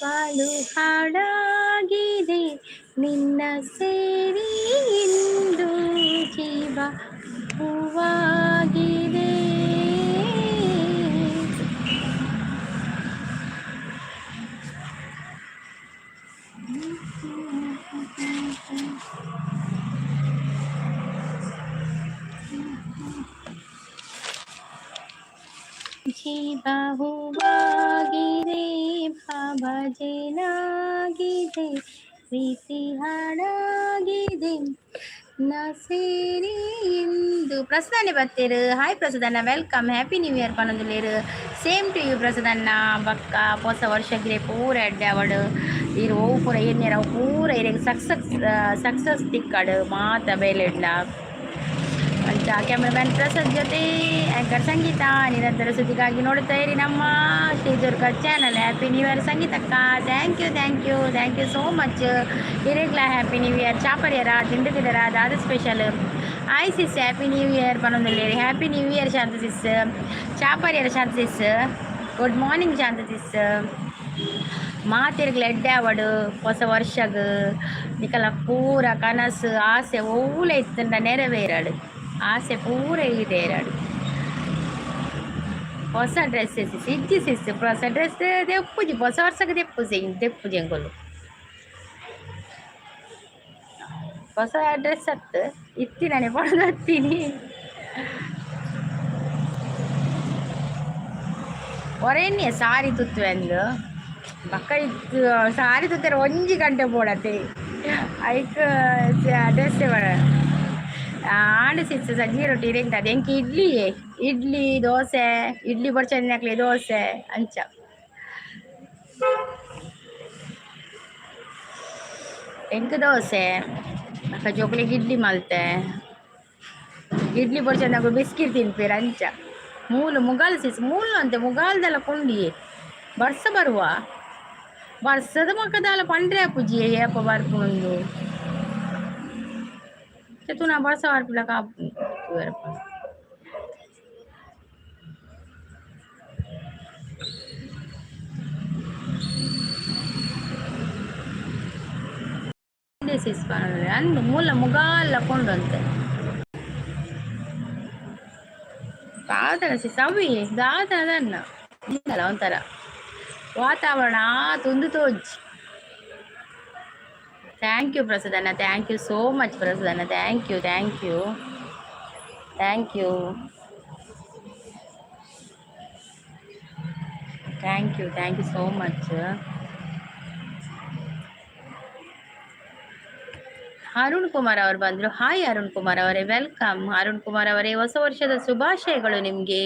ಬಾಳು ಹಾಡಾಗಿದೆ, ನಿನ್ನ ಸೇರಿ ಇಂದು ಜೀವ ಹೂವಾಗಿದೆ. ಜೀವ ಹೂವಾಗಿದೆ, ಭಾವಜೇನಾಗಿದೆ, ಪ್ರೀತಿ ಹಾಡಾಗಿದೆ, ನಾ ಸೇರಿ ಇಂದು. ಪ್ರಸದನ್ನೇ ಬತ್ತೀರು. ಹಾಯ್ ಪ್ರಸದಣ್ಣ, welcome. Happy new year ಪನೊಂದುಲ್ಲೇರು. Same to you ಪ್ರಸದಣ್ಣ. ಬಕ್ಕ ಪೊಸ ವರ್ಷಗಿರೆ ಪೂರ ಎಡ್ಡೆ ಅವಡು. ಇರು ಓವು ಪೂರ ಎನ್ನೇರ ಅವು ಪೂರ ಇರೆಗ್ ಸಕ್ಸಸ್ ಸಕ್ಸಸ್ ತಿಕ್ಕಡು ಮಾತ ಬೇಲೆಡ್ಲ. ಅಂಚ ಕ್ಯಾಮ್ರಾಮ್ಯಾನ್ ಪ್ರಸಾದ್ ಜೊತೆ ಆ್ಯಂಕರ್ ಸಂಗೀತ. ನಿರಂತರ ಸುದ್ದಿಗಾಗಿ ನೋಡುತ್ತಾ ಇರಿ ನಮ್ಮ Shri Durga channel. Happy new year ಸಂಗೀತಕ್ಕ. Thank you, thank you, thank you so much. ಇರೆಗ್ಲ happy new year. ಚಾಪರಿಯರ ತಿಂಡಿ ತಿಂದರ? ದಾದ special? Hi sis, happy new year ಪನೊಂದುಲ್ಲೇರಿ. Happy new year Shanta sis. ಚಾಪರಿಯರ Shanta sis? Good morning Shanta sis. ಮಾತೆರ್ಗ್ಲ ಎಡ್ಡೆ ಆವಡು. ಹೊಸ ವರ್ಷಗ್ ನಿಕಲ ಪೂರ ಕನಸು ಆಸೆ ಓಲ ಇತ್ತಂಡ ನೆರವೇರಡು, ಆಸೆ ಪೂರ ಈಡೇರಡು. ಹೊಸ ಡ್ರೆಸ್ ಇಜ್ಜಿ ಸಿಸ್. ಹೊಸ ಡ್ರೆಸ್ ದೆಪ್ಪುಜಿ, ಹೊಸ ವರ್ಷಕ್ಕೆ ದೆಪ್ಪುಜಿ, ದೆಪ್ಪುಜಿ ಎಂಕುಲು. ಹೊಸ ಡ್ರೆಸ್ ಅತ್ತು ಇತ್ತಿನನೆ ಪಡೆದು. ಒರೆನ್ಯ ಸಾರಿ ತುತ್ತುವೆಂದು ಬಕ್ಕ ಇತ್ತು. ಸಾರಿ ತುತ್ತಾರೆ ಒಂಜಿ ಗಂಟೆ ಬೋಡತ್ತೆ, ಐಕ್ ಡ್ರೆಸ್. ಆಂಡ ಸಿಸ್, ಸಜ್ಜಿ ರೊಟ್ಟಿ ಇರೆಂಗ್ ಅದು ಎಂಕ್ ಇಡ್ಲಿ, ಇಡ್ಲಿ ದೋಸೆ. ಇಡ್ಲಿ ಬೊಡ್ಚಂದಿನಕ್ಲೆ ದೋಸೆ ಅಂಚ. ಎಂಕ್ ದೋಸೆ, ಬೊಕ ಜೋಕುಲೆಗ್ ಇಡ್ಲಿ ಮಲ್ತೆ. ಇಡ್ಲಿ ಬೊಡ್ಚಂದಕುಲು ಬಿಸ್ಕಿಟ್ ತಿನ್ಪೆರ್ ಅಂಚ. ಮೂಲು ಮುಗಾಲ್ ಸಿಸ್, ಮೂಲು ಅಂತೆ ಮುಗಾಲ್ದೆಲ್ಲ ಕೊಂಡಿಯೆ. ಬರ್ಸ ಬರುವ, ಬರ್ಸದ ಮಕ್ಕದಾಲ ಪಂಡ್ರೆ ಆಪುಜಿ ಏಪ ಬರ್ಪುಂಡು. ತೂನ ಬರ್ಸ ಬರ್ಪುಲ ಕಾಪು. ಸಿಸ್, ಅಂದು ಮೂಲ ಮುಗಾಲ ಕೊಂಡಂತೆ ದಾದನ ಸಿಸ್ ಅವಿ ದಾದನ ದನ್ನ ಒಂಥರ ವಾತಾವರಣ ತುಂದು Toj. Thank you ಪ್ರಸದಣ್ಣ, thank you so much ಪ್ರಸದಣ್ಣ. Thank you, thank you, thank you, thank you, thank you so much. Arun Kumar ಅವರು ಬಂದರು. ಹಾಯ್ ಅರುಣ್ ಕುಮಾರ್ ಅವರೇ, welcome. Arun Kumar ಅವರೇ, ಹೊಸ ವರ್ಷದ ಶುಭಾಶಯಗಳು ನಿಮಗೆ.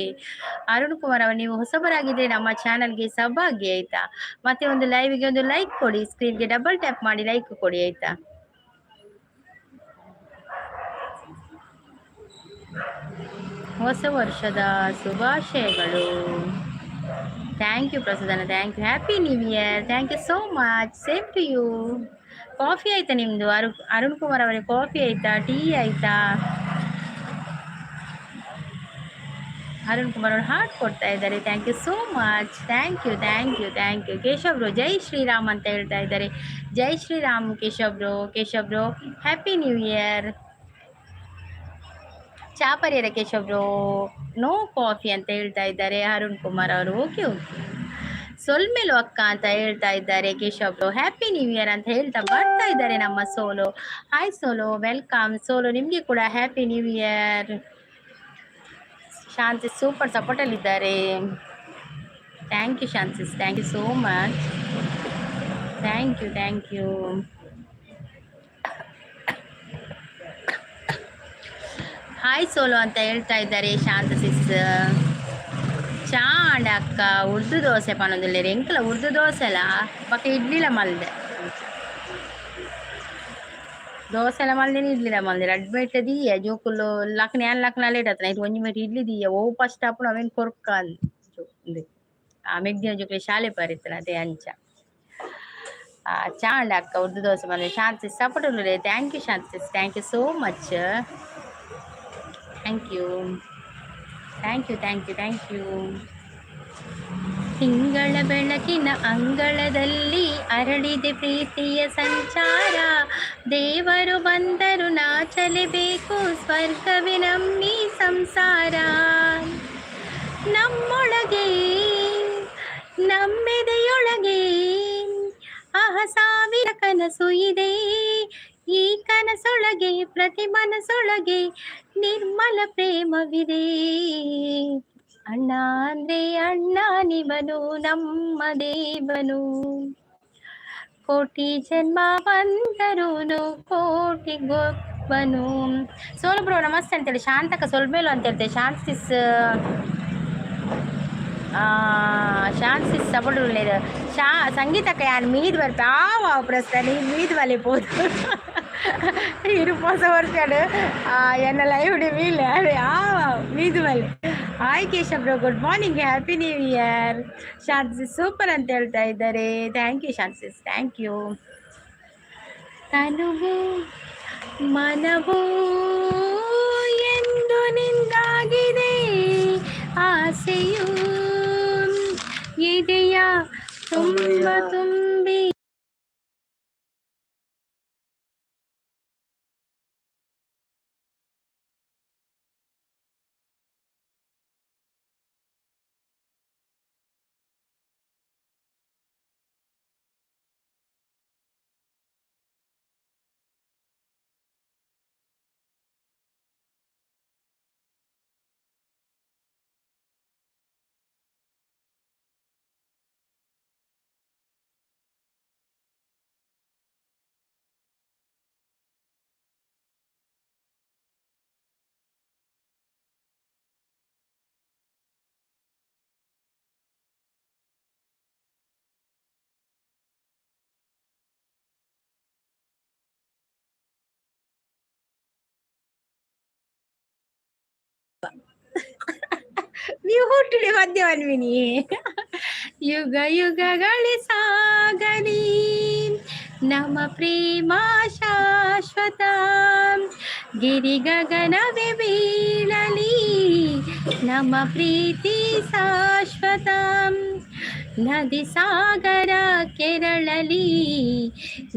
ಅರುಣ್ ಕುಮಾರ್ ಅವರು, ನೀವು ಹೊಸಬರಾಗಿದ್ರೆ ನಮ್ಮ ಚಾನಲ್ಗೆ ಸಬ್ ಆಗಿ, ಆಯ್ತಾ? ಮತ್ತೆ ಒಂದು ಲೈವ್ಗೆ ಒಂದು ಲೈಕ್ ಕೊಡಿ. ಸ್ಕ್ರೀನ್ಗೆ ಡಬಲ್ ಟ್ಯಾಪ್ ಮಾಡಿ ಲೈಕ್ ಕೊಡಿ, ಆಯ್ತಾ? ಹೊಸ ವರ್ಷದ ಶುಭಾಶಯಗಳು. Thank you ಪ್ರಸದನ, thank you. Happy new year. Thank you so much, same to you. Coffee ಆಯ್ತಾ ನಿಮ್ಮದು? ಅರುಣ್ ಕುಮಾರ್ ಅವರೇ, ಕಾಫಿ ಆಯ್ತಾ? ಟೀ ಆಯ್ತಾ? ಅರುಣ್ ಕುಮಾರ್ ಅವರು ಹಾರ್ಟ್ ಕೊಡ್ತಾ ಇದ್ದಾರೆ. Thank you so much, thank you, thank you, thank you. Keshav bro, Jai Shriram ಅಂತ ಹೇಳ್ತಾ ಇದ್ದಾರೆ. ಜೈ Shriram Keshav bro. Keshav bro, happy new year. ಚಾಪರಿಯರ Keshav bro? No coffee ಅಂತ ಹೇಳ್ತಾ ಇದ್ದಾರೆ ಅರುಣ್ ಕುಮಾರ್ ಅವರು. ಓಕೆ ಓಕೆ, ಸೊಲ್ಮೆಲು ಅಕ್ಕ ಅಂತ ಹೇಳ್ತಾ ಇದ್ದಾರೆ Keshav bro. Happy new year ಅಂತ ಹೇಳ್ತಾ ಬರ್ತಾ ಇದ್ದಾರೆ ನಮ್ಮ ಸೋಲೋ. ಹಾಯ್ ಸೋಲೋ, welcome solo. ನಿಮಗೆ ಕೂಡ happy new year. Shanti super ಸಪೋರ್ಟಲ್ಲಿದ್ದಾರೆ. Thank you ಶಾಂತಿಸ್, thank you so much, thank you, thank you. Hi solo ಅಂತ ಹೇಳ್ತಾ ಇದ್ದಾರೆ ಶಾಂತ ಸಿಸ್. ಚಾ ಆಂಡ ಅಕ್ಕ, ಉರ್ದು ದೋಸೆ ಪನೊಂದುಲ್ಲೆರ್. ಎಂಕಲ ಉರ್ದು ದೋಸೆಲ ಬೊಕ ಇಡ್ಲಿಲ ಮಲ್ದೆ. ದೋಸೆಲ ಮಲ್ದಿನಿ, ಇಡ್ಲಿಲ ಮಲ್ದೆ. ರಡ್ಡ್ ಮೇಟ್ ದೀಯ ಜೋಕುಲು ಲಕ್ನೆ ಯಾನ್ ಲಕ್ನ ಲೇಟ್ ಆತನ. ಐಟ್ ಒಂಜಿ ಮೇಟ್ ಇಡ್ಲಿ ದೀಯ. ಒವು ಫಸ್ಟ್ ಆಪುಂಡು ಅವೆನ್ ಕೊರ್ಕ ಉಂದು. ಆ ಮೆಗ್ದಿನ ಜೋಕುಲು ಶಾಲೆ ಪರಿತ್ತನ ಅದೇ ಅಂಚ. ಚಾ ಆಂಡ ಅಕ್ಕ, ಉರ್ದು ದೋಸೆ ಮಲ್ದೆ. ಶಾಂತಿ ಸಪೋರ್ಟ್ ಉಲ್ಲೆರ್. Thank you Shanti, thank you so much, thank you, thank you, thank you, thank you. ತಿಂಗಳ ಬೆಳಕಿನ ಅಂಗಳದಲ್ಲಿ ಅರಳಿದೆ ಪ್ರೀತಿಯ ಸಂಚಾರ. ದೇವರು ಬಂದರು ನಾಚಲೇಬೇಕು, ಸ್ವರ್ಗವೇ ನಮ್ಮಿ ಸಂಸಾರ. ನಮ್ಮೊಳಗೆ ನಮ್ಮೆದೆಯೊಳಗೆ ಅಹ ಸಾವಿರ ಕನಸು ಇದೆ. ಈ ಕನಸೊಳಗೆ ಪ್ರತಿ ಮನಸೊಳಗೆ ನಿರ್ಮಲ ಪ್ರೇಮವಿದೆ. ಅಣ್ಣ ಅಂದ್ರೆ ಅಣ್ಣ ನಿವನು ನಮ್ಮ ದೇವನು. ಕೋಟಿ ಜನ್ಮ ಬಂದರೂನು ಕೋಟಿ ಗೊಬ್ಬನು. ಸೋಲು ಬ್ರೋ ನಮಸ್ತೆ ಅಂತೇಳಿ ಶಾಂತಕ ಸೊಲ್ಬೇಲು ಅಂತ ಹೇಳ್ತೇವೆ. ಶಾಂತಿಸ್ ಶಾಂತಿಸ್ ಸಪೋರ್ಟ್ ಶಾ ಸಂಗೀತಕ್ಕ ಯಾನ್ ಮೀದ್ ಬರ್ಪೆ ಆವ ಪ್ರಶ್ನೆ ಮೀದ್ ಬಲೆ ಪೋದು ಇರು ಹೊಸ ವರ್ಷಡ್ ಎನ್ನ ಲೈವ್ ಮೀಲ್ ಆವ ಮೀದ್ ಬಲೆ. Hi Keshav bro, good morning, happy new year. Shanti super ಅಂತ ಹೇಳ್ತಾ ಇದ್ದಾರೆ. Thank you ಶಾಂತಿಸ್, thank you. ತನುವು ಮನವೂ ಎಂದು ನಿಂದಾಗಿದೆ, ಆಸೆಯು ಎದೆಯ ತುಂಬ ತುಂಬಿ. ನೀವು ಹುಟ್ಟಿಡಿ ಮದ್ಯವನ್ವಿನಿ. ಯುಗ ಯುಗಗಳೇ ಸಾಗಲಿ ನಮ್ಮ ಪ್ರೇಮ ಶಾಶ್ವತ, ಗಿರಿ ಗಗನವೇ ಬೀಳಲಿ ನಮ್ಮ ಪ್ರೀತಿ ಶಾಶ್ವತ. ನದಿ ಸಾಗರ ಕೆರಳಲಿ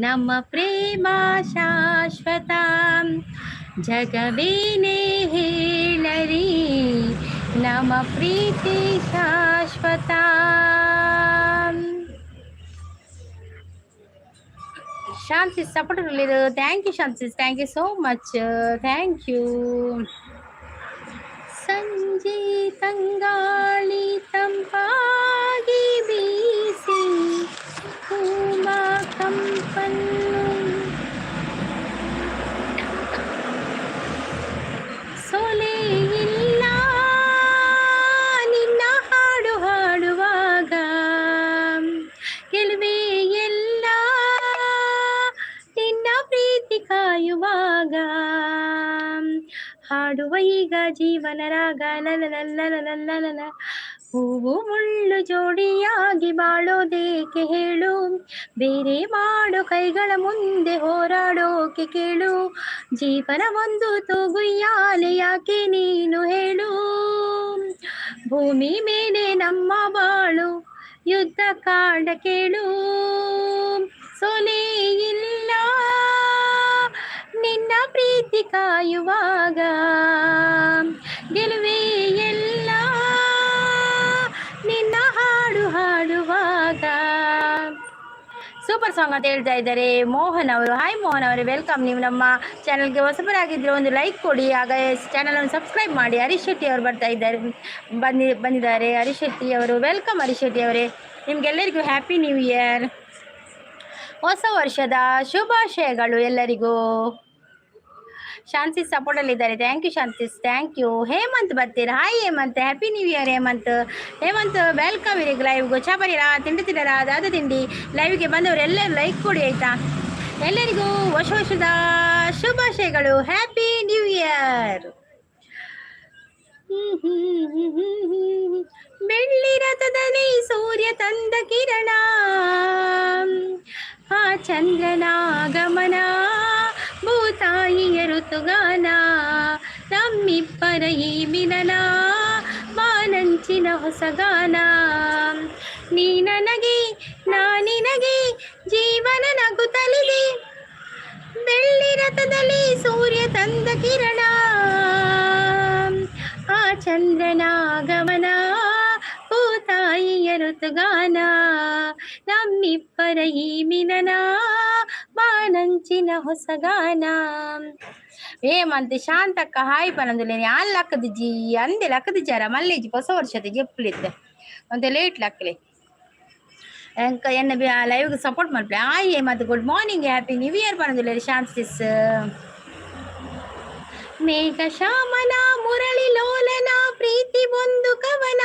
ನಮ್ಮ ಪ್ರೇಮ ಶಾಶ್ವತ. ಜಗವೇನೇ ಹೇಳಲಿ ನಮ್ಮ ಪ್ರೀತಿ ಶಾಶ್ವತ. ಶಾಂತಿ support. Thank you Shanti, thank you so much, thank you. ಸಂಜೆ ತಂಗಾಳಿ ತಂಪಾಗಿ ಬೀಸಿ ಹೂವ ಕಂಪನ್ನು ಸೊಲೆ ಇಲ್ಲ ನಿನ್ನ ಹಾಡು ಹಾಡುವಾಗ, ಗೆಲುವೇ ಎಲ್ಲ ನಿನ್ನ ಪ್ರೀತಿ ಕಾಯುವಾಗ. ಹಾಡುವ ಈಗ ಜೀವನ ರಾಗ ಲಲಲಲ್ಲಲಲಲಲ. ಹೂವು ಮುಳ್ಳು ಜೋಡಿಯಾಗಿ ಬಾಳೋದೇಕೆ ಹೇಳು, ಬೇರೆ ಮಾಡು ಕೈಗಳ ಮುಂದೆ ಹೋರಾಡೋಕೆ ಕೇಳು. ಜೀವನ ಒಂದು ತೂಗುಯ್ಯಾಲೆ ಯಾಕೆ ನೀನು ಹೇಳು, ಭೂಮಿ ಮೇಲೆ ನಮ್ಮ ಬಾಳು ಯುದ್ಧ ಕಾಂಡ ಕೇಳು. ಸೊಲೆ ಇಲ್ಲ ನಿನ್ನ ಪ್ರೀತಿ ಕಾಯುವಾಗ, ಗೆಲುವೇ ಎಲ್ಲ ನಿನ್ನ ಹಾಡು ಹಾಡುವಾಗ. ಸೂಪರ್ ಸಾಂಗ್ ಅಂತ ಹೇಳ್ತಾ ಇದ್ದಾರೆ ಮೋಹನ್ ಅವರು. ಹಾಯ್ ಮೋಹನ್ ಅವರೇ, welcome. ನೀವು ನಮ್ಮ ಚಾನಲ್ಗೆ ಹೊಸಬರಾಗಿದ್ದರೆ ಒಂದು ಲೈಕ್ ಕೊಡಿ, ಆಗ ಚಾನಲನ್ನು ಸಬ್ಸ್ಕ್ರೈಬ್ ಮಾಡಿ. ಹರೀಶ್ ಶೆಟ್ಟಿ ಅವರು ಬರ್ತಾ ಇದ್ದಾರೆ, ಬಂದಿದ್ದಾರೆ ಹರೀಶ್ ಶೆಟ್ಟಿ ಅವರು. Welcome Harish Shetty ಅವರೇ, ನಿಮಗೆಲ್ಲರಿಗೂ ಹ್ಯಾಪಿ ನ್ಯೂ ಇಯರ್, ಹೊಸ ವರ್ಷದ ಶುಭಾಶಯಗಳು ಎಲ್ಲರಿಗೂ. ಶಾಂತಿ ಸಪೋರ್ಟಲ್ಲಿದ್ದಾರೆ, thank you Shanti, thank you. Hemant ಬರ್ತೀರಾ? Hi Hemant, happy new year Hemant. Hemant welcome ಇರಿ ಲೈವ್ಗೆ. ಚಾ ಬರೀರಾ, ತಿಂಡಿ ತಿನ್ನರಾ, ದಾದ ತಿಂಡಿ. ಲೈವ್ಗೆ ಬಂದವರು ಎಲ್ಲರೂ ಲೈಕ್ ಕೊಡಿ ಆಯಿತಾ. ಎಲ್ಲರಿಗೂ ಹೊಸ ವರ್ಷದ ಶುಭಾಶಯಗಳು, ಹ್ಯಾಪಿ ನ್ಯೂ ಇಯರ್. ಬೆಳ್ಳಿ ರಥದಲ್ಲಿ ಸೂರ್ಯ ತಂದ ಕಿರಣ, ಆ ಚಂದ್ರನಾಗಮನ, ಭೂತಾಯಿಯ ಋತುಗಾನ, ನಮ್ಮಿಬ್ಬರ ಈ ಮಿಲನ, ಮಾನ ಬಾನಂಚಿನ ಹೊಸಗಾನ. ನೀ ನನಗೆ, ನಾ ನಿನಗೆ, ಜೀವನ ನಗುತ್ತಲಿದೆ. ಬೆಳ್ಳಿ ರಥದಲ್ಲಿ ಸೂರ್ಯ ತಂದ ಕಿರಣ, ಆ ಚಂದ್ರನ ಗಮನ, ತಾಯಿಯ ಋತುಗಾನ, ನಮ್ಮಿಬ್ಬರ ಈ ಮಿಲನ, ಬಾನಂಚಿನ ಹೊಸಗಾನ. ಹೇಮಂತ್ ಶಾಂತಕ್ಕ ಹಾಯ್ ಪನೊಂದುಲ್ಲೆರ್. ಯಾನ್ ಲಕ್ಕದಿಜಿ ಅಂದೆ, ಲಕ್ಕದಿಜಾರ ಮಲ್ಲೇಜಿ. ಹೊಸ ವರ್ಷದ ಜೆಪ್ಪುಲಿತ್ತೆ, ಒಂತೆ ಲೇಟ್ ಲಕ್ಕಲೆ. ಎಂಕ ಎನ್ನ ಲೈವ್ ಸಪೋರ್ಟ್ ಮಲ್ಪಲೆ. Hi Hemant, good morning, happy new year ಪನೊಂದುಲ್ಲೆರ್ ಶಾಂತ್ ಸಿಸ್. ಮೇಘ ಶ್ಯಾಮನ ಮುರಳಿ ಲೋಲನ ಪ್ರೀತಿ ಒಂದು ಕವನ,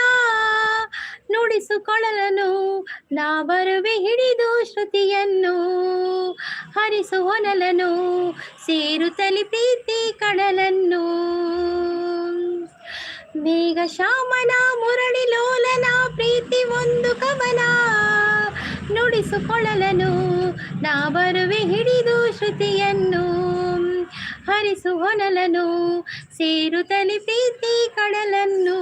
ನುಡಿಸುಕೊಳ್ಳಲನು ನಾ ಬರುವೆ ಹಿಡಿದು ಶ್ರುತಿಯನ್ನು, ಹರಿಸು ಹೊನಲನು ಸೇರುತ್ತಲಿ ಪ್ರೀತಿ ಕಡಲನ್ನು. ಮೇಘ ಶ್ಯಾಮನ ಮುರಳಿ ಲೋಲನ ಪ್ರೀತಿ ಒಂದು ಕವನ, ನುಡಿಸುಕೊಳ್ಳಲನು ನಾ ಬರುವೆ ಹಿಡಿದು ಶ್ರುತಿಯನ್ನು, ಹರಿಸು ಹೊನಲನು ಸೇರುತ್ತಲಿ ಪ್ರೀತಿ ಕಡಲನ್ನು.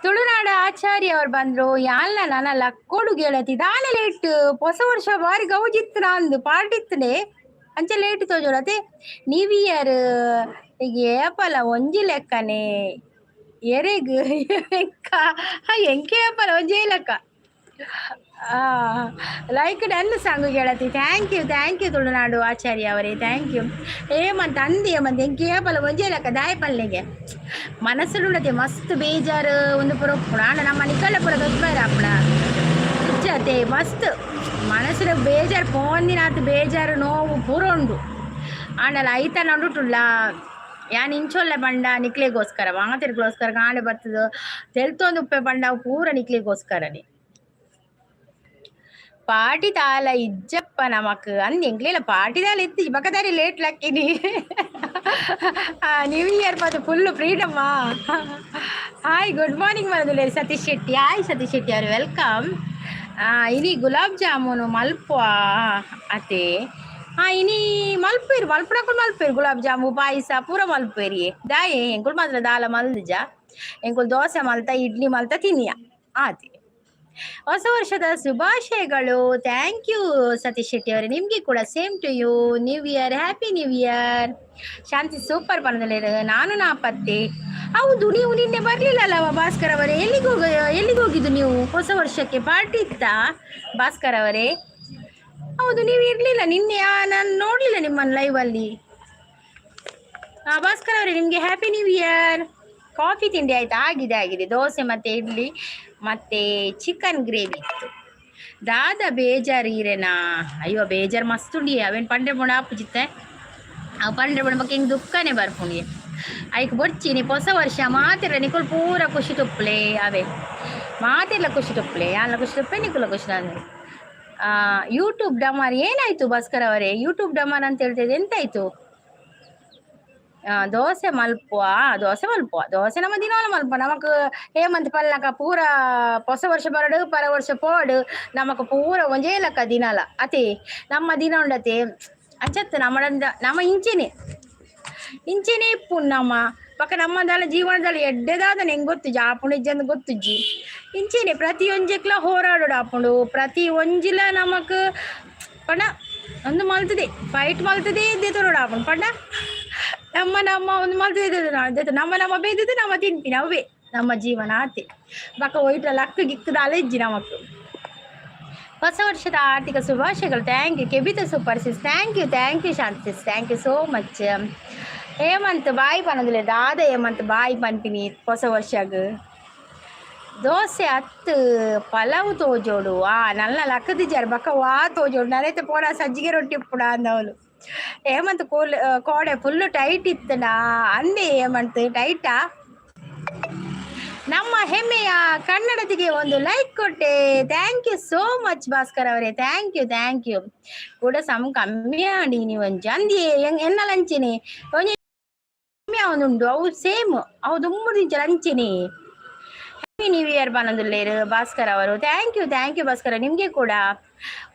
ತುಳುನಾಡ ಆಚಾರ್ಯ ಅವ್ರು ಬಂದ್ರು. ಯಾಲ್ಲ ನನ್ನ ಲಕ್ಕೋಡು ಗೆಳತಿ, ದಾನೆ ಲೇಟ್? ಹೊಸ ವರ್ಷ ಬಾರಿ ಗೌಜಿತ್ತು, ನಂದು ಪಾರ್ಟಿ ಇತ್ತನೆ, ಅಂಚ ಲೇಟ್ ತೋಜೋಡತೆ. ನ್ಯೂ ಇಯರ್ ಏಪಲ ಒಂಜಿ ಲೆಕ್ಕನೆ ಎರೆಗ್ ಎಂಕೆ ಏಪಲ ಒಂಜೇ ಲೆಕ್ಕ. ಲೈಕ್ ಡನ್ ಸಾಂಗು ಗೆಳತಿ. Thank you, thank you Tulunadu ಆಚಾರ್ಯ ಅವರೇ, thank you. Hemant ಅಂದಿ ಹೇಮಂತ್, ಎಂಕೆ ಏಪಲ ಒಂಜೇ ಲೆಕ್ಕ ದಾಯ ಪಲ್ಲೆಗೆ? ಮನಸ್ಸುಡುಂಡತೆ ಮಸ್ತ್ ಬೇಜಾರು ಒಂದು ಪುರ ಉಪ್ಪುಂಡು. ಆಂಡ ನಮ್ಮ ನಿಕಲ್ಲ ಪುರ ದೊಡ್ಡ ಆಪುಣ ಇಜ್ಜತೆ. ಮಸ್ತ್ ಮನಸ್ಸುಡ ಬೇಜಾರು, ಪೋಂದಿನಾತ್ ಬೇಜಾರು, ನೋವು ಪೂರ ಉಂಡು. ಆಂಡಲ ಐತನ ಉಂಡುಟುಲ್ಲ. ಯಾನ್ ಇಂಚೊಲ್ಲೆ ಪಂಡ ನಿಕ್ಲೆಗೋಸ್ಕರ, ಮಾತೆರ್ಗೋಸ್ಕರ. ಕಾಂಡೆ ಬರ್ತದ ತೆಲ್ತೊಂದು ಉಪ್ಪೆ ಪಂಡ ಅವು ಪೂರ ನಿಕ್ಲೆಗೋಸ್ಕರನೇ. ಪಾಟಿ ತಾಲ ಇಜ್ಜಪ್ಪ ನಮಕ್ ಅಂದ್ ಎಂಕ್ಲೆಲ ಪಾಟಿ ತಾಲ ಇತ್ತಿ ಬಕದಾರಿ ಲೇಟ್ ಲಕ್ಕಿನಿ. ನ್ಯೂ ಇಯರ್ ಮಾತ full freedom. Hi, good morning ಮನದುಲ್ಲೇರಿ ಸತೀಶ್ ಶೆಟ್ಟಿ. ಹಾಯ್ ಸತೀಶ್ ಶೆಟ್ಟಿ ಅವರು, welcome. ಇನಿ ಗುಲಾಬ್ ಜಾಮೂನು ಮಲ್ಪ ಅತೆ. ಹಾಂ, ಇನಿ ಮಲ್ಪೇರು, ಮಲ್ಪಡಕ್ಕೂ ಮಲ್ಪೇರು. ಗುಲಾಬ್ ಜಾಮು, ಪಾಯಸ ಪೂರ ಮಲ್ಪೇರಿ. ದಾಯೆ ಎಂಕುಲು ಮಾತ್ರ ದಾಲ ಮಲ್ದಿಜ. ಎಂಕುಲು ದೋಸೆ ಮಲ್ತ, ಇಡ್ಲಿ ಮಲ್ತ ತಿನ್ನಿಯ ಆತಿ. ಹೊಸ ವರ್ಷದ ಶುಭಾಶಯಗಳು. Thank you Satish Shetty ಅವರೇ, ನಿಮಗೆ ಕೂಡ same to you. New year, happy new year. Shanti super ಪನದಲೇರು. ನಾನು ನಾಪತ್ತೆ. ಹೌದು, ನೀವು ನಿನ್ನೆ ಬರಲಿಲ್ಲ ಭಾಸ್ಕರ್ ಅವರೇ. ಎಲ್ಲಿಗೆ ಹೋಗಿದ್ದು ನೀವು? ಹೊಸ ವರ್ಷಕ್ಕೆ ಪಾರ್ಟಿ ಇತ್ತಾ ಭಾಸ್ಕರ್ ಅವರೇ? ಹೌದು, ನೀವು ಇರಲಿಲ್ಲ ನಿನ್ನೆ. ನಾನು ನೋಡಲಿಲ್ಲ ನಿಮ್ಮನ್ನು ಲೈವ್ ಅಲ್ಲಿ. ಭಾಸ್ಕರ್ ಅವರೇ, ನಿಮಗೆ ಹ್ಯಾಪಿ ನ್ಯೂ ಇಯರ್. ಕಾಫಿ ತಿಂಡಿ ಆಯ್ತಾ? ಆಗಿದೆ, ಆಗಿದೆ. ದೋಸೆ ಮತ್ತೆ ಇಡ್ಲಿ ಮತ್ತೆ ಚಿಕನ್ ಗ್ರೇವಿ ಇತ್ತು. ದಾದ ಬೇಜಾರು ಈರೆನಾ? ಅಯ್ಯೋ, ಬೇಜಾರು ಮಸ್ತ್ ಉಂಡಿ. ಅವೇನು ಪಂಡೆ ಪೋಂಡ ಆಪುಜಿತ್ತೆ. ಅವು ಪಂಡ್ರೆ ಪೋಂಡ ಬೊಕ್ಕ ಹಿಂಗೆ ದುಃಖನೇ ಬರ್ಪುಂಡಿ. ಐಕ್ ಬೊಡ್ಚಿನಿ. ಹೊಸ ವರ್ಷ ಮಾತೆಲ್ಲ ನಿಕುಲು ಪೂರ ಖುಷಿ ತುಪ್ಪಲೆ ಅವೇ. ಮಾತೆಲ್ಲ ಖುಷಿ ತುಪ್ಪಲೆ, ಯಾನ್ಲ ಖುಷಿ ತುಪ್ಪೆ, ನಿಕುಲ ಖುಷಿ. ನಾನು ಯೂಟ್ಯೂಬ್ ಡಮಾರ್ ಏನಾಯ್ತು ಭಾಸ್ಕರ್ ಅವರೇ? ಯೂಟ್ಯೂಬ್ ಡಮಾರ್ ಅಂತ ಹೇಳ್ತಿದ್ದೆ, ಎಂತಾಯ್ತು? ದೋಸೆ ಮಲ್ಪುವ, ದೋಸೆ ಮಲ್ಪುವ. ದೋಸೆ ನಮ್ಮ ದಿನಾಲ ಮಲ್ಪ ನಮಕ್. ಹೇಮಂತ್ ಪಲ್ಲಕ ಪೂರ ಹೊಸ ವರ್ಷ ಬರಡು, ಪರ ವರ್ಷ ಪೋಡು, ನಮಕ್ ಪೂರ ಒಂಜೇ ಲೆಕ್ಕ ದಿನಾಲ ಅತಿ. ನಮ್ಮ ದಿನ ಉಂಡತೆ ಅಂಚತ್ತು. ನಮ್ಮಡಂದ ನಮ್ಮ ಇಂಚೆನೆ ಇಂಚೆನೆ ಇಪ್ಪು ನಮ್ಮ ಪಕ್ಕ. ನಮ್ಮದಲ್ಲ ಜೀವನದಲ್ಲಿ ಎಡ್ಡೆದಾದ ಹೆಂಗ್ ಗೊತ್ತುಜಿ, ಆಪುಂಡು ಇಜ್ಜಂದ್ ಗೊತ್ತುಜ್ಜಿ. ಇಂಚೆನೆ ಪ್ರತಿ ಒಂಜೆಕ್ಲ ಹೋರಾಡೋಡು ಆಪುಂಡು. ಪ್ರತಿ ಒಂಜಿಲ ನಮಕ್ ಪಂಡ ಒಂದು ಮಲ್ತದೆ, ಫೈಟ್ ಮಲ್ತದೆ ಇದ್ದೆ ಆಪುಂಡು. ಪಂಡ ನಮ್ಮ ನಮ್ಮ ಒಂದು ಮಲ್ತದೆ, ನಮ್ಮ ನಮ್ಮ ಬೇದಿದ್ದು ನಮ್ಮ ತಿನ್ಪಿನ, ಅವೇ ನಮ್ಮ ಜೀವನ ಆತೆ. ಬಕ್ಕ ಒಯ್ಟ ಲಕ್ಕ ಗಿಕ್ಕದ ಅಲೆಜ್ಜಿ ನಮಕ್. ಹೊಸ ವರ್ಷದ ಆರ್ಥಿಕ ಶುಭಾಶಯಗಳು. Thank you ಕೆಬಿತ. Super sis, thank you, thank you Shanti sis, thank you so much. Hemant bye ಪನೊಂದುಲ್ಲೆ. ದಾದ ಹೇಮಂತ್ ಬಾಯ್ ಪನ್ಪಿನಿ ಹೊಸ ವರ್ಷಗ್? ದೋಸೆ ಅತ್ತು, ಪಲಾವ್ ತೋಜೋಡು. ಆ ನಲ್ಲ ಲಕ್ಕದಿಜಾರ್ ಬಕ್ಕ ವಾ ತೋಜೋಡು ನರೇತ ಪೋಡ ಸಜ್ಜಿಗೆ ರೊಟ್ಟಿ ಉಪ್ಪುಡ ಅಂದವಳು. ಹೇಮಂತ್ ಕೋಲ್ ಕೋಡೆ ಫುಲ್ಲು ಟೈಟ್ ಇತ್ತನಾ ಅಂದೆ. ಹೇಮಂತ್ ಟೈಟಾ? ನಮ್ಮ ಹೆಮ್ಮೆಯ ಕನ್ನಡತಿಗೆ ಒಂದು ಲೈಕ್ ಕೊಟ್ಟೆ. Thank you so much Bhaskar ಅವರೇ, thank you, thank you. ಕೂಡ ಸಮ್ ಕಮ್ಮಿ ಆಂಡಿ ನೀವು ಒಂಜಿ ಅಂದಿ ಎನ್ನ ಲಂಚಿನಿ ಒಂಜಿ ಕಮ್ಮಿ ಅವನುಂಡು. ಅವು ಸೇಮ್, ಅವು ದುಮ್ಮು ದಿಂಚ ಲಂಚಿನಿ. ನ್ಯೂ ಇಯರ್ ಪನೊಂದುಲ್ಲೇರು ಭಾಸ್ಕರ್ ಅವರು. Thank you, thank you Bhaskar, ನಿಮಗೆ ಕೂಡ.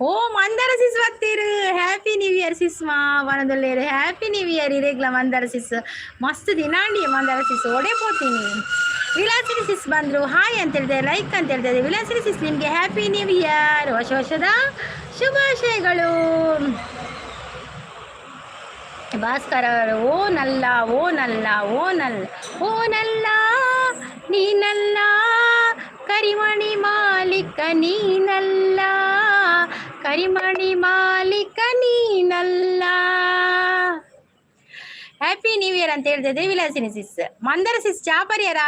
ಓ, ಮಂದಾರ ಸಿಸ್ ಬತ್ತೀರು. ಹ್ಯಾಪಿ ನ್ಯೂ ಇಯರ್ ಸಿಸ್ಮಾ ಪನೊಂದುಲ್ಲೇರು. ಹ್ಯಾಪಿ ನ್ಯೂ ಇಯರ್ ಇರೇಗ್ಲ ಮಂದಾರ ಸಿಸ್. ಮಸ್ತ್ ದಿನಾಂಡಿ ಮಂದಾರ ಸಿಸ್, ಒಡೆ ಪೋತೀನಿ. ವಿಲಾಸಿನಿ ಸಿಸ್ ಬಂದರು. ಹಾಯ್ ಅಂತ ಹೇಳ್ತಾರೆ, ಲೈಕ್ ಅಂತ ಹೇಳ್ತಾರೆ. ವಿಲಾಸಿನಿ ಸಿಸ್, ನಿಮಗೆ ಹ್ಯಾಪಿ ನ್ಯೂ ಇಯರ್, ಹೊಸ ವರ್ಷದ ಶುಭಾಶಯಗಳು. ಭಾಸ್ಕರ್ ಅವರು, ಓ ನಲ್ಲ, ಓ ನಲ್ಲ, ಓ ನಲ್ಲ, ಓ ನಲ್ಲ, ನೀನಲ್ಲ, ಕರಿಮಣಿ ಮಾಲೀಕ ನೀನಲ್ಲ, ಕರಿಮಣಿ ಮಾಲೀಕ ನೀನಲ್ಲ. ಹ್ಯಾಪಿ ನ್ಯೂ ಇಯರ್ ಅಂತ ಹೇಳ್ತಿದ್ರೆ ವಿಲಾಸಿನಿ ಸಿಸ್. ಮಂದರ ಸಿಸ್, ಚಾ ಪರಿಯರ,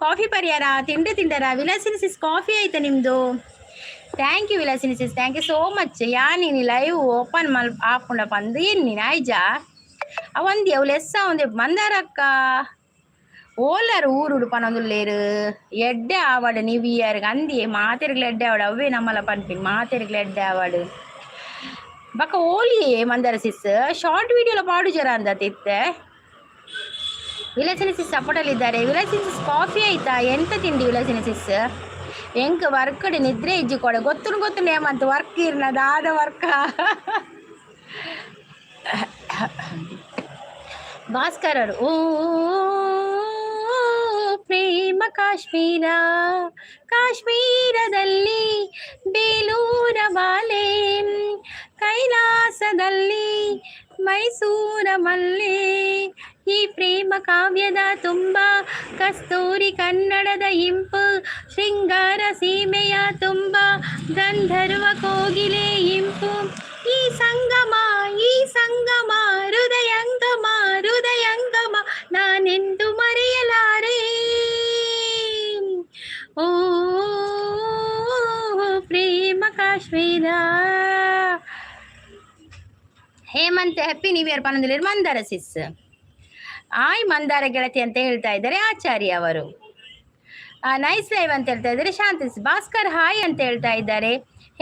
ಕಾಫಿ ಪರಿಯರ, ತಿಂಡಿ ತಿಂಡರ? ವಿಲಾಸಿನಿ ಸಿಸ್, ಕಾಫಿ ಆಯ್ತಾ ನಿಮ್ಮದು? Thank you Vilasini sis, thank you so much. ಯಾ ನೀನು ಲೈವ್ ಓಪನ್ ಮಲ್ ಆಪುಂಡ ಪಂದು ಎನ್ನಿನ ಆಯ್ಜಾ ಅವಂದಿ ಅವು ಲೆಸ್ಸ ಒಂದೆ. ಮಂದಾರಕ್ಕ ಓಲರ್ ಊರುಡು ಪನೊಂದುಲ್ಲೇರು. ಎಡ್ಡೆ ಆವಡ್ ನ್ಯೂ ಇಯರ್ ಅಂದಿ ಮಾತೆರ್ಗ್ಲ ಎಡ್ಡೆ ಆವಡ್. ಅವೇ ನಮ್ಮಲ ಪನ್ಪಿನ್, ಮಾತೆರ್ಗ್ಲ ಎಡ್ಡೆ ಆವಡ್. ಬಕ ಓಲಿಯೇ ಮಂದಾರ ಸಿಸ್, ಶಾರ್ಟ್ ವಿಡಿಯೋಲ ಪಾಡು ಜರ ಅಂದ ತಿತ್ತೆ. ವಿಲಾಸಿನಿ ಸಿಸ್ ಸಪೋರ್ಟಲ್ಲಿದ್ದಾರೆ. ವಿಲಾಸಿನಿ ಸಿಸ್, ಕಾಫಿ ಆಯ್ತಾ? ಎಂತ ತಿಂಡಿ ವಿಲಾಸಿನಿ ಸಿಸ್? ಎಂಕ್ ವರ್ಕಡ್ ನಿದ್ರೆ ಇಜ್ಜಿ ಕೊಡೆ. ಗೊತ್ತುನು ಗೊತ್ತು ನೇಮಂತ ವರ್ಕ್ ಇರ್ನ ದಾದ ವರ್ಕ. ಭಾಸ್ಕರ್ ಅವರು, ಓ ಪ್ರೇಮ ಕಾಶ್ಮೀರ, ಕಾಶ್ಮೀರದಲ್ಲಿ ಬೇಲೂರ ಬಾಲೆ, ಕೈಲಾಸದಲ್ಲಿ ಮೈಸೂರ ಮಲ್ಲೆ, ಈ ಪ್ರೇಮ ಕಾವ್ಯದ ತುಂಬ ಕಸ್ತೂರಿ ಕನ್ನಡದ ಇಂಪು, ಶೃಂಗಾರ ಸೀಮೆಯ ತುಂಬ ಗಂಧರ್ವ ಕೋಗಿಲೆ ಇಂಪು, ಈ ಸಂಗಮ, ಈ ಸಂಗಮ ಹೃದಯಂಗಮ, ಹೃದಯಂಗಮ ನಾನೆಂದು ಮರೆಯಲಾರೆ. ಓ ಪ್ರೇಮ Kashmir. Hemant, happy new year ಪನೊಂದುಲ್ಲೇರ್ ಮಂದಾರ ಸಿಸ್. ಆಯ್ ಮಂದಾರ ಗೆಳತಿ ಅಂತ ಹೇಳ್ತಾ ಇದ್ದಾರೆ ಆಚಾರ್ಯ ಅವರು. ನೈಸ್ ಲೈವ್ ಅಂತ ಹೇಳ್ತಾ ಇದ್ದಾರೆ ಶಾಂತಿ. ಭಾಸ್ಕರ್ ಹಾಯ್ ಅಂತ ಹೇಳ್ತಾ ಇದ್ದಾರೆ.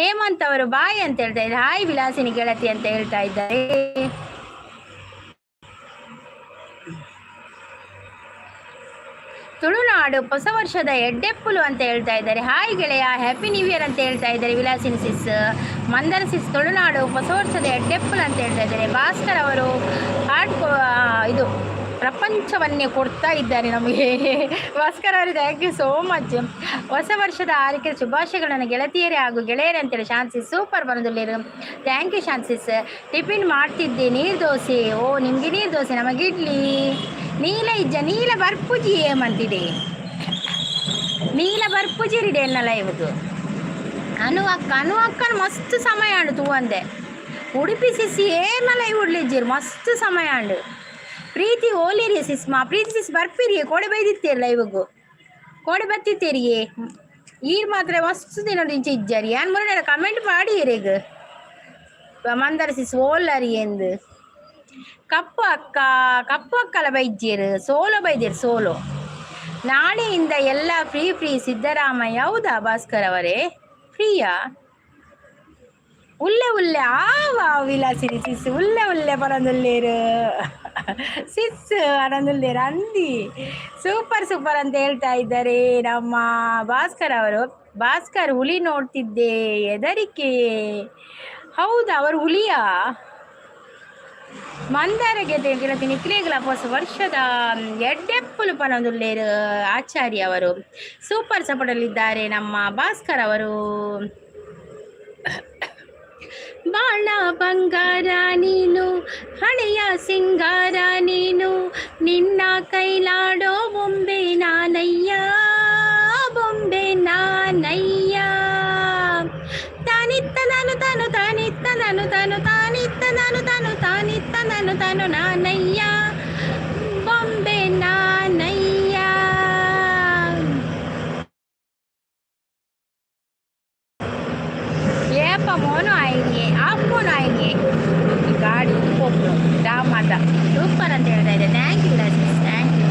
ಹೇಮಂತ್ ಅವರು ಬಾಯ್ ಅಂತ ಹೇಳ್ತಾ ಇದ್ದಾರೆ. ಹಾಯ್ ವಿಲಾಸಿನಿ ಗೆಳತಿ ಅಂತ ಹೇಳ್ತಾ ಇದ್ದಾರೆ. ತುಳುನಾಡು ಹೊಸ ವರ್ಷದ ಎಡ್ಡೆಪ್ಪುಲು ಅಂತ ಹೇಳ್ತಾ ಇದ್ದಾರೆ. ಹಾಯ್ ಗೆಳೆಯ, ಹ್ಯಾಪಿ ನ್ಯೂ ಇಯರ್ ಅಂತ ಹೇಳ್ತಾ ಇದ್ದಾರೆ ವಿಲಾಸಿನಿ ಸಿಸ್. ಮಂದರ ಸಿಸ್, ತುಳುನಾಡು ಹೊಸ ವರ್ಷದ ಎಡ್ಡೆಪ್ಪುಲು ಅಂತ ಹೇಳ್ತಾ ಇದ್ದಾರೆ. ಭಾಸ್ಕರ್ ಅವರು ಹಾರ್ಟ್, ಇದು ಪ್ರಪಂಚವನ್ನೇ ಕೊಡ್ತಾ ಇದ್ದಾರೆ ನಮಗೆ. ಭಾಸ್ಕರ್ ಅವರು, thank you so much. ಹೊಸ ವರ್ಷದ ಆರೈಕೆ ಶುಭಾಶಯಗಳನ್ನು ಗೆಳತಿಯರೇ ಹಾಗೂ ಗೆಳೆಯರೇ ಅಂತೇಳಿ ಶಾನ್ಸಿಸ್ ಸೂಪರ್ ಬಂದುಳ್ಳೇರು. Thank you ಶಾನ್ಸಿಸ್. ಟಿಫಿನ್ ಮಾಡ್ತಿದ್ದೆ, ನೀರು ದೋಸೆ. ಓ, ನಿಮಗೆ ನೀರು ದೋಸೆ, ನಮಗೆ ಇಡ್ಲಿ. ನೀಲ ಇಜ್ಜ, ನೀಲ ಬರ್ಪುಜಿ ಏಮಂತಿದೆ? ನೀಲ ಬರ್ಪುಜಿರಿದೆ ಎನ್ನಲ ಇವುದು. ಅನು ಅಕ್ಕ, ಅನು ಅಕ್ಕನ ಮಸ್ತ್ ಸಮಯ ಅಂಡು ತೂವಂದೆ. ಉಡುಪಿ ಸಿಸಿ ಏಮಲ ಇವುಡ್ಲಿಜ್ಜಿರು, ಮಸ್ತ್ ಸಮಯ ಅಂಡು. ಪ್ರೀತಿ ಓಲಿರಿ ಸಿಸ್ಮಾ. ಪ್ರೀತಿ ಸಿಸ್ ಬರ್ಪಿರಿ, ಕೋಡೆ ಬೈದಿತ್ತೀರಲ್ಲ ಇವಾಗ, ಕೋಡೆ ಬತ್ತಿತ್ತೀರಿಗೆ. ಈರ್ ಮಾತ್ರ ಮಸ್ತ್ ದಿನ ಇಂಚ ಇಜ್ಜಾರಿ. ಯಾನ್ ಮುರಣ ಕಮೆಂಟ್ ಮಾಡಿ ಈಗ. ಮಂದರ ಸಿಸ್ ಓಲ್ಲರಿ ಎಂದು. ಕಪ್ಪು ಅಕ್ಕ, ಕಪ್ಪು ಅಕ್ಕಲ ಬೈಜ್ಜೇರು, ಸೋಲೋ ಬೈದೇರು ಸೋಲೋ. ನಾಳೆಯಿಂದ ಎಲ್ಲ ಫ್ರೀ ಫ್ರೀ ಸಿದ್ದರಾಮಯ್ಯ. ಹೌದಾ ಭಾಸ್ಕರ್ ಅವರೇ, ಫ್ರೀಯಾ? ಉಲ್ಲೆ ಉಲ್ಲೆ ಆವ ವಿಲಾಸಿನಿ ಸಿಸ್, ಉಲ್ಲೆ ಉಲ್ಲೆ ಪರಂದುಲ್ಲೇರು ಸಿಸ್ ಅರಂದುಲ್ಲೇರು ಅಂದಿ. ಸೂಪರ್ ಸೂಪರ್ ಅಂತ ಹೇಳ್ತಾ ಇದ್ದಾರೆ ನಮ್ಮ ಭಾಸ್ಕರ್ ಅವರು. ಭಾಸ್ಕರ್, ಹುಲಿ ನೋಡ್ತಿದ್ದೆ, ಹೆದರಿಕೆ. ಹೌದಾ, ಅವರು ಹುಲಿಯಾ? ಮಂದಾರಗೆ ಗೆಳತಿ ನಿಕ್ಲೇಗ್ಲ ಹೊಸ ವರ್ಷದ ಎಡ್ಡೆಪ್ಪುಲು ಪನೊಂದುಲ್ಲೇರು ಆಚಾರ್ಯ ಅವರು. ಸೂಪರ್ ಸಪೋರ್ಟಲ್ಲಿದ್ದಾರೆ ನಮ್ಮ ಭಾಸ್ಕರ್ ಅವರು. ಬಾಳ ಬಂಗಾರ ನೀನು, ಹಣೆಯ ಸಿಂಗಾರ ನೀನು, ನಿನ್ನ ಕೈಲಾಡೋ ಬೊಂಬೆ ನಾನಯ್ಯ, ಬೊಂಬೆ ನಾನಯ್ಯ. ತಾನಿತ್ತ ನಾನು ತಾನು ತಾನಿತ್ತ ನಾನು ತಾನು ತಾನಿತ್ತ ನಾನು ತಾನು ತಾನಿತ್ತ ನಾನು ತಾನು ನಾನಯ್ಯ, ಬೊಂಬೆ ನಾನಯ್ಯ. ಏಪ ಮೋನು ಆಯ್ಗೆ, ಆಫ್ ಮೋನು ಆಯ್ಗೆ ಗಾಡಿ ಪೋಪು ಡಾಮಾತ. ಸೂಪರ್ ಅಂತ ಹೇಳ್ತಾ ಇದೆ. Thank you sis, thank you.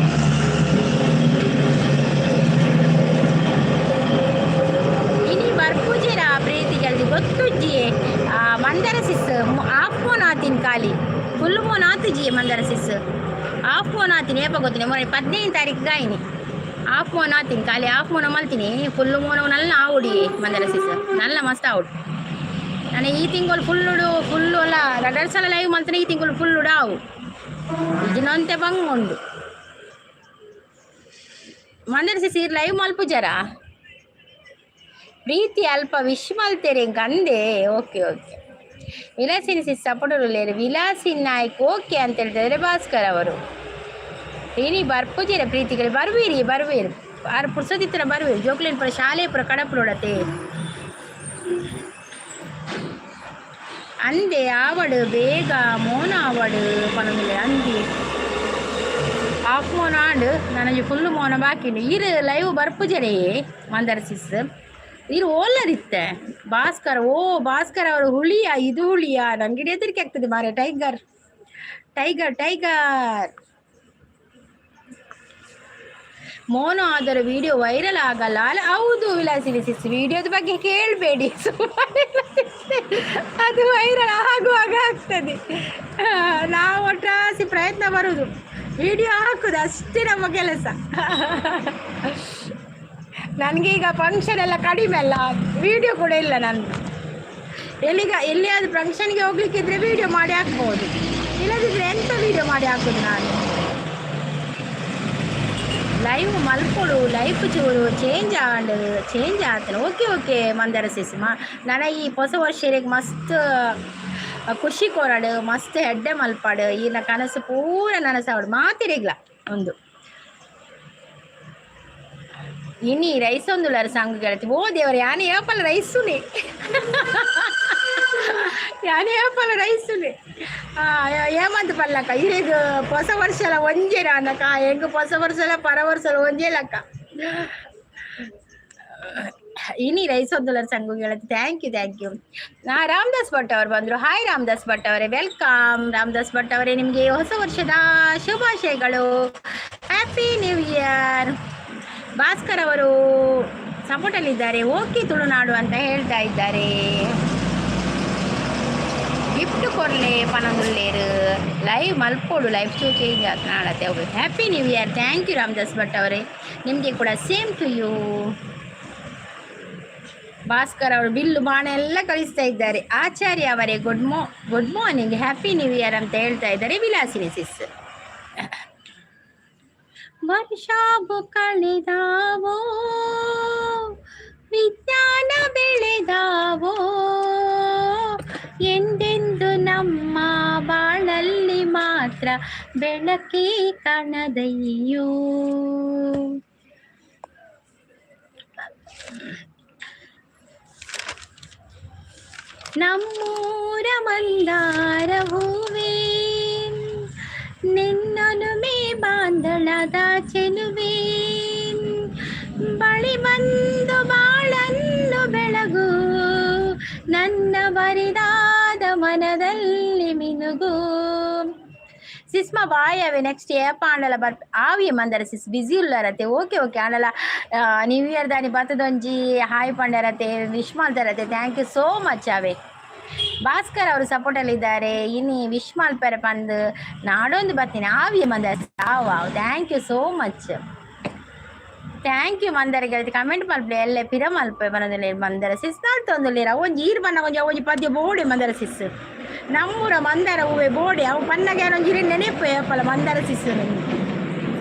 ಇನಿ ಬರ್ಪುಜಿರ ಪ್ರೀತಿ ಜಲ್ದಿ ಗೊತ್ತುಜ್ಜಿಯೇ. ಮಂದರ ಸಿಸ್, ಆಫ್ ಫೋನ್ ಆತೀನಿ, ಖಾಲಿ ಫುಲ್ ಫೋನ್ ಆತುಜಿಯೇ. ಮಂದರ ಸಿಸ್, ಆಫ್ ಫೋನ್ ಆತೀನಿ. ಏಪ ಗೊತ್ತಿನಿ, ಮೊನ್ನೆ 15 ತಾರೀಕು ಗಾಯಿನಿ. ಹಾಫ್ ಮೋನ ಆತೀನಿ, ಖಾಲಿ ಹಾಫ್ ಮೋನ ಮಲ್ತೀನಿ. ಫುಲ್ ಮೋನ ನಲ್ಲ ಆವುಡಿ ಮಂದರ ಸಿಸ್, ನಲ್ಲ ಮಸ್ತ್ ಆವುಡು. ನಾನು ಈ ತಿಂಗಳು ಫುಲ್ಲು ಫುಲ್ಲು ಅಲ್ಲ, ರಡರ್ ಸಲ ಲೈವ್ ಮಲ್ತೀನಿ. ಈ ತಿಂಗಳು ಫುಲ್ಲು ಆವು ಇದನ್ನಂತೆ ಬಂಗ್ ಉಂಡು. ಮಂದರ ಸಿಸ್, ಈ ಲೈವ್ ಮಲ್ಪುಜರ? ಪ್ರೀತಿ ಅಲ್ಪ ವಿಶ್ ಮಲ್ತೇರೆ ಅಂದೆ. Okay okay Vilasini sis support. Vilasin Naik okay ಅಂತ ಹೇಳ್ತಿದ್ದಾರೆ ಭಾಸ್ಕರ್ ಅವರು. ಇನಿ ಬರ್ಪುಜಿರ ಪ್ರೀತಿಗಳು? ಬರ್ವೀರಿ ಬರ್ವೀರಿ, ಆರು ಪುರ್ಸದಿತ್ತಿನ ಬರ್ವೀರಿ. ಜೋಕ್ಲೇನ್ ಪುರ ಶಾಲೆ ಪುರ ಕಡಪುಡತೆ. ಅಂದೆ ಆವಡು ಬೇಗ ಮೋನ ಆವಡು ಪನೊಂದಿಲ್ಲ. ಅಂದಿ ಹಾಫ್ ಮೋನ ಆಂಡ್, ನನಗೆ ಫುಲ್ ಮೋನ ಬಾಕಿ. ಇರು ಲೈವ್ ಬರ್ಪುಜರೇ ಮಂದರ ಸಿಸ್? ಇರು ಓಲ್ಲರಿತ್ತೆ ಭಾಸ್ಕರ್. ಓ ಭಾಸ್ಕರ್ ಅವರು, ಹುಳಿಯ ಇದು ಹುಳಿಯ? ನನಗೆ ಹೆದರಿಕೆ ಆಗ್ತದೆ ಮಾರೆ. Tiger tiger tiger. ಮೋನ ಆದರೆ ವಿಡಿಯೋ ವೈರಲ್ ಆಗಲ್ಲ ಅಲ್ಲ? ಹೌದು ವಿಲಾಸಿನಿ ಸಿಸ್, ವಿಡಿಯೋದ ಬಗ್ಗೆ ಕೇಳಬೇಡಿ. ಅದು ವೈರಲ್ ಆಗುವಾಗ ಆಗ್ತದೆ. ನಾವು ಒಟ್ರಾಸಿ ಪ್ರಯತ್ನ ಬರುವುದು, ವಿಡಿಯೋ ಹಾಕುದು, ಅಷ್ಟೇ ನಮ್ಮ ಕೆಲಸ. ನನಗೆ ಈಗ ಫಂಕ್ಷನ್ ಎಲ್ಲ ಕಡಿಮೆ ಅಲ್ಲ, ವಿಡಿಯೋ ಕೂಡ ಇಲ್ಲ ನಂದು. ಎಲ್ಲಿಗ ಎಲ್ಲಿಯಾದ್ರೂ ಫಂಕ್ಷನ್ಗೆ ಹೋಗ್ಲಿಕ್ಕಿದ್ರೆ ವಿಡಿಯೋ ಮಾಡಿ ಹಾಕ್ಬೋದು, ಇಲ್ಲದಿದ್ರೆ ಎಂತ ವಿಡಿಯೋ ಮಾಡಿ ಹಾಕುದು ನಾನು? ಲೈವ್ ಮಲ್ಪೊಡು, ಲೈಫ್ ಚೂರು ಚೇಂಜ್ ಆಂಡ್, ಚೇಂಜ್ ಆತನ. Okay okay Mandara sis. ನನ ಈ ಹೊಸ ವರ್ಷರಿಗೆ ಮಸ್ತ್ ಖುಷಿ ಕೊರಡು, ಮಸ್ತ್ ಹೆಡ್ಡೆ ಮಲ್ಪಾಡು. ಈನ ಕನಸು ಪೂರ ನನಸಾವಡು ಮಾತಿರಿಗ್ಲ ಒಂದು. ಇನಿ ರೈಸ್ ಒಂದುಲಾರ ಸಾಂಗ್ ಗೆಳತಿ. ಓ ದೇವರ, ಯಾನೆ ಏಪಲ್ಲ ರೈಸುನೆ, ಯಾನೆ ಏಪಲ್ಲ ರೈಸುನೆ. ಏಮಂತ ಪಲ್ಲಕ್ಕ, ಇರೆಗ್ ಹೊಸ ವರ್ಷಲ ಒಂಜೆರ ಅನ್ನಕ್ಕ. ಹೆಂಗ್ ಹೊಸ ವರ್ಷಲ ಪರ ವರ್ಷಲ ಒಂಜೇ ಲಕ್ಕ. ಇನಿ ರೈಸ್ ಒಂದುಲರ್ ಸಂಗು ಗೆಳತಿ. Thank you, thank you. ನಾ ರಾಮದಾಸ್ ಭಟ್ ಅವರು ಬಂದರು. ಹಾಯ್ ರಾಮದಾಸ್ ಭಟ್ ಅವರೇ, welcome. Ramdas Bhat ಅವರೇ, ನಿಮಗೆ ಹೊಸ ವರ್ಷದ ಶುಭಾಶಯಗಳು. Happy new year. Bhaskar ಅವರು ಸಪೋರ್ಟಲ್ಲಿದ್ದಾರೆ. ಓಕೆ ತುಳುನಾಡು ಅಂತ ಹೇಳ್ತಾ ಇದ್ದಾರೆ. ಗಿಫ್ಟ್ ಕೊರ್ಲೆ ಪನೊಂದುಲ್ಲೇರು. ಲೈವ್ ಮಲ್ಪೋಡು, ಲೈಫ್ ಶೋ ಚೇಂಜ್ ಆತ ನಾಳತ್ತೆ. Happy new year. Thank you Ramdas Bhat ಅವರೇ, ನಿಮಗೆ ಕೂಡ ಸೇಮ್ ಟು you. Bhaskar ಅವರು ಬಿಲ್ಲು ಬಾಣ ಎಲ್ಲ ಕಳಿಸ್ತಾ ಇದ್ದಾರೆ. ಆಚಾರ್ಯ ಅವರೇ, good morning, happy new year ಅಂತ ಹೇಳ್ತಾ ಇದ್ದಾರೆ ವಿಲಾಸಿನಿ ಸಿಸ್. ವರ್ಷಾಬು ಕಳೆದಾವೋ, ವಿಜ್ಞಾನ ಬೆಳೆದಾವೋ, ಎಂದೆಂದು ನಮ್ಮ ಬಾಳಲ್ಲಿ ಮಾತ್ರ ಬೆಳಕೇ ಕಾಣದಯ್ಯೋ. ನಮ್ಮೂರ ಮಂದಾರ ಹೂವೇ, ನಿನ್ನೊಲುಮೆ ಬಾಂಧಳದ ಚೆಲುವೆ, ಬಳಿ ಬಂದು ಬಾಳನ್ನು ಬೆಳಗು, ನನ್ನ ಬರಿದಾದ ಮನದಲ್ಲಿ ಮಿನುಗು. ಸಿಸ್ಮ ಬಾಯ್ ಅವೆ, ನೆಕ್ಸ್ಟ್ ಏಪ ಆಂಡಲ ಬರ್ ಆವಿಯ ಮಂದರ ಸಿಸ್? ಬಿಸಿ ಉಲ್ಲರತೆ. ಓಕೆ ಓಕೆ ಆಂಡಲ ನ್ಯೂ ಇಯರ್ ದಾನಿ ಬತ್ತದೊಂಜಿ ಹಾಯ್ ಪಂಡರತೆ, ವಿಶ್ ಮಾಡ್ತಾರತೆ. Thank you so much ಅವೆ. ಭಾಸ್ಕರ್ ಅವರು ಸಪೋರ್ಟಲ್ಲಿದ್ದಾರೆ. ಇನಿ ವಿಶ್ ಮಲ್ಪೆರೆ ಪಂದ್ ನಾಡೊಂದು ಬತ್ತೀನಿ. ಆವಿಯ ಮಂದರ ಆವ್ ಆವ್. Thank you so much, thank you Mandara ಗೆಳತಿ. ಕಮೆಂಟ್ ಮಲ್ಪಲೆ, ಎಲ್ಲೆ ಪಿರ ಮಲ್ಪೆ ಬನದಲ್ಲಿ ಮಂದರ ಸಿಸ್ ನಾಲ್ತೊಂದುಲ್ಲೇರ. ಒಂಜಿ ಈರ್ ಬಣ್ಣ ಒಂಜಿ ಒಂಜಿ ಪದ್ಯ ಬೋಡೆ ಮಂದರ ಸಿಸ್. ನಮ್ಮೂರ ಮಂದಾರ ಹೂವೆ ಬೋಡೆ ಅವು ಪನ್ನಗ ಒಂಜಿ ನೆನಪು ಏಪಲ ಮಂದಾರ ಸಿಸ್.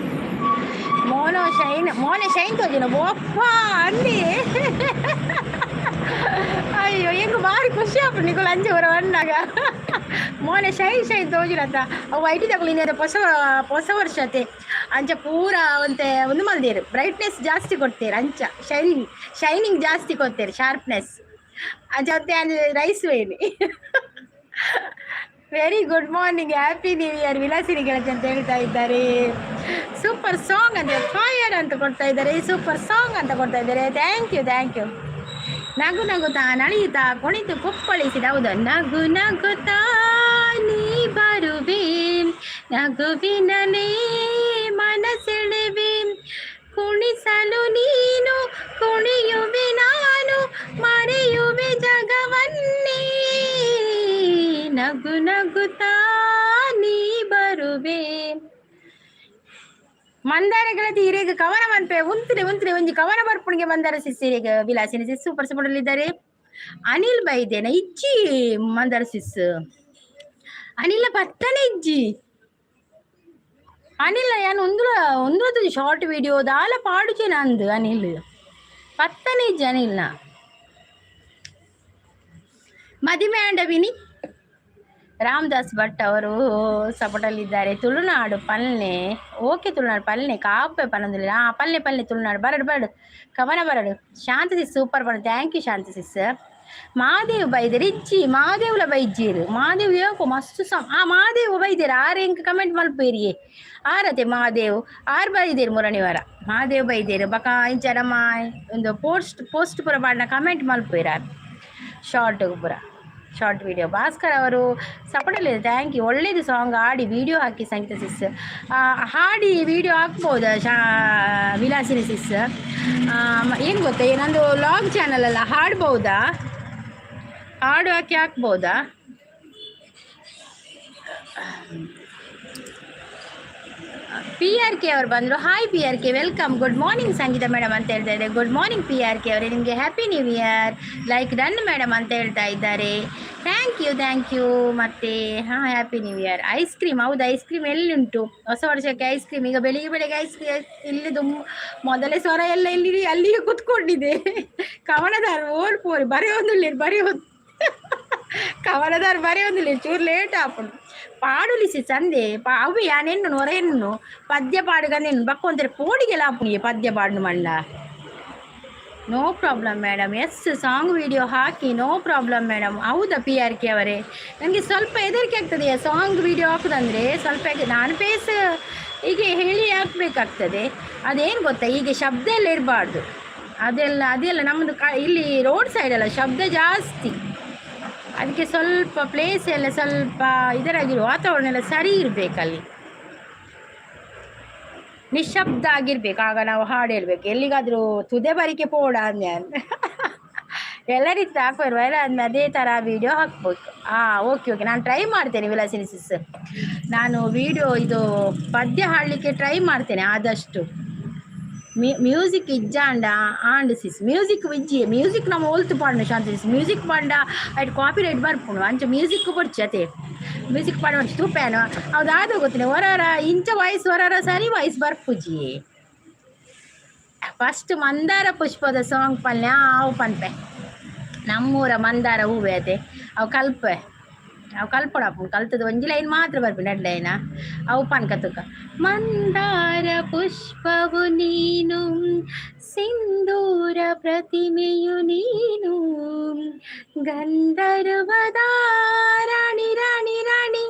ಮೋನೋ ಶೈನ್, ಮೋನೆ ಶೈನ್ ತೋಜಿನ ಒಪ್ಪ ಅಂದಿ. ಅಯ್ಯೋ, ಹೆಂಗ್ ಭಾರಿ ಖುಷಿ ಆಪುಂಡು ನಿಕುಲು ಅಂಚೆ ಊರ ಬಣ್ಣಾಗ. ಮೋನೆ ಶೈನ್ ಶೈನ್ ತೋಜುನತ್ತ. ಅವು ಐಟಿ ತಗೊಳ್ಳಿ. ಹೊಸ ಹೊಸ ವರ್ಷತೆ ಅಂಚ ಪೂರ ಒಂತೆ ಒಂದು ಮಲ್ದೇರು, ಬ್ರೈಟ್ನೆಸ್ ಜಾಸ್ತಿ ಕೊಡ್ತೇರು. ಅಂಚ ಶೈನಿಂಗ್ ಶೈನಿಂಗ್ ಜಾಸ್ತಿ ಕೊಡ್ತೇರು, ಶಾರ್ಪ್ನೆಸ್ ಅಂಚ ರೈಸ್ ವೇಣಿ. Very good morning, happy new year Vilasini ಗೆಳತಿ ಅಂತ ಹೇಳ್ತಾ ಇದ್ದಾರೆ. ಸೂಪರ್ ಸಾಂಗ್ ಅಂತ, ಫೈರ್ ಅಂತ ಕೊಡ್ತಾ ಇದ್ದಾರೆ. ಸೂಪರ್ ಸಾಂಗ್ ಅಂತ ಕೊಡ್ತಾ ಇದ್ದಾರೆ. Thank you, thank you. ನಗು ನಗುತ್ತಾ ನಳಿಯುತ್ತಾ ಕುಣಿತು ಕುಪ್ಪಳಿಸಿದ. ಹೌದು. ನಗು ನಗುತ್ತಾ ನೀ ಬರುವೆ, ನಗುವಿನಲೇ ಮನಸೆಳೆವೆ, ಕುಣಿಸಲು ನೀನು ಕುಣಿಯುವೆ, ನಾನು ಮರೆಯುವೆ ಜಗವನ್ನೇ. ನಗು ನಗುತ್ತಾ ನೀ ಬರುವೆ. ಮಂದಾರ ಗೆಳತಿ, ಇರೆಗ್ ಕವನ ಮನ್ಪೆ. ಉಂತುನೆ ಉಂತುನೆ, ಒಂಜಿ ಕವನ ಬರ್ಪುಣಿಗೆ. ಮಂದಾರ ಸಿಸ್, ಇರೆಗ್. ವಿಲಾಸಿನಿ ಸಿಸ್ ಸೂಪರ್ ಸಪೋರ್ಟ್. ಅನಿಲ್ ಬೈದೇನ? ಇಜ್ಜಿ ಮಂದಾರ ಸಿಸ್, ಅನಿಲ ಪತ್ತನೆ ಇಜ್ಜಿ. ಅನಿಲ ಯಾನ್ ಒಂದುಲ ಒಂದುಲ ಶಾರ್ಟ್ ವಿಡಿಯೋ ದಾಲ ಪಾಡುಚೆ ನಂದು. ಅನಿಲ್ ಪತ್ತನೆ ಇಜ್ಜಿ ಅನಿಲ್ನ. ಮದಿಮೆ ಆಂಡವಿನಿ. ರಾಮದಾಸ್ ಭಟ್ ಅವರು ಸಪೋರ್ಟಲ್ಲಿದ್ದಾರೆ. ತುಳುನಾಡು ಪಲ್ನೆ. ಓಕೆ, ತುಳುನಾಡು ಪಲ್ನೆ. ಕಾಪೆ ಪನೊಂದಿಲ್ಲ. ಹಾ, ಪಲ್ನೆ ಪಲ್ನೆ. ತುಳುನಾಡು ಬರಡು ಬರಡು, ಕವನ ಬರಡು. ಶಾಂತ ಸಿಸ್ ಸೂಪರ್ ಪಣ. Thank you Shanta sis. Madev ಬೈದೇರ್? ಇಜ್ಜಿ, ಮಾದೇವ್ಲ ಬೈಜೀರು. ಮಾದೇವ್ ಏಕೋ ಮಸ್ತ್ ಸಮ. ಆ ಮಾದೇವ್ ಬೈದೇರ್. ಆರ್ ಎಂಕ್ ಕಮೆಂಟ್ ಮಲ್ಪೇರಿಯೇ. ಆರತೆ ಮಹಾದೇವ್ ಆರ್ ಬೈದೇರ್. ಮುರಣಿವರ ಮಹಾದೇವ್ ಬೈದೇರ್. ಬಕ ಇಂಚ ನಮ್ಮ ಒಂದು ಪೋಸ್ಟ್ ಪೋಸ್ಟ್ ಪೂರ ಪಾಡ್ನ ಕಮೆಂಟ್ ಮಲ್ಪೇರ್ ಆರ್. ಶಾರ್ಟ್ ಪೂರ, ಶಾರ್ಟ್ ವಿಡಿಯೋ. ಭಾಸ್ಕರ್ ಅವರು ಸಪೋರ್ಟಲ್ಲಿ, thank you. ಒಳ್ಳೇದು ಸಾಂಗ್ ಹಾಡಿ ವಿಡಿಯೋ ಹಾಕಿ ಸಂಗೀತ ಸಿಸ್. ಹಾಡಿ ವಿಡಿಯೋ ಹಾಕ್ಬೋದಾ ಶಾ ವಿಲಾಸಿನಿ ಸಿಸ್? ಏನು ಗೊತ್ತಾ, ನಂದು ವ್ಲಾಗ್ ಚಾನಲ್ ಅಲ್ಲ, ಹಾಡ್ಬೋದಾ? ಹಾಡು ಹಾಕಿ ಹಾಕ್ಬೋದಾ? ಪಿ ಆರ್ ಕೆ ಅವರು ಬಂದರು. Hi P R K, welcome. Good morning Sangeetha madam ಅಂತ ಹೇಳ್ತಾ ಇದ್ದಾರೆ. Good morning P R K ಅವರೇ, ನಿಮಗೆ happy new year. Like done madam ಅಂತ ಹೇಳ್ತಾ ಇದ್ದಾರೆ. Thank you, thank you. ಮತ್ತು ಹಾಂ, happy new year. Ice cream, ಹೌದು, ಐಸ್ ಕ್ರೀಮ್ ಎಲ್ಲಿ ಉಂಟು ಹೊಸ ವರ್ಷಕ್ಕೆ ಐಸ್ ಕ್ರೀಮ್? ಈಗ ಬೆಳಿಗ್ಗೆ ಬೆಳಿಗ್ಗೆ ಐಸ್ ಕ್ರೀಮ್ ಇಲ್ಲಿದು ಮೊದಲೇ ಸ್ವರ ಎಲ್ಲ ಇಲ್ಲಿ ಅಲ್ಲಿಗೆ ಕುತ್ಕೊಂಡಿದೆ. ಕವನದಾರ ಓಡ್ ಪೋರಿ ಬರೆಯೊಂದುಳ್ಳಿರು ಬರೆಯೊಂದು ಕವನದಾರ ಬರೆಯೊಂದುಳ್ಳಿರು. ಚೂರು ಲೇಟ್ ಆಪುಂಡು. ಪಾಡುಲಿಸಿ ಚಂದೆ ಪಾ ಅವು ಯಾನೆನ್ನು ನೊರೆಯನ್ನು ಪದ್ಯ ಪಾಡುಗಂದೆನ್ನು ಬಕ್ಕೊಂತಾರೆ. ಪೋಡಿಗೆಲ್ಲ ಆಪುಣಿಗೆ ಪದ್ಯ ಪಾಡು ಮಂಡ. No problem madam. S, song video ಹಾಕಿ, ನೋ ಪ್ರಾಬ್ಲಮ್ ಮೇಡಮ್. ಹೌದಾ ಪಿ ಆರ್ ಕೆ ಅವರೇ? ನನಗೆ ಸ್ವಲ್ಪ ಹೆದರಿಕೆ ಆಗ್ತದೆ ಸಾಂಗ್ ವಿಡಿಯೋ ಹಾಕುದಂದರೆ. ಸ್ವಲ್ಪ ನಾನು ಫೇಸ್ ಹೀಗೆ ಹೇಳಿ ಹಾಕಬೇಕಾಗ್ತದೆ. ಅದೇನು ಗೊತ್ತಾ, ಈಗ ಶಬ್ದ ಎಲ್ಲ ಇರಬಾರ್ದು. ಅದೆಲ್ಲ ಅದೆಲ್ಲ ನಮ್ಮದು ಕ ಇಲ್ಲಿ ರೋಡ್ ಸೈಡಲ್ಲ, ಶಬ್ದ ಜಾಸ್ತಿ. ಅದಕ್ಕೆ ಸ್ವಲ್ಪ ಪ್ಲೇಸ್ ಎಲ್ಲ ಸ್ವಲ್ಪ ಇದರಾಗಿರೋ ವಾತಾವರಣ ಎಲ್ಲ ಸರಿ ಇರಬೇಕಲ್ಲಿ. ನಿಶಬ್ದ ಆಗಿರ್ಬೇಕು. ಆಗ ನಾವು ಹಾಡು ಹೇಳ್ಬೇಕು. ಎಲ್ಲಿಗಾದರೂ ತುದೆ ಬರಿಕೆ ಪೋಡ ಅಂದೆ. ಎಲ್ಲ ರೀತಿ ಹಾಕುವರು ಎಲ್ಲ ಆದ್ಮೇಲೆ ಅದೇ ಥರ ವೀಡಿಯೋ ಹಾಕ್ಬೇಕು. ಹಾಂ, ಓಕೆ ಓಕೆ, ನಾನು ಟ್ರೈ ಮಾಡ್ತೇನೆ ವಿಲಾಸಿನಿ ಸಿಸ್. ನಾನು ವೀಡಿಯೋ ಇದು ಪದ್ಯ ಹಾಡಲಿಕ್ಕೆ ಟ್ರೈ ಮಾಡ್ತೇನೆ ಆದಷ್ಟು. ಮ್ಯೂಸಿಕ್ ಇಜ್ಜಾಂಡ ಆಂಡ್ ಸಿಸ್, ಮ್ಯೂಸಿಕ್ ಇಜ್ಜಿ. ಮ್ಯೂಸಿಕ್ ನಮ್ಮ ಓಲ್ತು ಪಾಡ್ನು ಶಾಂತಿ ಸಿಸ್. ಮ್ಯೂಸಿಕ್ ಪಾಂಡ ಐಟ್ ಕಾಪಿ ರೈಟ್ ಬರ್ಪುಂಡು. ಅಂಚ ಮ್ಯೂಸಿಕ್ ಬೊಡ್ಚಿ ಅತೆ. ಮ್ಯೂಸಿಕ್ ಪಾಡ ತೂಪೇನು ಹೌದು ಗೊತ್ತಿಲ್ಲ. ಹೊರರ ಇಂಚ ವಾಯ್ಸ್ ಹೊರರ ಸರಿ ವಾಯ್ಸ್ ಬರ್ಪುಜಿ. ಫಸ್ಟ್ ಮಂದಾರ ಪುಷ್ಪದ ಸಾಂಗ್ ಪಲ್ಯ ಅವು ಪನ್ಪೆ. ನಮ್ಮೂರ ಮಂದಾರ ಹೂವೆ ಅದೇ. ಅವು ಕಲ್ಪೆ, ಅವು ಕಲ್ಪೊಡಾಪುಂಡು. ಕಲ್ತದ ಒಂಜಿ ಲೈನ್ ಮಾತ್ರ ಬರ್ಪುಂಡು, ಎರಡು ಲೈನ. ಅವು ಪನ್ಕ ತುಕ. ಮಂದಾರ ಪುಷ್ಪವು ನೀನು, ಸಿಂಧೂರ ಪ್ರತಿಮೆಯು ನೀನು, ಗಂಧರ್ವದ ರಾಣಿ ರಾಣಿ ರಾಣಿ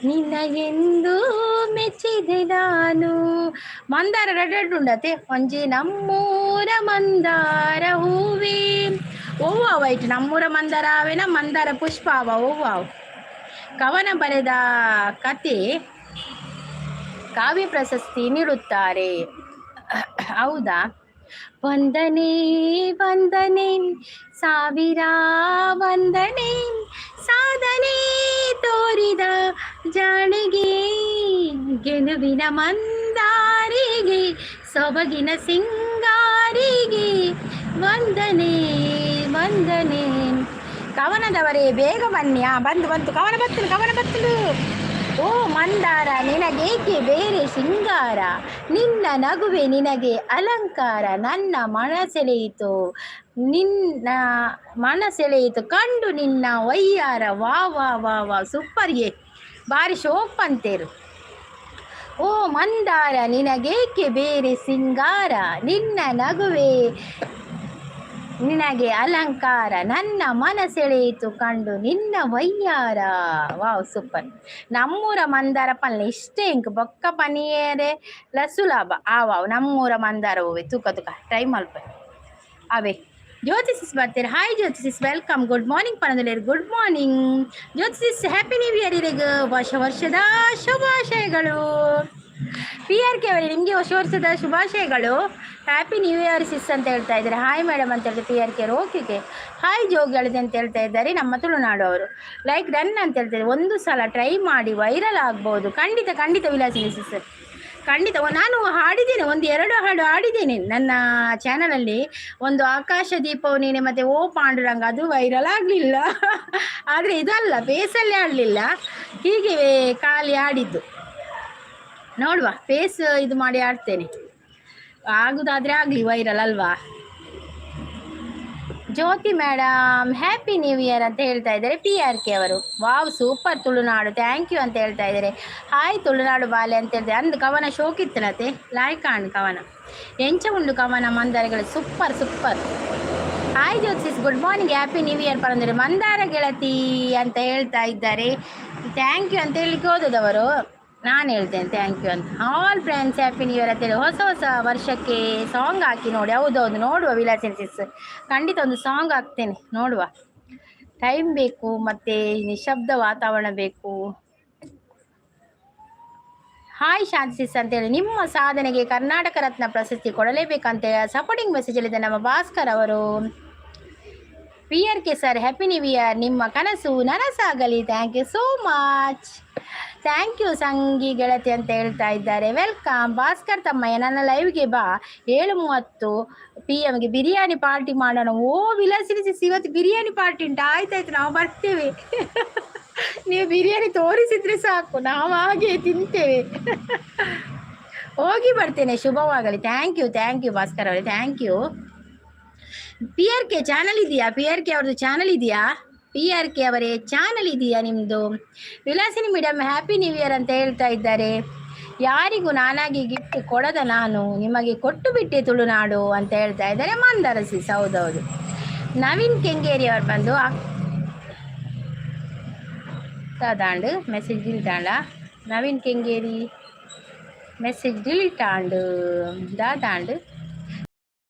ನಿನ್ನ ಎಂದು ಮೆಚ್ಚಿದೆ ನಾನು. ಮಂದಾರ ರೆಡ್ ರೆಡ್ ಉಂಡತೆ. ಒಂಜಿ ನಮ್ಮೂರ ಮಂದಾರ ಹೂವೇ. ಒವ್ವ ವೈಟ್ ನಮ್ಮೂರ ಮಂದಾರ ಅವೇನ? ಮಂದಾರ ಪುಷ್ಪ ಅವ ಒವ್ವ? ಕವನ ಬರೆದ ಕತೆ ಕಾವ್ಯ ಪ್ರಶಸ್ತಿ ನೀಡುತ್ತಾರೆ. ಹೌದಾ? ವಂದನೆ ವಂದನೆ, ಸಾವಿರ ವಂದನೆ, ಸಾಧನೆ ತೋರಿದ ಜಾಣಿಗೆ, ಗೆಲುವಿನ ಮಂದಾರಿಗೆ, ಸೊಬಗಿನ ಸಿಂಗಾರಿಗೆ ವಂದನೆ ವಂದನೆ. ಕವನದವರೇ, ಬೇಗ ಬನ್ನಿ. ಆ ಬಂದು ಬಂತು ಕವನ, ಬತ್ತಲು ಕವನ ಬತ್ತಲು. ಓ ಮಂದಾರ, ನಿನಗೇಕೆ ಬೇರೆ ಸಿಂಗಾರ? ನಿನ್ನ ನಗುವೆ ನಿನಗೆ ಅಲಂಕಾರ. ನನ್ನ ಮನಸೆಳೆಯಿತು, ನಿನ್ನ ಮನಸೆಳೆಯಿತು ಕಂಡು ನಿನ್ನ ವೈಯಾರ. ವಾ ವಾ ವಾ ವಾ, ಸೂಪರ್ಗೆ, ಬಾರಿ ಶೋಪ್ ಅಂತೇರು. ಓ ಮಂದಾರ, ನಿನಗೇಕೆ ಬೇರೆ ಸಿಂಗಾರ? ನಿನ್ನ ನಗುವೆ ನಿನಗೆ ಅಲಂಕಾರ. ನನ್ನ ಮನಸೆಳೆಯಿತು ಕಂಡು ನಿನ್ನ ವೈಯಾರ. Wow, super. ನಮ್ಮೂರ ಮಂದಾರ ಪಲ್ಲೆ ಇಷ್ಟೇ ಇಂಕ್ ಬೊಕ್ಕ ಪನಿಯರೆ ಲಸುಲಾಭ. ಆ ವಾವ್, ನಮ್ಮೂರ ಮಂದಾರ ಹೂವೆ. ತೂಕ ತೂಕ, ಟ್ರೈ ಮಲ್ಪ ಅವೇ. ಜ್ಯೋತಿ ಸಿಸ್ ಬರ್ತೀರಿ. ಹಾಯ್ ಜ್ಯೋತಿ ಸಿಸ್, welcome. Good morning ಪನದಲೇರು. Good morning Jyothi sis, happy new year. ಇರೆಗ್ ಹೊಸ ವರ್ಷದ ಶುಭಾಶಯಗಳು. ಪಿ ಆರ್ ಕೆ ಅವರೇ, ನಿಮಗೆ ಹೊಸ ವರ್ಷದ ಶುಭಾಶಯಗಳು. ಹ್ಯಾಪಿ ನ್ಯೂ ಇಯರ್ ಸಿಸ್ ಅಂತ ಹೇಳ್ತಾ ಇದ್ದಾರೆ. ಹಾಯ್ ಮೇಡಮ್ ಅಂತ ಹೇಳ್ತಾರೆ ಪಿ ಆರ್ ಕೆ ಅವರು. Okay okay. ಹಾಯ್ ಜೋಗಿಗಳಿದೆ ಅಂತ ಹೇಳ್ತಾ ಇದ್ದಾರೆ ನಮ್ಮ ತುಳುನಾಡು ಅವರು. ಲೈಕ್ ಡನ್ ಅಂತ ಹೇಳ್ತಾರೆ. ಒಂದು ಸಲ ಟ್ರೈ ಮಾಡಿ, ವೈರಲ್ ಆಗ್ಬೋದು. ಖಂಡಿತ ಖಂಡಿತ ವಿಲಾಸಿನಿ ಸಿಸ್, ಖಂಡಿತ. ನಾನು ಹಾಡಿದ್ದೇನೆ, ಒಂದು ಎರಡು ಹಾಡು ಹಾಡಿದ್ದೇನೆ ನನ್ನ ಚಾನಲಲ್ಲಿ. ಒಂದು ಆಕಾಶ ದೀಪವು ನೀನೆ ಮತ್ತು ಓ ಪಾಂಡುರಂಗ. ಅದು ವೈರಲ್ ಆಗಲಿಲ್ಲ. ಆದರೆ ಇದಲ್ಲ, ಫೇಸಲ್ಲಿ ಆಡಲಿಲ್ಲ, ಹೀಗೆ ಖಾಲಿ ಆಡಿದ್ದು. ನೋಡುವ, ಫೇಸ್ ಇದು ಮಾಡಿ ಆಡ್ತೇನೆ. ಆಗುದಾದ್ರೆ ಆಗಲಿ ವೈರಲ್, ಅಲ್ವಾ? ಜ್ಯೋತಿ ಮೇಡಮ್, ಹ್ಯಾಪಿ ನ್ಯೂ ಇಯರ್ ಅಂತ ಹೇಳ್ತಾ ಇದ್ದಾರೆ ಪಿ ಆರ್ ಕೆ ಅವರು. ವಾವ್, ಸೂಪರ್ ತುಳುನಾಡು, thank you ಅಂತ ಹೇಳ್ತಾ ಇದ್ದಾರೆ. ಹಾಯ್ ತುಳುನಾಡು ಬಾಲೆ ಅಂತ ಹೇಳ್ತಾರೆ. ಅಂದು ಕವನ ಶೋಕಿತ್ತನತೆ, ಲಾಯ್ಕ್ ಆಂಡ್ ಕವನ. ಎಂಚ ಉಂಡು ಕವನ ಮಂದಾರಗಳು? Super super. Hi Jyothi's, good morning, happy new year ಪರಂದರೆ ಮಂದಾರ ಗೆಳತಿ ಅಂತ ಹೇಳ್ತಾ ಇದ್ದಾರೆ. Thank you ಅಂತ ಹೇಳಲಿಕ್ಕೆ ಹೋದದವರು, ನಾನು ಹೇಳ್ತೇನೆ thank you ಅಂತ. All friends, happy new year ಅಂತೇಳಿ. ಹೊಸ ಹೊಸ ವರ್ಷಕ್ಕೆ ಸಾಂಗ್ ಹಾಕಿ ನೋಡಿ. ಹೌದೌದು, ನೋಡುವ ವಿಲಾಸಿನಿ ಸಿಸ್, ಖಂಡಿತ ಒಂದು ಸಾಂಗ್ ಹಾಕ್ತೇನೆ, ನೋಡುವ. ಟೈಮ್ ಬೇಕು ಮತ್ತು ನಿಶಬ್ದ ವಾತಾವರಣ ಬೇಕು. ಹಾಯ್ ಶಾಂತಿ ಅಂತೇಳಿ, ನಿಮ್ಮ ಸಾಧನೆಗೆ ಕರ್ನಾಟಕ ರತ್ನ ಪ್ರಶಸ್ತಿ ಕೊಡಲೇಬೇಕಂತ ಸಪೋರ್ಟಿಂಗ್ ಮೆಸೇಜ್ ಹೇಳಿದೆ ನಮ್ಮ ಭಾಸ್ಕರ್ ಅವರು. P R K sir, happy new year. ನಿಮ್ಮ ಕನಸು ನನಸಾಗಲಿ. Thank you so much, thank you. ಸಂಗಿ ಗೆಳತಿ ಅಂತ ಹೇಳ್ತಾ ಇದ್ದಾರೆ. Welcome. Bhaskar ತಮ್ಮಯ್ಯ, ನನ್ನ ಲೈವ್ಗೆ ಬಾ, 7:30 ಪಿ ಎಮ್ಗೆ ಬಿರಿಯಾನಿ ಪಾರ್ಟಿ ಮಾಡೋಣ. ಓ ವಿಲಾಸಿನಿ ಸಿಸ್, ಇವತ್ತು ಬಿರಿಯಾನಿ ಪಾರ್ಟಿ ಉಂಟು. ಆಯ್ತಾಯ್ತು, ನಾವು ಬರ್ತೇವೆ. ನೀವು ಬಿರಿಯಾನಿ ತೋರಿಸಿದ್ರೆ ಸಾಕು, ನಾವು ಹಾಗೆ ತಿಂತೇವೆ. ಹೋಗಿ ಬರ್ತೇನೆ, ಶುಭವಾಗಲಿ. Thank you, thank you Bhaskar ಅವರೇ, thank you. P R K channel ಇದೆಯಾ? ಪಿ ಆರ್ ಕೆ ಅವ್ರದ್ದು ಚಾನಲ್ ಇದೆಯಾ? ಪಿ ಆರ್ ಕೆ ಅವರೇ, ಚಾನಲ್ ಇದೆಯಾ ನಿಮ್ಮದು? Vilasini madam, happy new year ಅಂತ ಹೇಳ್ತಾ ಇದ್ದಾರೆ. ಯಾರಿಗೂ ನಾನಾಗಿ ಗಿಫ್ಟ್ ಕೊಡದ ನಾನು ನಿಮಗೆ ಕೊಟ್ಟು ಬಿಟ್ಟೆ ತುಳುನಾಡು ಅಂತ ಹೇಳ್ತಾ ಇದ್ದಾರೆ ಮಂದಾರ ಸಿಸ್. ಹೌದೌದು. ನವೀನ್ ಕೆಂಗೇರಿ ಅವರು ಬಂದು ದಾಂಡ್ ಮೆಸೇಜ್ ಡಿಲೀಟ್ ಆಂಡ. ನವೀನ್ ಕೆಂಗೇರಿ ಮೆಸೇಜ್ ಡಿಲೀಟ್ ಆಂಡ್. ದಾದಾಂಡ್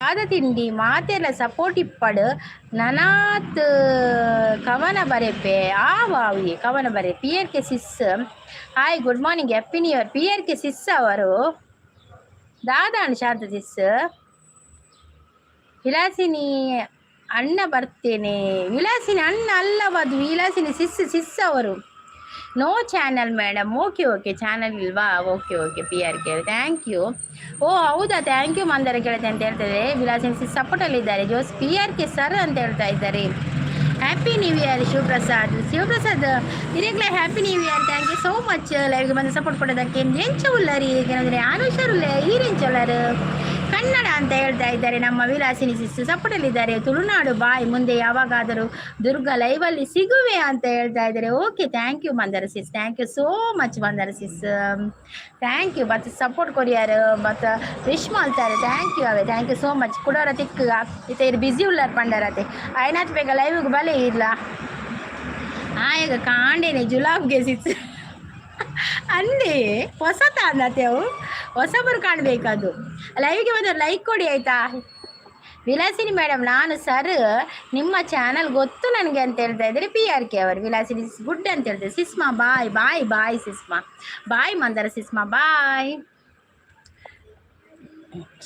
ಆದ ತಿಂಡಿ ಮಾತೆಲ್ಲ ಸಪೋರ್ಟ್ ಇಪ್ಪಡು. ನನಾತ್ ಕವನ ಬರೆಪೆ. ಆ ವಾವಿ ಕವನ ಬರೆ. P R K sis, hi, good morning, happy new year. P R K sis ಅವರು ದಾದಾಂಡ್ ಶಾಂತ ಸಿಸ್. ವಿಲಾಸಿನಿ ಅಣ್ಣ ಬರ್ತೇನೆ. ವಿಲಾಸಿನಿ ಅಣ್ಣ ಅಲ್ಲವದು, ವಿಲಾಸಿನಿ ಸಿಸ್, ಸಿಸ್ ಅವರು. No channel madam. Okay okay, channel ಇಲ್ವಾ? Okay okay. P R K, thank you. ಓ ಹೌದಾ, thank you Mandara ಗೆಳತಿ ಅಂತ ಹೇಳ್ತಾರೆ. ವಿಲಾಸಿನಿ ಸಿಸ್ ಸಪೋರ್ಟಲ್ಲಿದ್ದಾರೆ. Jose P R K sir ಅಂತ ಹೇಳ್ತಾ ಇದ್ದಾರೆ. Happy new year Shivaprasad. Shivaprasad ಇರೇಗ್ಲ happy new year. Thank you so much ಲೈವ್ಗೆ ಬಂದು support ಕೊಡೋದಕ್ಕೆ. ಎಂಚ ಉಲ್ಲರಿ ಏನಂದರೆ ಅನುಷರುಲ್ಲ ಈರೆಂಚುಲ್ಲರು ಕನ್ನಡ ಅಂತ ಹೇಳ್ತಾ ಇದ್ದಾರೆ. ನಮ್ಮ ವಿಲಾಸಿನಿ ಸಿಸ್ ಸಪೋರ್ಟಲ್ಲಿದ್ದಾರೆ. ತುಳುನಾಡು ಬಾಯ್, ಮುಂದೆ ಯಾವಾಗಾದರೂ ದುರ್ಗಾ ಲೈವಲ್ಲಿ ಸಿಗುವೆ ಅಂತ ಹೇಳ್ತಾ ಇದ್ದಾರೆ. Okay, thank you Mandara sis, thank you so much Mandara sis, thank you. ಮತ್ತು ಸಪೋರ್ಟ್ ಕೊರಿಯಾರು ಮತ್ತು ವಿಶ್ ಮಾಡ್ತಾರೆ. Thank you away, thank you so much. ಕುಡೋರ ತಿಕ್ಕ ಇತ್ತ ಇರು ಬ್ಯುಸಿ ಉಲ್ಲಾರ ಪಂಡರತೆ ಆಯ್ನಾತ್ ಬೇಗ ಲೈವ್ಗೆ ಬಲೆ ಇಲ್ಲ. ಆಯಗ ಕಾಂಡೇನೆ ಜುಲಾಬ್ಗೆ ಸಿಸ್ ಅಂದೇ ಹೊಸತ ಅಂದತೆ ಅವು ಹೊಸಬರು ಕಾಣಬೇಕದು. ಲೈವ್ಗೆ ಬಂದವರು ಲೈಕ್ ಕೊಡಿ, ಆಯ್ತಾ? ವಿಲಾಸಿನಿ ಮೇಡಮ್, ನಾನು ಸರ್, ನಿಮ್ಮ ಚಾನಲ್ ಗೊತ್ತು ನನಗೆ ಅಂತ ಹೇಳ್ತಾ ಇದ್ದಾರೆ ಪಿ ಆರ್ ಕೆ ಅವರು. ವಿಲಾಸಿನಿ ಗುಡ್ ಅಂತ ಹೇಳ್ತಾರೆ. ಸಿಸ್ಮಾ ಬಾಯ್ ಬಾಯ್ ಬಾಯ್ ಸಿಸ್ಮಾ ಬಾಯ್. ಮಂದರ ಸಿಸ್ಮಾ ಬಾಯ್.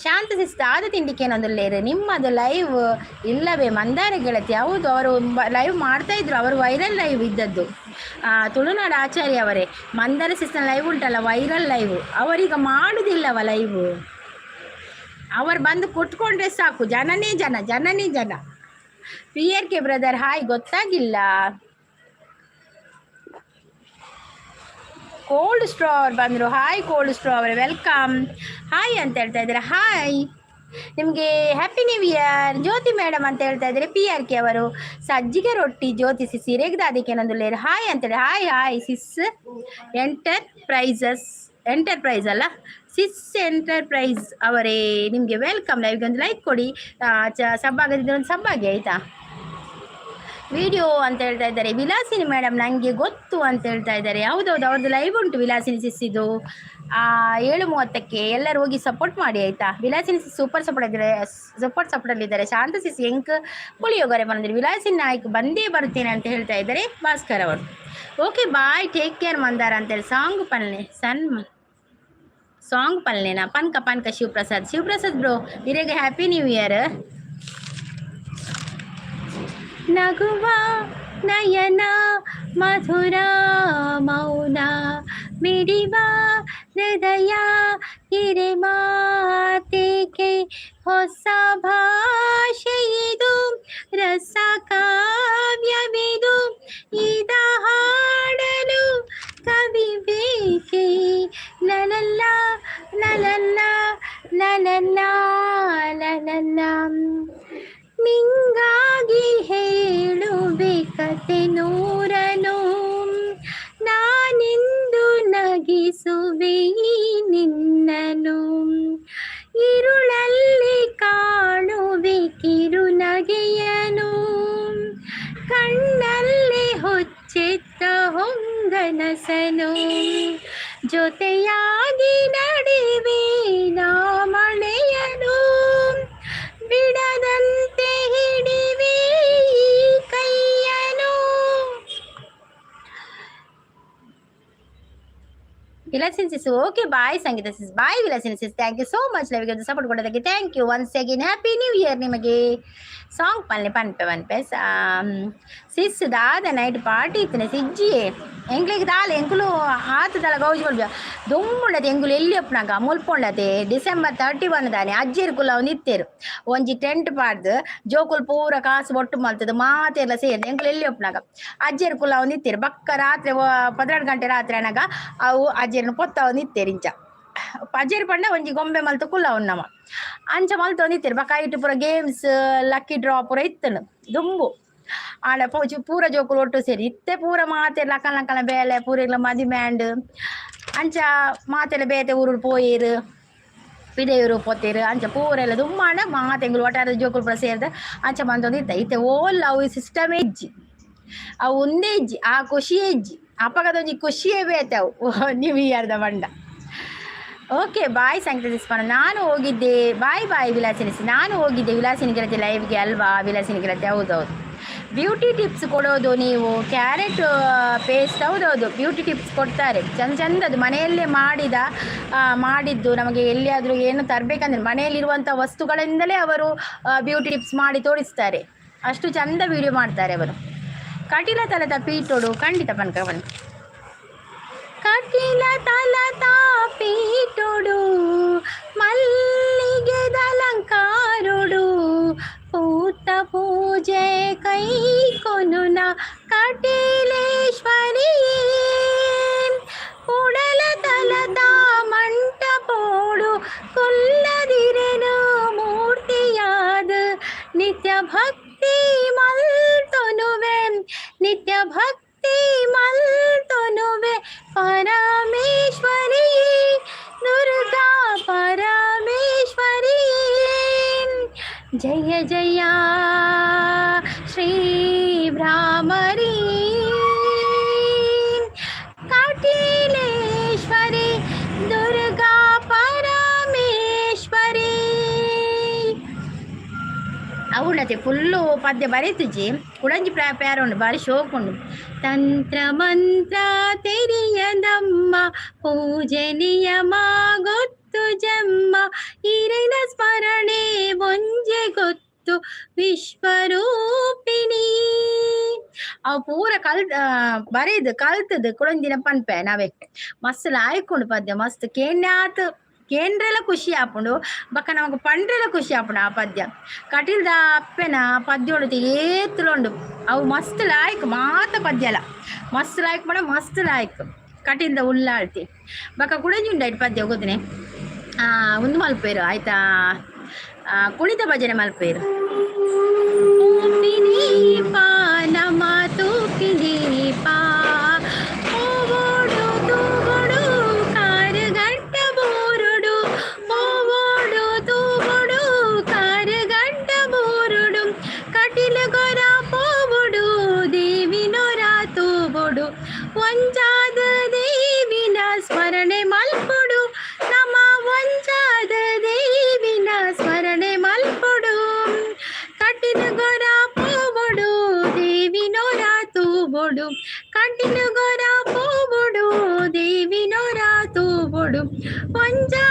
ಶಾಂತ ಸಿಸ್ತ ಆದ ತಿಂಡಿಕೇನೊಂದು ನಿಮ್ಮದು ಲೈವ್ ಇಲ್ಲವೇ ಮಂದಾರ ಗೆಳತಿ? ಹೌದು, ಅವರು ಲೈವ್ ಮಾಡ್ತಾ ಇದ್ರು. ಅವರು ವೈರಲ್ ಲೈವ್ ಇದ್ದದ್ದು. ತುಳುನಾಡು ಆಚಾರ್ಯ ಅವರೇ, ಮಂದಾರ ಸಿಸ್ನ ಲೈವ್ ಉಂಟಲ್ಲ, ವೈರಲ್ ಲೈವ್. ಅವರೀಗ ಮಾಡುವುದಿಲ್ಲವ ಲೈವ್. ಅವರು ಬಂದು ಕುಟ್ಕೊಂಡ್ರೆ ಸಾಕು, ಜನನೇ ಜನ, ಜನನೇ ಜನ. P R K brother hi. ಗೊತ್ತಾಗಿಲ್ಲ. ಕೋಲ್ಡ್ ಸ್ಟ್ರಾ ಅವ್ರು ಬಂದರು. ಹಾಯ್ ಕೋಲ್ಡ್ ಸ್ಟ್ರಾ ಅವರೇ, welcome. Hi ಅಂತ ಹೇಳ್ತಾ ಇದ್ದಾರೆ. ಹಾಯ್, ನಿಮಗೆ ಹ್ಯಾಪಿ ನ್ಯೂ ಇಯರ್ ಜ್ಯೋತಿ ಮೇಡಮ್ ಅಂತ ಹೇಳ್ತಾ ಇದ್ದಾರೆ ಪಿ ಆರ್ ಕೆ ಅವರು. ಸಜ್ಜಿಗೆ ರೊಟ್ಟಿ ಜ್ಯೋತಿ ಸಿಸ್ ಇರೇಗ್ದ ಅದಕ್ಕೆ ಲೇರು. ಹಾಯ್ ಅಂತೇಳಿ. ಹಾಯ್ ಹಾಯ್ ಸಿಸ್ ಎಂಟರ್ಪ್ರೈಸಸ್, ಎಂಟರ್ಪ್ರೈಸ್ ಅಲ್ಲ, ಸಿಸ್ ಎಂಟರ್ಪ್ರೈಸ್ ಅವರೇ, ನಿಮಗೆ welcome. ಲೈವ್ಗೆ ಒಂದು ಲೈಕ್ ಕೊಡಿ. ಸಬ್ಬಾಗದಿದ್ರೆ ಒಂದು ಸಬ್ಬಾಗಿ, ಆಯಿತಾ? ವಿಡಿಯೋ ಅಂತ ಹೇಳ್ತಾ ಇದ್ದಾರೆ. ವಿಲಾಸಿನಿ ಮೇಡಮ್ ನನಗೆ ಗೊತ್ತು ಅಂತ ಹೇಳ್ತಾ ಇದ್ದಾರೆ. ಹೌದೌದು, ಅವ್ರದ್ದು ಲೈವ್ ಉಂಟು ವಿಲಾಸಿನಿ ಸಿಸ್ಸಿದು 7:30ಕ್ಕೆ. ಎಲ್ಲರೂ ಹೋಗಿ ಸಪೋರ್ಟ್ ಮಾಡಿ, ಆಯ್ತಾ? ವಿಲಾಸಿನಿ ಸಿಸ್ ಸೂಪರ್ ಸಪೋರ್ಟ್ ಇದ್ದಾರೆ, ಸೂಪರ್ ಸಪೋರ್ಟಲ್ಲಿದ್ದಾರೆ. ಶಾಂತ ಸಿಸ್ ಎಂಕ್ ಪುಳಿಯೋಗರೆ ಬಂದಿದ್ದಾರೆ. ವಿಲಾಸಿನಿ ನಾಯ್ಕ್ ಬಂದೇ ಬರ್ತೇನೆ ಅಂತ ಹೇಳ್ತಾ ಇದ್ದಾರೆ ಭಾಸ್ಕರ್ ಅವರು. ಓಕೆ, ಬಾಯ್, ಟೇಕ್ ಕೇರ್ ಮಂದಾರ ಅಂತೇಳಿ. ಸಾಂಗ್ ಪನ್ನೆ ಸನ್ ಸಾಂಗ್ ಪಲ್ನೇನಾ? ಪನ್ಕ ಪನ್ಕ ಶಿವಪ್ರಸಾದ್, ಶಿವಪ್ರಸಾದ್ ಬ್ರೋ, ಇರೆಗ್ ಹ್ಯಾಪಿ ನ್ಯೂ ಇಯರ್. ನಗುವ ನಯನ ಮಧುರ ಮೌನ ಮಿಡಿವ ಹೃದಯ ಇರೆ ಮಾತಿಗೆ ಹೊಸ ಭಾಷೆಯಿದು, ರಸ ಕಾವ್ಯವಿದು, ಇದ ಹಾಡಲು ಕವಿ ಬೇಕೆ? ಲಲಲ್ಲ ಲಲಲ್ಲ ಲಲಲ್ಲ ಲಲಲ್ಲ. ನಿಂಗಾಗಿ ಹೇಳುವೆ ಕತೆ ನೂರನು, ನಾನಿಂದು ನಗಿಸುವೆ ಈ ನಿನ್ನನು. ಇರುಳಲ್ಲಿ ಕಾಣುವೆ ಕಿರುನಗೆಯನು, ಕಣ್ಣಲ್ಲಿ ಹುಚ್ಚೆತ್ತ ಹೊಂಗನಸನು. ಜೊತೆಯಾಗಿ ನಡೆವೆ ನಾ ಮಳೆಯನು, ಬಿಡದಂತೆ ಹಿಡಿವೆ ಈ ಕೈಯನು. Vilasini sis, okay, bye. Sangeetha sis, bye. Vilasini sis, thank you so much. ಲೈವ್ಗೆ support ಕೊಡೋದಕ್ಕೆ thank you. Once again happy new year ನಿಮಗೆ. ಸಾಂಗ್ ಪನ್ಲೆ ಪನ್ಪೆ ಪನ್ಪೆ ಸಿಸ್. ದಾದ ನೈಟ್ ಪಾರ್ಟಿ ಇತ್ತನೆ ಸಿಜ್ಜಿಯೇ? ಎಂಕ್ಲೆಗ್ ದಾಲ, ಎಂಕುಲು ಆತದಲ ಗೌಜಿ ಮಲ್ಪುಜ. ದುಂಬುಂಡತೆ ಎಂಕುಲು ಎಲ್ಲಿ ಅಪ್ಪನಾಗ ಮುಲ್ಪೊಂಡತೆ. ಡಿಸೆಂಬರ್ 31 ದಾನೆ ಅಜ್ಜೆರ್ ಕುಲ್ಲ ಇತ್ತೇರು. ಒಂಜಿ ಟೆಂಟ್ ಪಾಡ್ದು ಜೋಕುಲು ಪೂರ ಕಾಸು ಒಟ್ಟು ಮಲ್ತದ ಮಾತೆಲ್ಲ ಸೇರ್ದು ಎಂಕುಲು ಎಲ್ಲಿ ಅಪ್ಪನಾಗ ಅಜ್ಜೆರ್ ಕುಲ್ಲ ಇತ್ತೇರು. ಬಕ್ಕ ರಾತ್ರಿ 12 ಗಂಟೆ ರಾತ್ರಿ ಅನಾಗ ಅವು ಅಜ್ಜೆರ್ನ ಪೊತ್ತ ಇತ್ತೇರು. ಇಂಚ ಅಜ್ಜೆರ್ ಪಂಡ ಒಂಜಿ ಗೊಂಬೆ ಮಲ್ತ ಕುಲ್ಲ ನಮ ಅಂಚ ಮಲ್ತೊಂದಿತ್ತೆರ್. ಬೊಕ ಐಟ್ ಪೂರ ಗೇಮ್ಸ್, ಲಕ್ಕಿ ಡ್ರಾ ಪೂರ ಇತ್ತುಂಡು ದುಂಬು. ಆಂಡ ಪೋಚು ಪೂರ ಜೋಕುಲು ಒಟ್ಟು ಸೇರಿ ಇತ್ತೆ ಪೂರ ಮಾತೆರ್ಲ ಅಕಲ್ನ ಅಕಲ್ನ ಬೇಲೆ, ಪೂರೆಗ್ಲ ಮದಿಮೆ ಆಂಡ್. ಅಂಚ ಮಾತೆಲ್ಲ ಬೇತೆ ಊರುಡು ಪೋಯೆರ್, ಪಿದಯೂರು ಪೋತೆರ್. ಅಂಚ ಪೂರೆಲ್ಲ ದುಂಬಾಂಡ ಮಾತ ಎಂಕುಲು ಒಟ್ಟಾರೆ ಜೋಕುಲು ಪೂರ ಸೇರ್ದ್ ಅಂಚ ಮಂತೊಂದಿತ್ತ. ಇತ್ತೆ ಓಲ್ ಅವು ಸಿಸ್ಟಮ್ ಇಜ್ಜಿ, ಅವು ಉಂದೇ ಇಜ್ಜಿ, ಆ ಖುಷಿಯೇ ಇಜ್ಜಿ. ಅಪಗದ ಒಂಜಿ ಖುಷಿಯೇ ಬೇತೆ ಅವು ನ್ಯೂ ಇಯರ್ದ ಪಂಡ. ಓಕೆ, ಬಾಯ್ ಸಂಗೀತ ಸಿಸ್ಪನ. ನಾನು ಹೋಗಿದ್ದೆ. Bye bye Vilasini. ನಾನು ಹೋಗಿದ್ದೆ ವಿಲಾಸಿನಿ ಗೆಳತಿ ಲೈವ್ಗೆ ಅಲ್ವಾ ವಿಲಾಸಿನಿ ಗೆಳತಿ? ಹೌದೌದು. ಬ್ಯೂಟಿ ಟಿಪ್ಸ್ ಕೊಡೋದು ನೀವು, ಕ್ಯಾರೆಟ್ ಪೇಸ್ಟ್. ಹೌದೌದು, ಬ್ಯೂಟಿ ಟಿಪ್ಸ್ ಕೊಡ್ತಾರೆ ಚಂದ ಚಂದದ್ದು, ಮನೆಯಲ್ಲೇ ಮಾಡಿದ್ದು. ನಮಗೆ ಎಲ್ಲಿಯಾದರೂ ಏನು ತರಬೇಕಂದ್ರೆ ಮನೆಯಲ್ಲಿರುವಂಥ ವಸ್ತುಗಳಿಂದಲೇ ಅವರು ಬ್ಯೂಟಿ ಟಿಪ್ಸ್ ಮಾಡಿ ತೋರಿಸ್ತಾರೆ. ಅಷ್ಟು ಚಂದ ವಿಡಿಯೋ ಮಾಡ್ತಾರೆ ಅವರು. ಕಟೀಲ ತಲತ ಪೀಠೋಡು ಖಂಡಿತ ಪನ್ಕ ಬನ್ನಿ. ಕಟೀಲ ತಲತ ಪೀಠೋಡು ಮಲ್ಲಿಗೆದಲಂಕಾರುಡು ಪೂತ ಪೂಜೆ ಕೈ ಕೊನುನ ಕಟೀಲೇಶ್ವರಿ, ಉಡಲ ತಲತ ಮಂಟಪೋಡು ಕುಲ್ಲದಿರೆನು ಮೂರ್ತಿಯಾದ ನಿತ್ಯ ಭಕ್ತಿ ಮಲ್ತೊನುವೆ, ನಿತ್ಯ ಭಕ್ತಿ ಮಲ್ತೊನುವೆ ಪರಮೇಶ್ವರಿ, ದುರ್ಗಾ ಪರಮೇಶ್ವರಿ. ಜಯ ಜಯ ಶ್ರೀ ಭ್ರಾಮರಿ ಕಟೀಲೇಶ್ವರಿ ದುರ್ಗಾ ಪರಮೇಶ್ವರಿ. ಅವುಳತೆ ಫುಲ್ಲು ಪದ್ಯ ಬರೀತುಜಿ. ಕುಡಂಜಿ ಪ್ಯಾರ ಉಂಡು, ಬಾರಿ ಶೋಕ್ ಉಂಡು. ತಂತ್ರ ಮಂತ್ರ ತೆರಿಯದಮ್ಮ, ಪೂಜೆ ನಿಯಮ ಗೊತ್ತು ಜಮ್ಮ, ಇರಿನ ಸ್ಮರಣೆ ಒಂಜೆ ಗೊತ್ತು ವಿಶ್ವರೂಪಿಣಿ. ಅವು ಪೂರ ಕಲ್ ಬರೀದು ಕಲ್ತದು ಕುಡೊಂದಿನ ಪನ್ಪೆ ನಾವೇ. ಮಸ್ತ್ ಲಾಯ್ಕುಂಡು ಪದ್ಯ, ಮಸ್ತ್ ಕೇನ್ಯಾತ್ ಕೇಂದ್ರೆಲ ಖುಷಿ ಆಪುಂಡು, ಬೊಕ್ಕ ನಮಕ್ ಪಂಡ್ರೆಲ ಖುಷಿ ಆಪುಂಡು ಆ ಪದ್ಯ. ಕಟೀಲ್ದ ಅಪ್ಪೆನ ಪದ್ಯ ಏತುಲುಂಡು ಅವು ಮಸ್ತ್ ಲಾಯ್ಕ್. ಮಾತ ಪದ್ಯಲ ಮಸ್ತ್ ಲಾಯ್ಕ್ ಪಂಡ ಮಸ್ತ್ ಲಾಯ್ಕ್. ಕಟೀಲ್ದ ಉಳ್ಳಾಳ್ತಿ ಬೊಕ್ಕ ಕುಡೊಂಜಿ ಉಂಡು ಐಟ್ ಪದ್ಯ ಗೊತ್ತುನೆ. ಉಂದು ಮಲ್ಪೆರು ಆಯ್ತಾ, ಕುಣಿತ ಭಜನೆ ಮಲ್ಪೆರು. ತೂಪಿದೀಪ ನಮ ತೂಪಿದೀಪ, ಪೋವೋಡು ತೂವೊಡು ಕಾರುಗಟ್ಟ ಬೋರುಡು, ಪೋವೋಡು ತೂವೊಡು ಕಾರುಗಟ್ಟ ಬೋರುಡು, ಕಟಿಲು ಗೊರ ಪೋವೊಡು ದೇವಿನೊರ ತೂವೊಡು, ಒಂಜಾದ ದೇವಿನ ಸ್ಮರಣೆ ಮಲ್ಪೊಡು, ನಮ ಒಂಜಾದ ದೇವಿನ ಸ್ಮರಣೆ ಮಲ್ಪೊಡು, ಕಟಿಲು ಗೊರ ಪೋವೊಡು ದೇವಿನೊರ ತೂವೊಡು, ಕಟಿಲು ಗೊರ ಪೋವೊಡು ದೇವಿನೊರ ತೂವೊಡು, ಒಂಜಾದ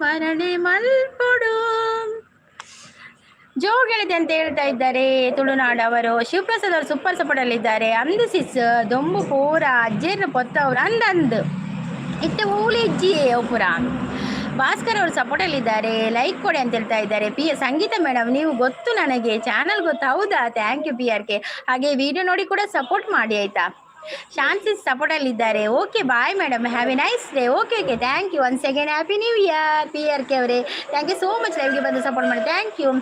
ಸ್ಮರಣೆ ಮಲ್ಪೊಡು. ಜೋಗಳಿದೆ ಅಂತ ಹೇಳ್ತಾ ಇದ್ದಾರೆ ತುಳುನಾಡವರು. ಶಿವಪ್ರಸಾದ್ ಅವರು ಸೂಪರ್ ಸಪೋರ್ಟ್ ಅಲ್ಲಿ ಇದ್ದಾರೆ. ಅಂದು ಸಿಸ್ ದೊಂಬು ಪೂರ ಅಜ್ಜೇರ್ನ ಪೊತ್ತವ್ರು ಅಂದ್ ಅಂದ್ ಇತ್ತೆ ಓಲು ಇಜ್ಜಿ ಪೂರ. ಭಾಸ್ಕರ್ ಅವರು ಸಪೋರ್ಟ್ ಇದ್ದಾರೆ, ಲೈಕ್ ಕೊಡಿ ಅಂತ ಹೇಳ್ತಾ ಇದ್ದಾರೆ. ಪಿ ಎಸ್ ಸಂಗೀತ ಮೇಡಮ್, ನೀವು ಗೊತ್ತು ನನಗೆ, ಚಾನಲ್ ಗೊತ್ತು. ಹೌದಾ? Thank you P R K. ಹಾಗೆ ವಿಡಿಯೋ ನೋಡಿ ಕೂಡ ಸಪೋರ್ಟ್ ಮಾಡಿ, ಆಯ್ತಾ? ಶಾನ್ಸಿಸ್ ಸಪೋರ್ಟ್ ಅಲ್ಲಿ ಇದ್ದಾರೆ. Okay, bye madam, have a nice day. Okay okay thank you. Once again happy new year P R K ಅವರೇ. Thank you so much ಲೈವ್ಗೆ ಬಂದು support ಮಾಡಿ. Thank you,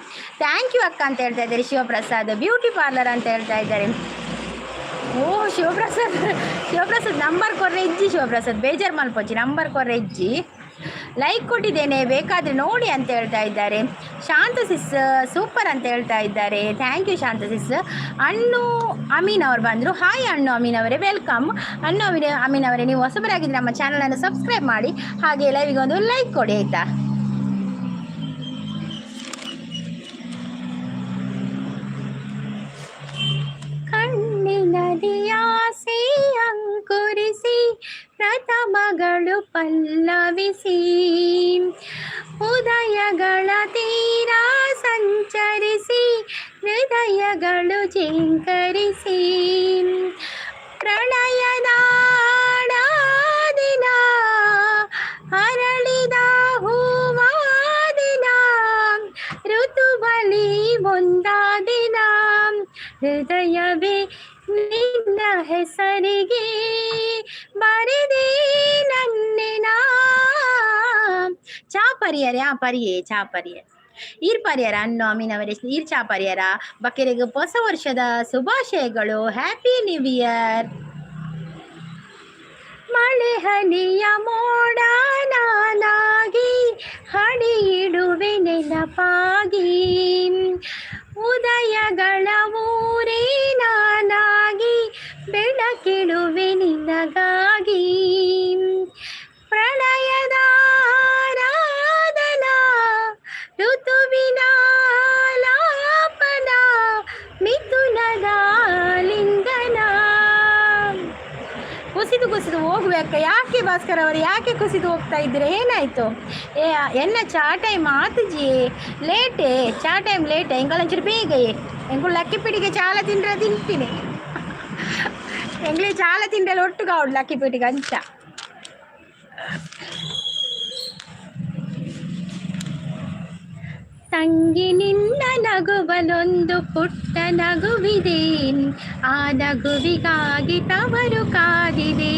thank you ಅಕ್ಕ ಅಂತ ಹೇಳ್ತಾ ಇದ್ದಾರೆ. ಶಿವಪ್ರಸಾದ್ ಬ್ಯೂಟಿ ಪಾರ್ಲರ್ ಅಂತ ಹೇಳ್ತಾ ಇದ್ದಾರೆ. ಓ ಶಿವಪ್ರಸಾದ್, ಶಿವಪ್ರಸಾದ್ ನಂಬರ್ ಕೊರ್ರೆ ಇಜ್ಜಿ. ಶಿವಪ್ರಸಾದ್, ಬೇಜಾರು ಮಲ್ಪೊಚ್ಚಿ, ನಂಬರ್ ಕೊರ್ರೆ ಇಜ್ಜಿ. ಲೈಕ್ ಕೊಟ್ಟಿದ್ದೇನೆ, ಬೇಕಾದರೆ ನೋಡಿ ಅಂತ ಹೇಳ್ತಾ ಇದ್ದಾರೆ. ಶಾಂತ ಸಿಸ್ ಸೂಪರ್ ಅಂತ ಹೇಳ್ತಾ ಇದ್ದಾರೆ. Thank you Shanta ಸಿಸ್. ಅಣ್ಣು ಅಮೀನ್ ಅವರು ಬಂದರು. ಹಾಯ್ ಅಣ್ಣು ಅಮೀನ್ ಅವರೇ, welcome. ಅಣ್ಣು ಅಮೀನ್ ಅಮೀನ್ ಅವರೇ, ನೀವು ಹೊಸಬರಾಗಿದ್ದರೆ ನಮ್ಮ ಚಾನಲನ್ನು ಸಬ್ಸ್ಕ್ರೈಬ್ ಮಾಡಿ, ಹಾಗೆ ಲೈವಿಗೆ ಒಂದು ಲೈಕ್ ಕೊಡಿ, ಆಯಿತಾ? ಕಣ್ಣಿನಲ್ಲಿ ಆಸೆ ಅಂಕುರಿಸಿ, ಪ್ರಥಮಗಳು ಪಲ್ಲವಿಸಿ, ಉದಯಗಳ ತೀರ ಸಂಚರಿಸಿ, ಹೃದಯಗಳು ಝೇಂಕರಿಸಿ, ಪ್ರಣಯದ ದಿನ ಅರಳಿದ ಹೂವಾದಿನ, ಋತುಬಲಿ ಒಂದಾದಿನ, ಹೃದಯವೇ ನಿನ್ನ ಹೆಸರಿಗೆ ಬರೆದೇ ನನ್ನೆನ. ಚಾ ಪರಿಯರೆ? ಆ ಪರಿಯೇ, ಚಾ ಪರಿಯರ್. ಈರ್ ಪರಿಯರ ಅನ್ನು ಅಮೀನವರೇ? ಈರ್ ಚಾ ಪರಿಯರ? ಬಕೆರೆಗೆ ಹೊಸ ವರ್ಷದ ಶುಭಾಶಯಗಳು. Happy new year. ಮಳೆ ಹನಿಯ ಮೋಡ ನಾನಾಗಿ ಹಡಿಯಿಡುವೆ ನೆನಪಾಗಿ, ಉದಯಗಳ ಊರೇ ನಾನಾಗಿ ಬೆಳಕಿಡುವೆ ನಿನಗಾಗಿ, ಪ್ರಣಯದ ಆರಾಧನಾ ಋತುವಿನ ಲಾಪನ ಮಿಥುನದ ಲಿಂಗನ. ಕುಸಿದು ಕುಸಿದು ಹೋಗ್ಬೇಕ? ಯಾಕೆ ಭಾಸ್ಕರ್ ಅವರು, ಯಾಕೆ ಕುಸಿದು ಹೋಗ್ತಾ ಇದ್ದೀರಾ? ಏನಾಯಿತು? ಏ ಎನ್ನ ಚಾ ಟೈಮ್ ಆತುಜಿ, ಲೇಟೇ. ಚಾ ಟೈಮ್ ಲೇಟೆ. ಎಂಕಲ್ ಬೇಗ. ಎಂಕುಲು ಲಕ್ಕಿ ಪಿಡಿಗೆ ಚಾಲ ತಿಂದ್ರೆ ತಿಂತೀನಿ. ಎಂಗ್ಲಿ ಚಾಲ ತಿಂಡ್ರೆ ಒಟ್ಟು ಕಾವಡು ಲಕ್ಕಿ ಪಿಡಿಗೆ ಅಂಚ. ತಂಗಿ ನಿನ್ನ ನಗುವಲೊಂದು ಪುಟ್ಟ ನಗುವಿದೆ, ಆ ನಗುವಿಗಾಗಿ ತವರು ಕಾದಿದೆ.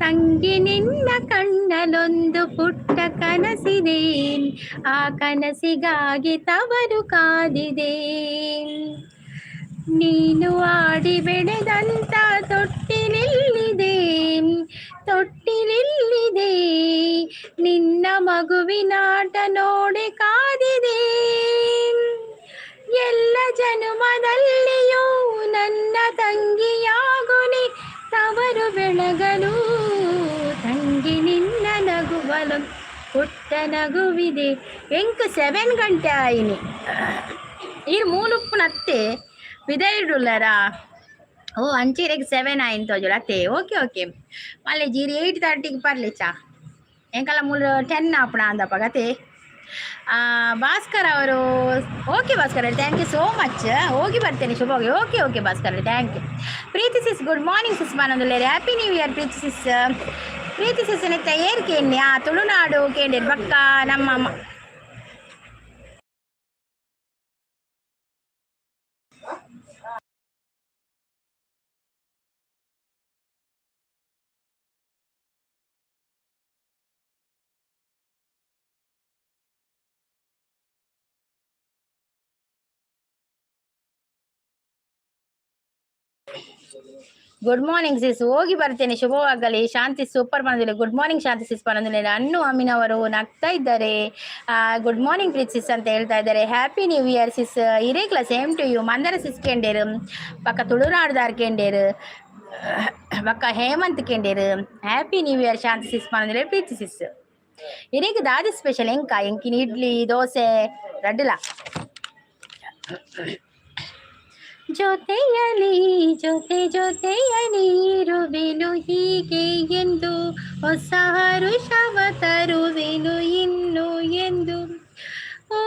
ತಂಗಿ ನಿನ್ನ ಕಣ್ಣಲೊಂದು ಪುಟ್ಟ ಕನಸಿದೆ, ಆ ಕನಸಿಗಾಗಿ ತವರು ಕಾದಿದೆ. ನೀನು ಆಡಿ ಬೆಳೆದಂತ ತೊಟ್ಟಿಲಿಲ್ಲಿದೆ, ತೊಟ್ಟಿಲಿಲ್ಲಿದೆ, ನಿನ್ನ ಮಗುವಿನಾಟ ನೋಡಿ ಕಾದಿದೆ. ಎಲ್ಲ ಜನುಮದಲ್ಲಿಯೂ ನನ್ನ ತಂಗಿಯಾಗುನಿ ತವರು ಬೆಳಗಲು. ತಂಗಿ ನಿನ್ನ ನಗುವಲು ಪುಟ್ಟ ನಗುವಿದೆ. ಎಂಕ್ 7 ಗಂಟೆ ಆಯಿನಿ. ಈರ್ ಮೂಲುಪ್ಪುನತ್ತೆ ಪಿದೈಡುಲ್ಲರಾ? ಓ, ಅಂಚೀರೆಗ್ 7 ಆಯಿನ್ ತೋಜುಡು ಅತ್ತೆ. ಓಕೆ ಓಕೆ, ಮಲ್ಲೆ ಜೀರಿ 8:30ಗೆ ಪರ್ಲೆ ಚಾ. ಎಂಕಲ ಮೂಲು 10 ಆಪುಣ ಅಂದಪ್ಪ ಅತ್ತೆ. ಭಾಸ್ಕರ್ ಅವರು, okay Bhaskar, thank you so much. ಹೋಗಿ ಬರ್ತೇನೆ, ಶುಭ. Okay okay Bhaskar, thank you. Preethi sis, good morning sis ಮಾನಂದುಲ್ಲೇರಿ. Happy new year Preethi sis. Preethi sis ನೆತ್ತ ಏರ್ ಕೇನ್ಯ? ತುಳುನಾಡು ಕೇಂದ್ರ ಬಕ್ಕ ನಮ್ಮ ಗುಡ್ ಮಾರ್ನಿಂಗ್ ಸಿಸ್, ಹೋಗಿ ಬರ್ತೇನೆ, ಶುಭವಾಗಲಿ. ಶಾಂತಿ ಸೂಪರ್ ಬಂದಿಲ್ಲ. ಗುಡ್ ಮಾರ್ನಿಂಗ್ ಶಾಂತಿ ಸಿಸ್ ಬಂದಿಲ್ಲ. ಅನ್ನು ಅಮೀನ್ ಅವರು ನಗ್ತಾ ಇದ್ದಾರೆ. ಗುಡ್ ಮಾರ್ನಿಂಗ್ ಪ್ರೀತ್ ಸಿಸ್ ಅಂತ ಹೇಳ್ತಾ ಇದ್ದಾರೆ. Happy new year sis. ಇರೇಕ್ಲ same to you. Mandara sis ಕೇಂಡೇರು, ಪಕ್ಕ ತುಳುನಾಡ್ದಾರ್ ಕೇಂಡೇರು, ಪಕ್ಕ ಹೇಮಂತ್ ಕೇಂಡೇರು. Happy new year Shanthi sis ಬಂದಿಲ್ಲ. ಪ್ರೀತಿ ಸಿಸ್, ಇರೇಗ ದಾದಿ ಸ್ಪೆಷಲ್? ಎಂಕ ಎಂಕಿನ ಇಡ್ಲಿ ದೋಸೆ ರಡ್ಡಲ. ಜೊತೆಯಲಿ ಜೊತೆ ಜೊತೆಯಲಿ ಇರುವೆನು ಹೀಗೆ ಎಂದು ಹೊಸ ಹರುಷವ ತರುವೆನು ಇನ್ನು ಎಂದು. ಓ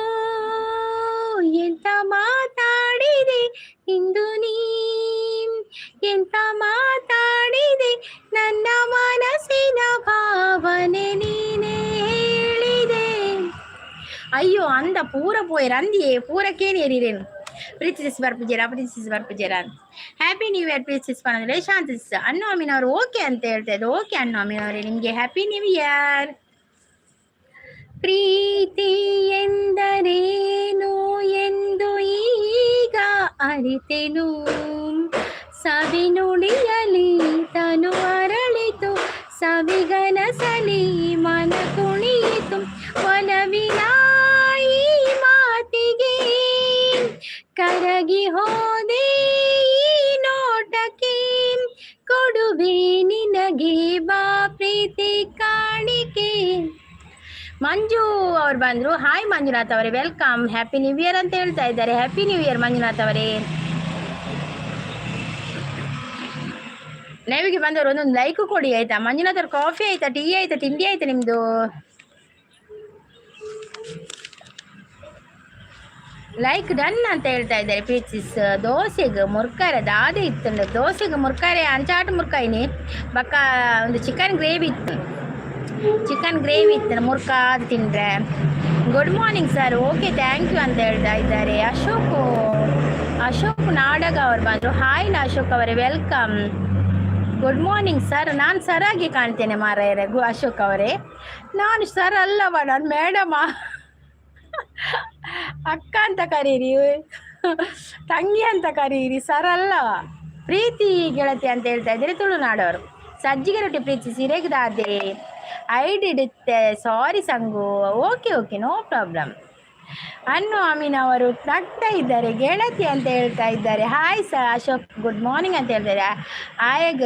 ಎಂತ ಮಾತಾಡಿದೆ ಇಂದು ನೀ, ಎಂತ ಮಾತಾಡಿದೆ, ನನ್ನ ಮನಸ್ಸಿನ ಭಾವನೆ ನೀನೇ ಹೇಳಿದೆ. ಅಯ್ಯೋ ಅಂದ ಪೂರ ಪೋಯರ್ ಅಂದಿಯೇ ಪೂರ ಕೇನಿಯರಿರೇನು. ಪ್ರೀತಿಸ್ ಬರ್ಪುಜೇರ, ಪ್ರೀತಿಸ್ ಬರ್ಪುಜೇರ. ಹ್ಯಾಪಿ ನ್ಯೂ ಇಯರ್ ಪ್ರೀತಿಸ್ ಪಂದ್ರೆ ಶಾಂತಿ ಅನ್ನು ಅಮೀನ್ ಅವರು ಓಕೆ ಅಂತ ಹೇಳ್ತಾ ಇದ್ರು. ಓಕೆ ಅನ್ನು ಅಮೀನ್ ಅವರೇ, ನಿಮಗೆ ಹ್ಯಾಪಿ ನ್ಯೂ ಇಯರ್. ಪ್ರೀತಿ ಎಂದರೇನು ಎಂದು ಈಗ ಅರಿತೆನು, ಸವಿನುಡಿಯಲಿ ತನು ಅರಳಿತು, ಸವಿಗನಸಲಿ ಮನ ಕುಣಿಯಿತು. ಒಲವಿನ ಈ ಮಾತಿಗೆ ಕರಗಿ ಹೋದೆ, ಈ ನೋಟಕ್ಕೆ ಕೊಡುವೆ ನಿನಗೆ ಬಾ ಪ್ರೀತಿ ಕಾಣಿಕೆ. ಮಂಜು ಅವ್ರು ಬಂದರು. ಹಾಯ್ ಮಂಜುನಾಥ್ ಅವರೇ, welcome. Happy new year ಅಂತ ಹೇಳ್ತಾ ಇದ್ದಾರೆ. ಹ್ಯಾಪಿ ನ್ಯೂ ಇಯರ್ ಮಂಜುನಾಥ್ ಅವರೇ. ಲೈವ್ಗೆ ಬಂದವರು ಒಂದೊಂದು ಲೈಕ್ ಕೊಡಿ ಆಯ್ತಾ. ಮಂಜುನಾಥ್ ಅವ್ರ ಕಾಫಿ ಆಯ್ತಾ, ಟೀ ಆಯ್ತಾ, ತಿಂಡಿ ಆಯ್ತಾ ನಿಮ್ಮದು? ಲೈಕ್ ಡನ್ ಅಂತ ಹೇಳ್ತಾ ಇದ್ದಾರೆ ಪ್ರೀತಿಸ್. ದೋಸೆಗೆ ಮುರ್ಕಾರೆ ದಾದೆ ಇತ್ತು, ದೋಸೆಗೆ ಮುರ್ಕಾರೆ ಅಂಚಾಟ ಮುರ್ಕಾಯಿನಿ ಬಕ್ಕ ಒಂದು ಚಿಕನ್ ಗ್ರೇವಿ ಇತ್ತು, ಚಿಕನ್ ಗ್ರೇವಿ ಇತ್ತು ಮುರ್ಕ ಅದು ತಿಂದರೆ. Good morning sir, okay thank you ಅಂತ ಹೇಳ್ತಾ ಇದ್ದಾರೆ. ಅಶೋಕ್ ಅಶೋಕ್ ನಾಡಗ ಅವರು ಬಂದರು. ಹಾಯ್ ಅಶೋಕ್ ಅವರೇ, welcome. Good morning sir. ನಾನು ಸರ್ ಆಗಿ ಕಾಣ್ತೇನೆ ಮಾರಾಯರೆ. ಅಶೋಕ್ ಅವರೇ, ನಾನು ಸರ್ ಅಲ್ಲವ, ನಾನು ಮೇಡಮ. ಅಕ್ಕ ಅಂತ ಕರೀರಿ, ತಂಗಿ ಅಂತ ಕರೀರಿ, ಸರ್ ಅಲ್ಲವ. ಪ್ರೀತಿ ಗೆಳತಿ ಅಂತ ಹೇಳ್ತಾ ಇದ್ದಾರೆ ತುಳುನಾಡವರು. ಸಜ್ಜಿಗೆ ರೊಟ್ಟಿ ಪ್ರೀತಿ ಸಿರೆಗ್ದಾದೆ ಐಡಿಡುತ್ತೆ. ಸಾರಿ ಸಂಗು, ಓಕೆ ಓಕೆ ನೋ ಪ್ರಾಬ್ಲಮ್. ಅನ್ನು ಅಮೀನ್ ಅವರು ನಗ್ತಾ ಇದ್ದಾರೆ, ಗೆಳತಿ ಅಂತ ಹೇಳ್ತಾ ಇದ್ದಾರೆ. Hi sir Ashok, good morning ಅಂತ ಹೇಳ್ತಾರೆ. ಆಯಗ್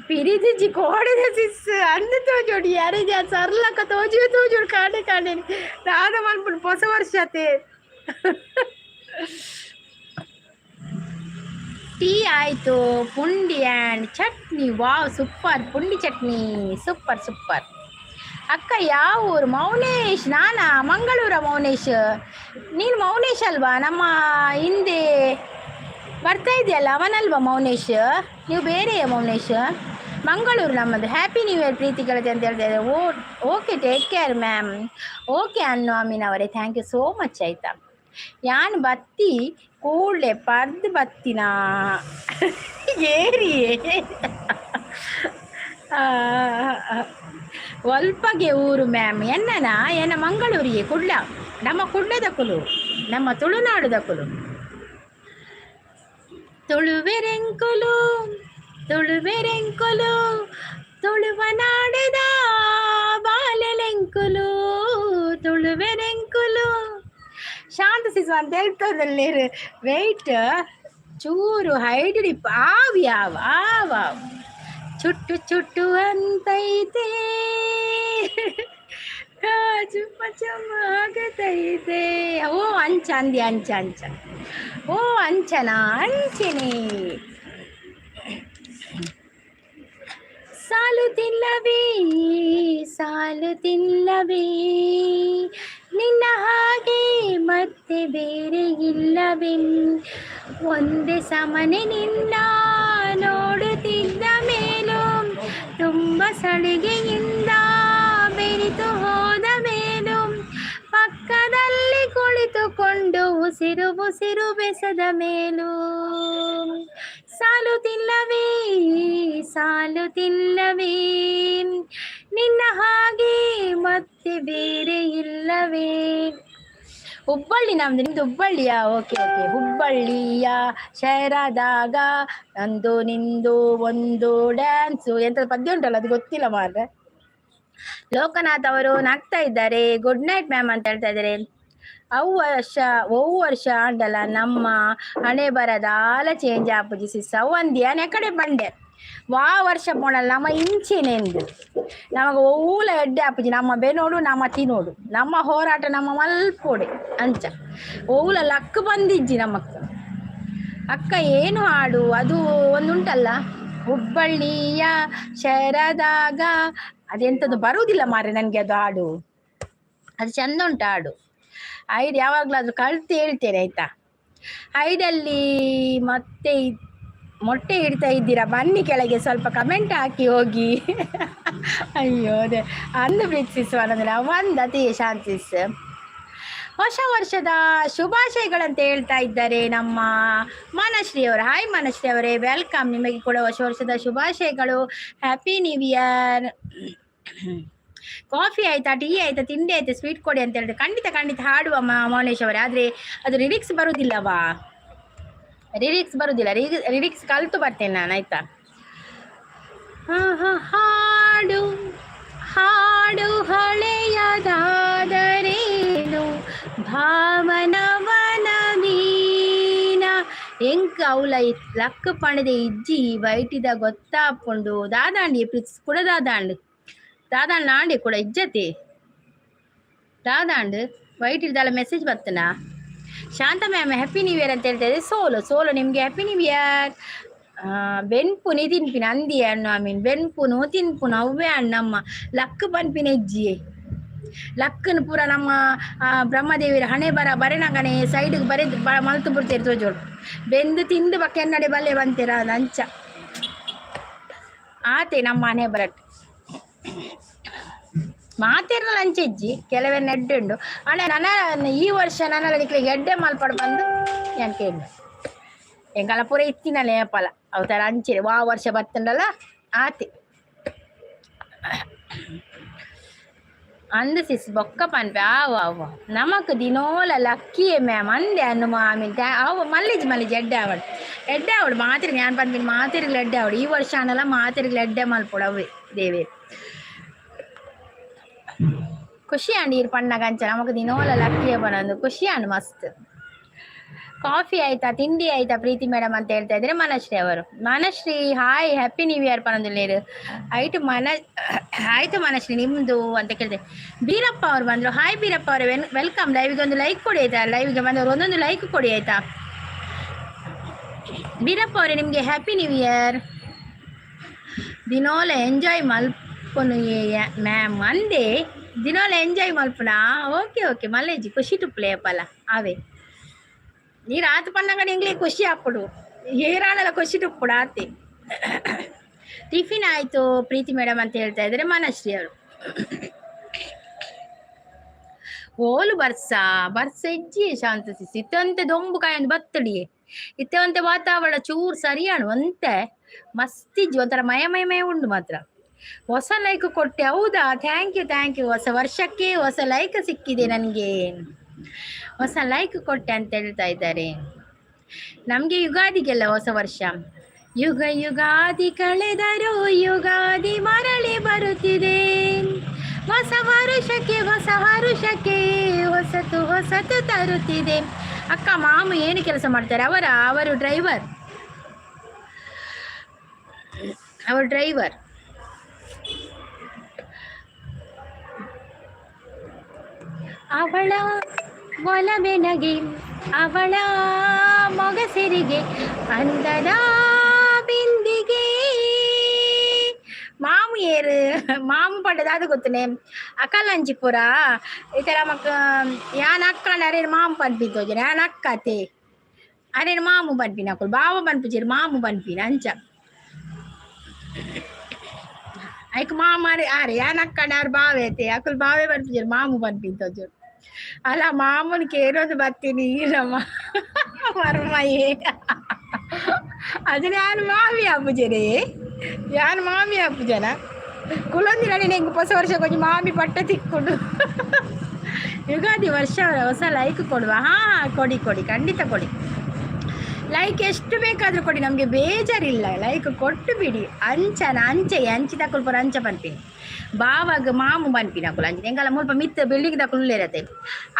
ಪಿರಿದಿಜ್ಜಿ ಕೋಡಿದ ಸಿಸ್ ಅಂದು ತೋಜೋಡಿ ಯಾರಿಗೆ ಸರ್ಲಕ್ಕ ತೋಜಿ ತೋಜೋಡು ಕಾಣೆ ಕಾಣೆ ದಾದ ಮಲ್ಪುಂಡು ಹೊಸ ವರ್ಷ ಅತೆ. ಟೀ ಆಯಿತು, ಪುಂಡಿ ಆ್ಯಂಡ್ ಚಟ್ನಿ. ವಾವ್ ಸೂಪರ್, ಪುಂಡಿ ಚಟ್ನಿ ಸೂಪರ್ ಸೂಪರ್. ಅಕ್ಕ ಯಾವ ಊರು? ಮೌನೇಶ್ ನಾನಾ? ಮಂಗಳೂರ ಮೌನೇಶ್. ನೀನು ಮೌನೇಶ್ ಅಲ್ವಾ? ನಮ್ಮ ಹಿಂದೆ ಬರ್ತಾ ಇದೆಯಲ್ಲ ಅವನಲ್ವಾ ಮೌನೇಶ್? ನೀವು ಬೇರೆಯಾ ಮೌನೇಶ್? ಮಂಗಳೂರು ನಮ್ಮದು. ಹ್ಯಾಪಿ ನ್ಯೂ ಇಯರ್ ಪ್ರೀತಿ ಗೆಳತಿ ಅಂತ ಹೇಳ್ತಾ ಇದ್ದಾರೆ. ಓ okay, take care ma'am. Okay ಅನ್ನು ಅಮೀನ್ ಅವರೇ, thank you so much ಆಯಿತಾ. ಯಾನ್ ಬತ್ತಿ ಕೂಡಲೇ ಪರ್ದು ಬತ್ತಿನ ಏರಿಯೇ ಒಲ್ಪಗೆ ಊರು ಮ್ಯಾಮ್ ಎನ್ನನ ಎನ್ನ ಮಂಗಳೂರಿಗೆ ಕುಡ್ಲ, ನಮ್ಮ ಕುಡ್ಲದ ಕುಲು, ನಮ್ಮ ತುಳುನಾಡುದ ಕುಲು. ತುಳುವೆರೆಂಕುಲು ತುಳುವೆರೆಂಕುಲು ತುಳುವ ನಾಡದ ಬಾಲೆಲೆಂಕುಲು ತುಳುವೆರೆಂಕುಲು. ಶಾಂತ ಸಿಸು ಅಂತ ಹೇಳ್ತದಲ್ಲೇರು. ವೆಯ್ಟ್ ಚೂರು ಹೈಡ್ ಡಿಪ್ ಆವ್ ಯಾವ ಆವ್ ಆವ್ ಚುಟ್ಟು ಚುಟ್ಟು ಅಂತೈತೆ, ಚುಮ್ಮ ಚುಮ್ಮ ಆಗತೈತೆ. ಓ ಅಂಚ ಅಂದಿ ಅಂಚ ಅಂಚ. ಓ ಅಂಚನ ಅಂಚನೆ. ಸಾಲುತ್ತಿಲ್ಲವೇ ಸಾಲುತ್ತಿಲ್ಲವೇ ನಿನ್ನ ಹಾಗೆ ಮತ್ತೆ ಬೇರೆ ಇಲ್ಲವೇ, ಒಂದೇ ಸಮನೆ ನಿನ್ನ ನೋಡುತ್ತಿದ್ದ ಮೇಲೂ ತುಂಬ ಸಳಿಗೆಯಿಂದ ಬೆರಿತು ಹೋದ ಮೇಲೂ ಪಕ್ಕದಲ್ಲಿ ಕುಳಿತುಕೊಂಡು ಉಸಿರು ಉಸಿರು ಬೆಸೆದ ಮೇಲೂ ಸಾಲುತ್ತಿಲ್ಲವೇ ಸಾಲುತ್ತಿಲ್ಲವೇ ನಿನ್ನ ಹಾಗೆ ಮತ್ತೆ ಬೇರೆ ಇಲ್ಲವೇ. ಹುಬ್ಬಳ್ಳಿ ನಮ್ದು, ನಿಮ್ದು ಹುಬ್ಬಳ್ಳಿಯಾ? Okay okay. ಹುಬ್ಬಳ್ಳಿಯ ಶಹರದಾಗ ನಂದು ನಿಂದು ಒಂದು ಡ್ಯಾನ್ಸು ಎಂತ ಪದ್ಯ ಉಂಟಲ್ಲ, ಅದು ಗೊತ್ತಿಲ್ಲ ಮಾರ್ರೆ. ಲೋಕನಾಥ್ ಅವರು ನಗ್ತಾ ಇದ್ದಾರೆ. ಗುಡ್ ನೈಟ್ ಮ್ಯಾಮ್ ಅಂತ ಹೇಳ್ತಾ ಇದ್ದಾರೆ. ಅವು ವರ್ಷ ಒವು ವರ್ಷ ಆಂಡಲ ನಮ್ಮ ಹಣೆ ಬರದಾಲ ಚೇಂಜ್ ಆಪುಜಿ ಸಿಸ್. ಅವು ಅಂದ್ಯ ಕಡೆ ಬಂಡೆ ವಾ ವರ್ಷ ಪೋಣಲ್ಲ ನಮ್ಮ ಇಂಚಿನೆಂದು ನಮಗೆ ಓಲ ಎಡ್ಡೆ ಆಪುಜಿ. ನಮ್ಮ ಬೆನೋಡು ನಮ್ಮ ತಿನೋಡು ನಮ್ಮ ಹೋರಾಟ ನಮ್ಮ ಮಲ್ಪೋಡೆ ಅಂಚ ಓಲ ಲಕ್ ಬಂದಿಜ್ಜಿ ನಮಕ್. ಅಕ್ಕ ಏನು ಹಾಡು ಅದು ಒಂದುಂಟಲ್ಲ, ಹುಬ್ಬಳ್ಳಿಯ ಶರದಾಗ ಅದೆಂಥದ್ದು ಬರುವುದಿಲ್ಲ ಮಾರ್ರೆ ನನಗೆ ಅದು ಹಾಡು. ಅದು ಚಂದ ಉಂಟು ಹಾಡು. ಐಡ್ ಯಾವಾಗಲಾದ್ರೂ ಕಲ್ತು ಹೇಳ್ತೇನೆ ಆಯ್ತಾ. ಐಡಲ್ಲಿ ಮತ್ತೆ ಮೊಟ್ಟೆ ಇಡ್ತಾ ಇದ್ದೀರಾ, ಬನ್ನಿ ಕೆಳಗೆ ಸ್ವಲ್ಪ ಕಮೆಂಟ್ ಹಾಕಿ ಹೋಗಿ. ಅಯ್ಯೋ ಅದೇ ಅಂದು ಪ್ರೀತಿಸುವ ಒಂದತಿ ಶಾಂತಿಸ್. ಹೊಸ ವರ್ಷದ ಶುಭಾಶಯಗಳಂತ ಹೇಳ್ತಾ ಇದ್ದಾರೆ ನಮ್ಮ ಮನಶ್ರೀ ಅವರು. ಹಾಯ್ ಮನಶ್ರೀ ಅವರೇ, welcome. ನಿಮಗೆ ಕೂಡ ಹೊಸ ವರ್ಷದ ಶುಭಾಶಯಗಳು. Happy new year. Coffee ಆಯ್ತಾ, ಟೀ ಆಯ್ತಾ, ತಿಂಡಿ ಆಯ್ತಾ, ಸ್ವೀಟ್ ಕೊಡಿ ಅಂತ ಹೇಳಿದ್ರೆ ಖಂಡಿತ ಖಂಡಿತ ಹಾಡುವ ಮೌನೇಶ್ ಅವರೇ. ಆದರೆ ಅದು ಲಿರಿಕ್ಸ್ ಬರುವುದಿಲ್ಲವಾ? ಲಿರಿಕ್ಸ್ ಬರುವುದಿಲ್ಲ. ಲಿರಿಕ್ಸ್ ಕಲ್ತು ಬರ್ತೇನೆ ನಾನು ಆಯ್ತಾ. ಹಾಂ ಹಾಂ ಹಾಡು ಹಾಡು ಹಳೆಯದಾದರೇನು ಭಾವನವನವೀನ ಎಂಕ್ ಅವಲ ಲಕ್ ಪಣದೆ ಇಜ್ಜಿ ಬೈಟಿದ ಗೊತ್ತಾಪುಂಡು. ದಾದಾಂಡಿ ಪ್ರಿಸ್ ಕೂಡ ದಾದಾಂಡು ದಾದಾಂಡ್ ನಾಂಡಿ ಕೂಡ ಇಜ್ಜತೆ ದಾದಾಂಡ್ ವೈಟಿದಾಲ ಮೆಸೇಜ್ ಬರ್ತನಾ. ಶಾಂತ ಮ್ಯಾಮ್ ಹ್ಯಾಪಿ ನ್ಯೂ ಇಯರ್ ಅಂತ ಹೇಳ್ತಾ ಇದೆ. ಸೋಲು ಸೋಲು ನಿಮಗೆ ಹ್ಯಾಪಿ ನ್ಯೂ ಇಯರ್. ಬೆನ್ಪುನಿ ತಿನ್ಪಿನ ಅಂದಿ ಅಣ್ಣು, I mean ಬೆನ್ಪುನು ತಿನ್ಪುನು ಅವ್ವೇ ಅಣ್ಣಮ್ಮ ಲಕ್ ಪನ್ಪಿನ ಇಜ್ಜಿಯೇ. ಲಕ್ಕನ್ ಪೂರ ನಮ್ಮ ಬ್ರಹ್ಮದೇವಿರ ಹಣೆ ಬರ ಬರೆನಗನೆ ಸೈಡ್ಗೆ ಬರೆದು ಮಲ್ತು ಬಿಡ್ತೇವೆ ತೋಜೋಡು. ಬೆಂದು ತಿಂದು ಬಕ್ಕ ಎನ್ನಡೆ ಬಲ್ಲೆ ಬಂತೀರ ಅಂಚ ಆತೆ ನಮ್ಮ ಹಣೆ ಬರಟ್ ಮಾತೆರ್ನಲ ಅಂಚೆಜ್ಜಿ ಕೆಲವೇ ನೆಡ್ಡುಂಡು ಅಣ್ಣ. ನನ್ನ ಈ ವರ್ಷ ನನ್ನ ನಿಕ್ಲೆ ಎಡ್ಡೆ ಮಲ್ಪಡು ಬಂದು ഞാൻ ಕೇಳಿ ಎಂಕಲ ಪೂರ ಇತ್ತಿನ ನೇಪಲ ಅವತಾರ ಅಂಚಿರೆ ವಾ ವರ್ಷ ಬತ್ತಂಡಲ್ಲ ಆತೆ ಅಂದು ಸಿಸ್ ಬೊಕ್ಕ ಪನ್ಪೆ. ಆವ ಆವ ನಮಕ್ ದಿನೋಲ ಲಕ್ಕಿಯೇ ಮ್ಯಾಮ್ ಅಂದೆ ಅನ್ನು ಮಾಮಿ. ಅವ ಮಲ್ಲಿಜ್ ಮಲ್ಲಿಜ್ ಎಡ್ಡೆ ಆವಡ್ ಎಡ್ಡೆ ಆವಡ್ ಮಾತಿರ್ಗೆ ഞാൻ ಪನ್ಪಿನ ಮಾತಿರ್ಗ್ಲ ಎಡ್ಡೆ ಆವಡ್. ಈ ವರ್ಷ ಆನಲ ಮಾತಿರ್ಗ್ಲ ಎಡ್ಡೆ ಮಲ್ಪೊಡು ಅವೇ ದೇವೇರ್. ಖುಷಿ ಆಂಡ್ ಈರ್ ಪಣ್ಣಗ ಅಂಚ ನಮಕ್ ದಿನೋಲ ಲಕ್ಕಿಯೇ ಪನೊಂದು ಖುಷಿ ಆಂಡ್ ಮಸ್ತ್. ಕಾಫಿ ಆಯ್ತಾ, ತಿಂಡಿ ಆಯ್ತಾ ಪ್ರೀತಿ ಮೇಡಮ್ ಅಂತ ಹೇಳ್ತಾ ಇದ್ರೆ ಮನಶ್ರೀ ಅವರು. Manashree hi, happy new year ಪನೊಂದುಲ್ಲೇರು. ಆಯ್ತು ಮನ ಆಯ್ತು ಮನಶ್ರೀ ನಿಮ್ದು ಅಂತ ಕೇಳಿದೆ. ಬೀರಪ್ಪ ಅವರು ಬಂದ್ರು. ಹಾಯ್ ಬೀರಪ್ಪ ಅವರೇ, welcome. ಲೈವ್ಗೆ ಒಂದು ಲೈಕ್ ಕೊಡಿ ಆಯ್ತಾ. ಲೈವ್ಗೆ ಬಂದವರು ಒಂದೊಂದು ಲೈಕ್ ಕೊಡಿ ಆಯ್ತಾ. ಬೀರಪ್ಪ ಅವರೇ ನಿಮಗೆ ಹ್ಯಾಪಿ ನ್ಯೂ ಇಯರ್. ದಿನೋಲ ಎಂಜಾಯ್ ಮಲ್ಪುನು ಮ್ಯಾಮ್ ಅಂದೆ. ದಿನೋಲ ಎಂಜಾಯ್ ಮಲ್ಪುನಾ? ಓಕೆ ಓಕೆ ಮಲ್ಲೇಜಿ ಖುಷಿ ಟುಪ್ಲೆ ಅಪ್ಪಲ್ಲ ಅವೇ ನೀರು ಆತು ಪನ್ನಗ ಇಂಗ್ಲಿ ಖುಷಿ ಆಪುಡು ಏರಾಣಲ ಖುಷಿ ಟುಪ್ಪುಡು ಆತೆ. ಟಿಫಿನ್ ಆಯಿತು ಪ್ರೀತಿ ಮೇಡಮ್ ಅಂತ ಹೇಳ್ತಾ ಇದ್ದಾರೆ ಮನಶ್ರೀ ಅವರು. ಓಲು ಬರ್ಸ ಬರ್ಸ ಇಜ್ಜಿ ಶಾಂತ ಸಿಸಿ ಇತ್ತಂತೆ ದೊಂಬು ಕಾಯೊಂದು ಬತ್ತಡಿಯೇ ಇತ್ತವಂತೆ ವಾತಾವರಣ ಚೂರು ಸರಿಯಾಣು ಒಂತೆ ಮಸ್ತಿಜ್ಜಿ ಒಂಥರ ಮಯ ಮಯ ಮಯ ಉಂಡು ಮಾತ್ರ. ಹೊಸ ಲೈಕ್ ಕೊಟ್ಟೆ ಹೌದಾ? Thank you thank you. ಹೊಸ ವರ್ಷಕ್ಕೆ ಹೊಸ ಲೈಕ್ ಸಿಕ್ಕಿದೆ ನನಗೆ. ಹೊಸ ಲೈಕ್ ಕೊಟ್ಟೆ ಅಂತ ಹೇಳ್ತಾ ಇದ್ದಾರೆ. ನಮಗೆ ಯುಗಾದಿಗೆಲ್ಲ ಹೊಸ ವರ್ಷ. ಯುಗ ಯುಗಾದಿ ಕಳೆದರೂ ಯುಗಾದಿ ಮರಳಿ ಬರುತ್ತಿದೆ. ಹೊಸ ವರುಷಕ್ಕೆ ಹೊಸ ಹರುಷಕ್ಕೆ ಹೊಸತು ಹೊಸತು ತರುತ್ತಿದೆ. ಅಕ್ಕ ಮಾಮು ಏನು ಕೆಲಸ ಮಾಡ್ತಾರೆ? ಅವರು ಡ್ರೈವರ್, ಅವರು ಡ್ರೈವರ್. ಅವಳ ಒಲವೆನಗೆ ಅವಳ ಮೊಗಸಿರಿಗೆ ಅಂದದ ಬಿಂದಿಗೆ. ಮಾಮು ಏರು ಮಾಮು ಪಡ್ಡದ ಅದು ಗೊತ್ತನೆ ಅಕಲಂಚಿಪುರ ಈ ಥರ ಮಕ್ಕ ಯಾನ್ ಅಕ್ಕಂಡ ಅರೇನು ಮಾಮು ಪನ್ಪಿತ್ತೋಜನೆ ಯಾನ್ ಅಕ್ಕತೆ ಅರೇನು ಮಾಮು ಪನ್ಪಿನ ಅಕುಲು ಬಾವ ಪನ್ಪುಜೆರ್ ಮಾಮು ಪನ್ಪಿನ ಅಂಚ ಐಕ್ ಮಾಮ ಅರೆ ಯಾನ್ ಅಕ್ಕಂಡ ಆರು ಬಾವೆ ಐತೆ ಅಕುಲು ಬಾವೆ ಪನ್ಪುಜೆರ್ ಮಾಮು ಪನ್ಪಿತ್ತೋಜರು. ಅಲ್ಲ ಮಾಮೂನ್ ಕೇಳೋದು ಬರ್ತೀನಿ ನಮ್ಮ ಮರ್ಮಯ್ಯೇ. ಅದು ನಾನು ಮಾಮಿ ಅಪ್ಪುಜರೇ ಯಾನು ಮಾಮಿ ಅಪ್ಪುಜನ ಕುಲೊಂದಿನ ನಿಂಗೆ ಹೊಸ ವರ್ಷ ಕೊಂಚ ಮಾಮಿ ಪಟ್ಟ ತಿಕ್ಕೊಂಡು. ಯುಗಾದಿ ವರ್ಷ ಹೊಸ ಲೈಕ್ ಕೊಡುವ. ಹಾಂ ಹಾಂ ಕೊಡಿ ಕೊಡಿ ಖಂಡಿತ ಕೊಡಿ. ಲೈಕ್ ಎಷ್ಟು ಬೇಕಾದರೂ ಕೊಡಿ, ನಮಗೆ ಬೇಜಾರಿಲ್ಲ. ಲೈಕ್ ಕೊಟ್ಟು ಬಿಡಿ. ಅಂಚನ ಅಂಚೆ ಅಂಚಿ ತಕೊಲ್ ಪೂರ ಅಂಚ ಪನ್ಪಿನಿ ಬಾವಾಗ ಮಾಮು ಪನ್ಪಿನಿ ಅಕುಲು ಅಂಚ ಎಂಕಲ ಮುಲ್ಪ ಮಿತ್ತ ಬಿಲ್ಡಿಂಗ್ ದಕುಲು ಉಲ್ಲೆರತೆ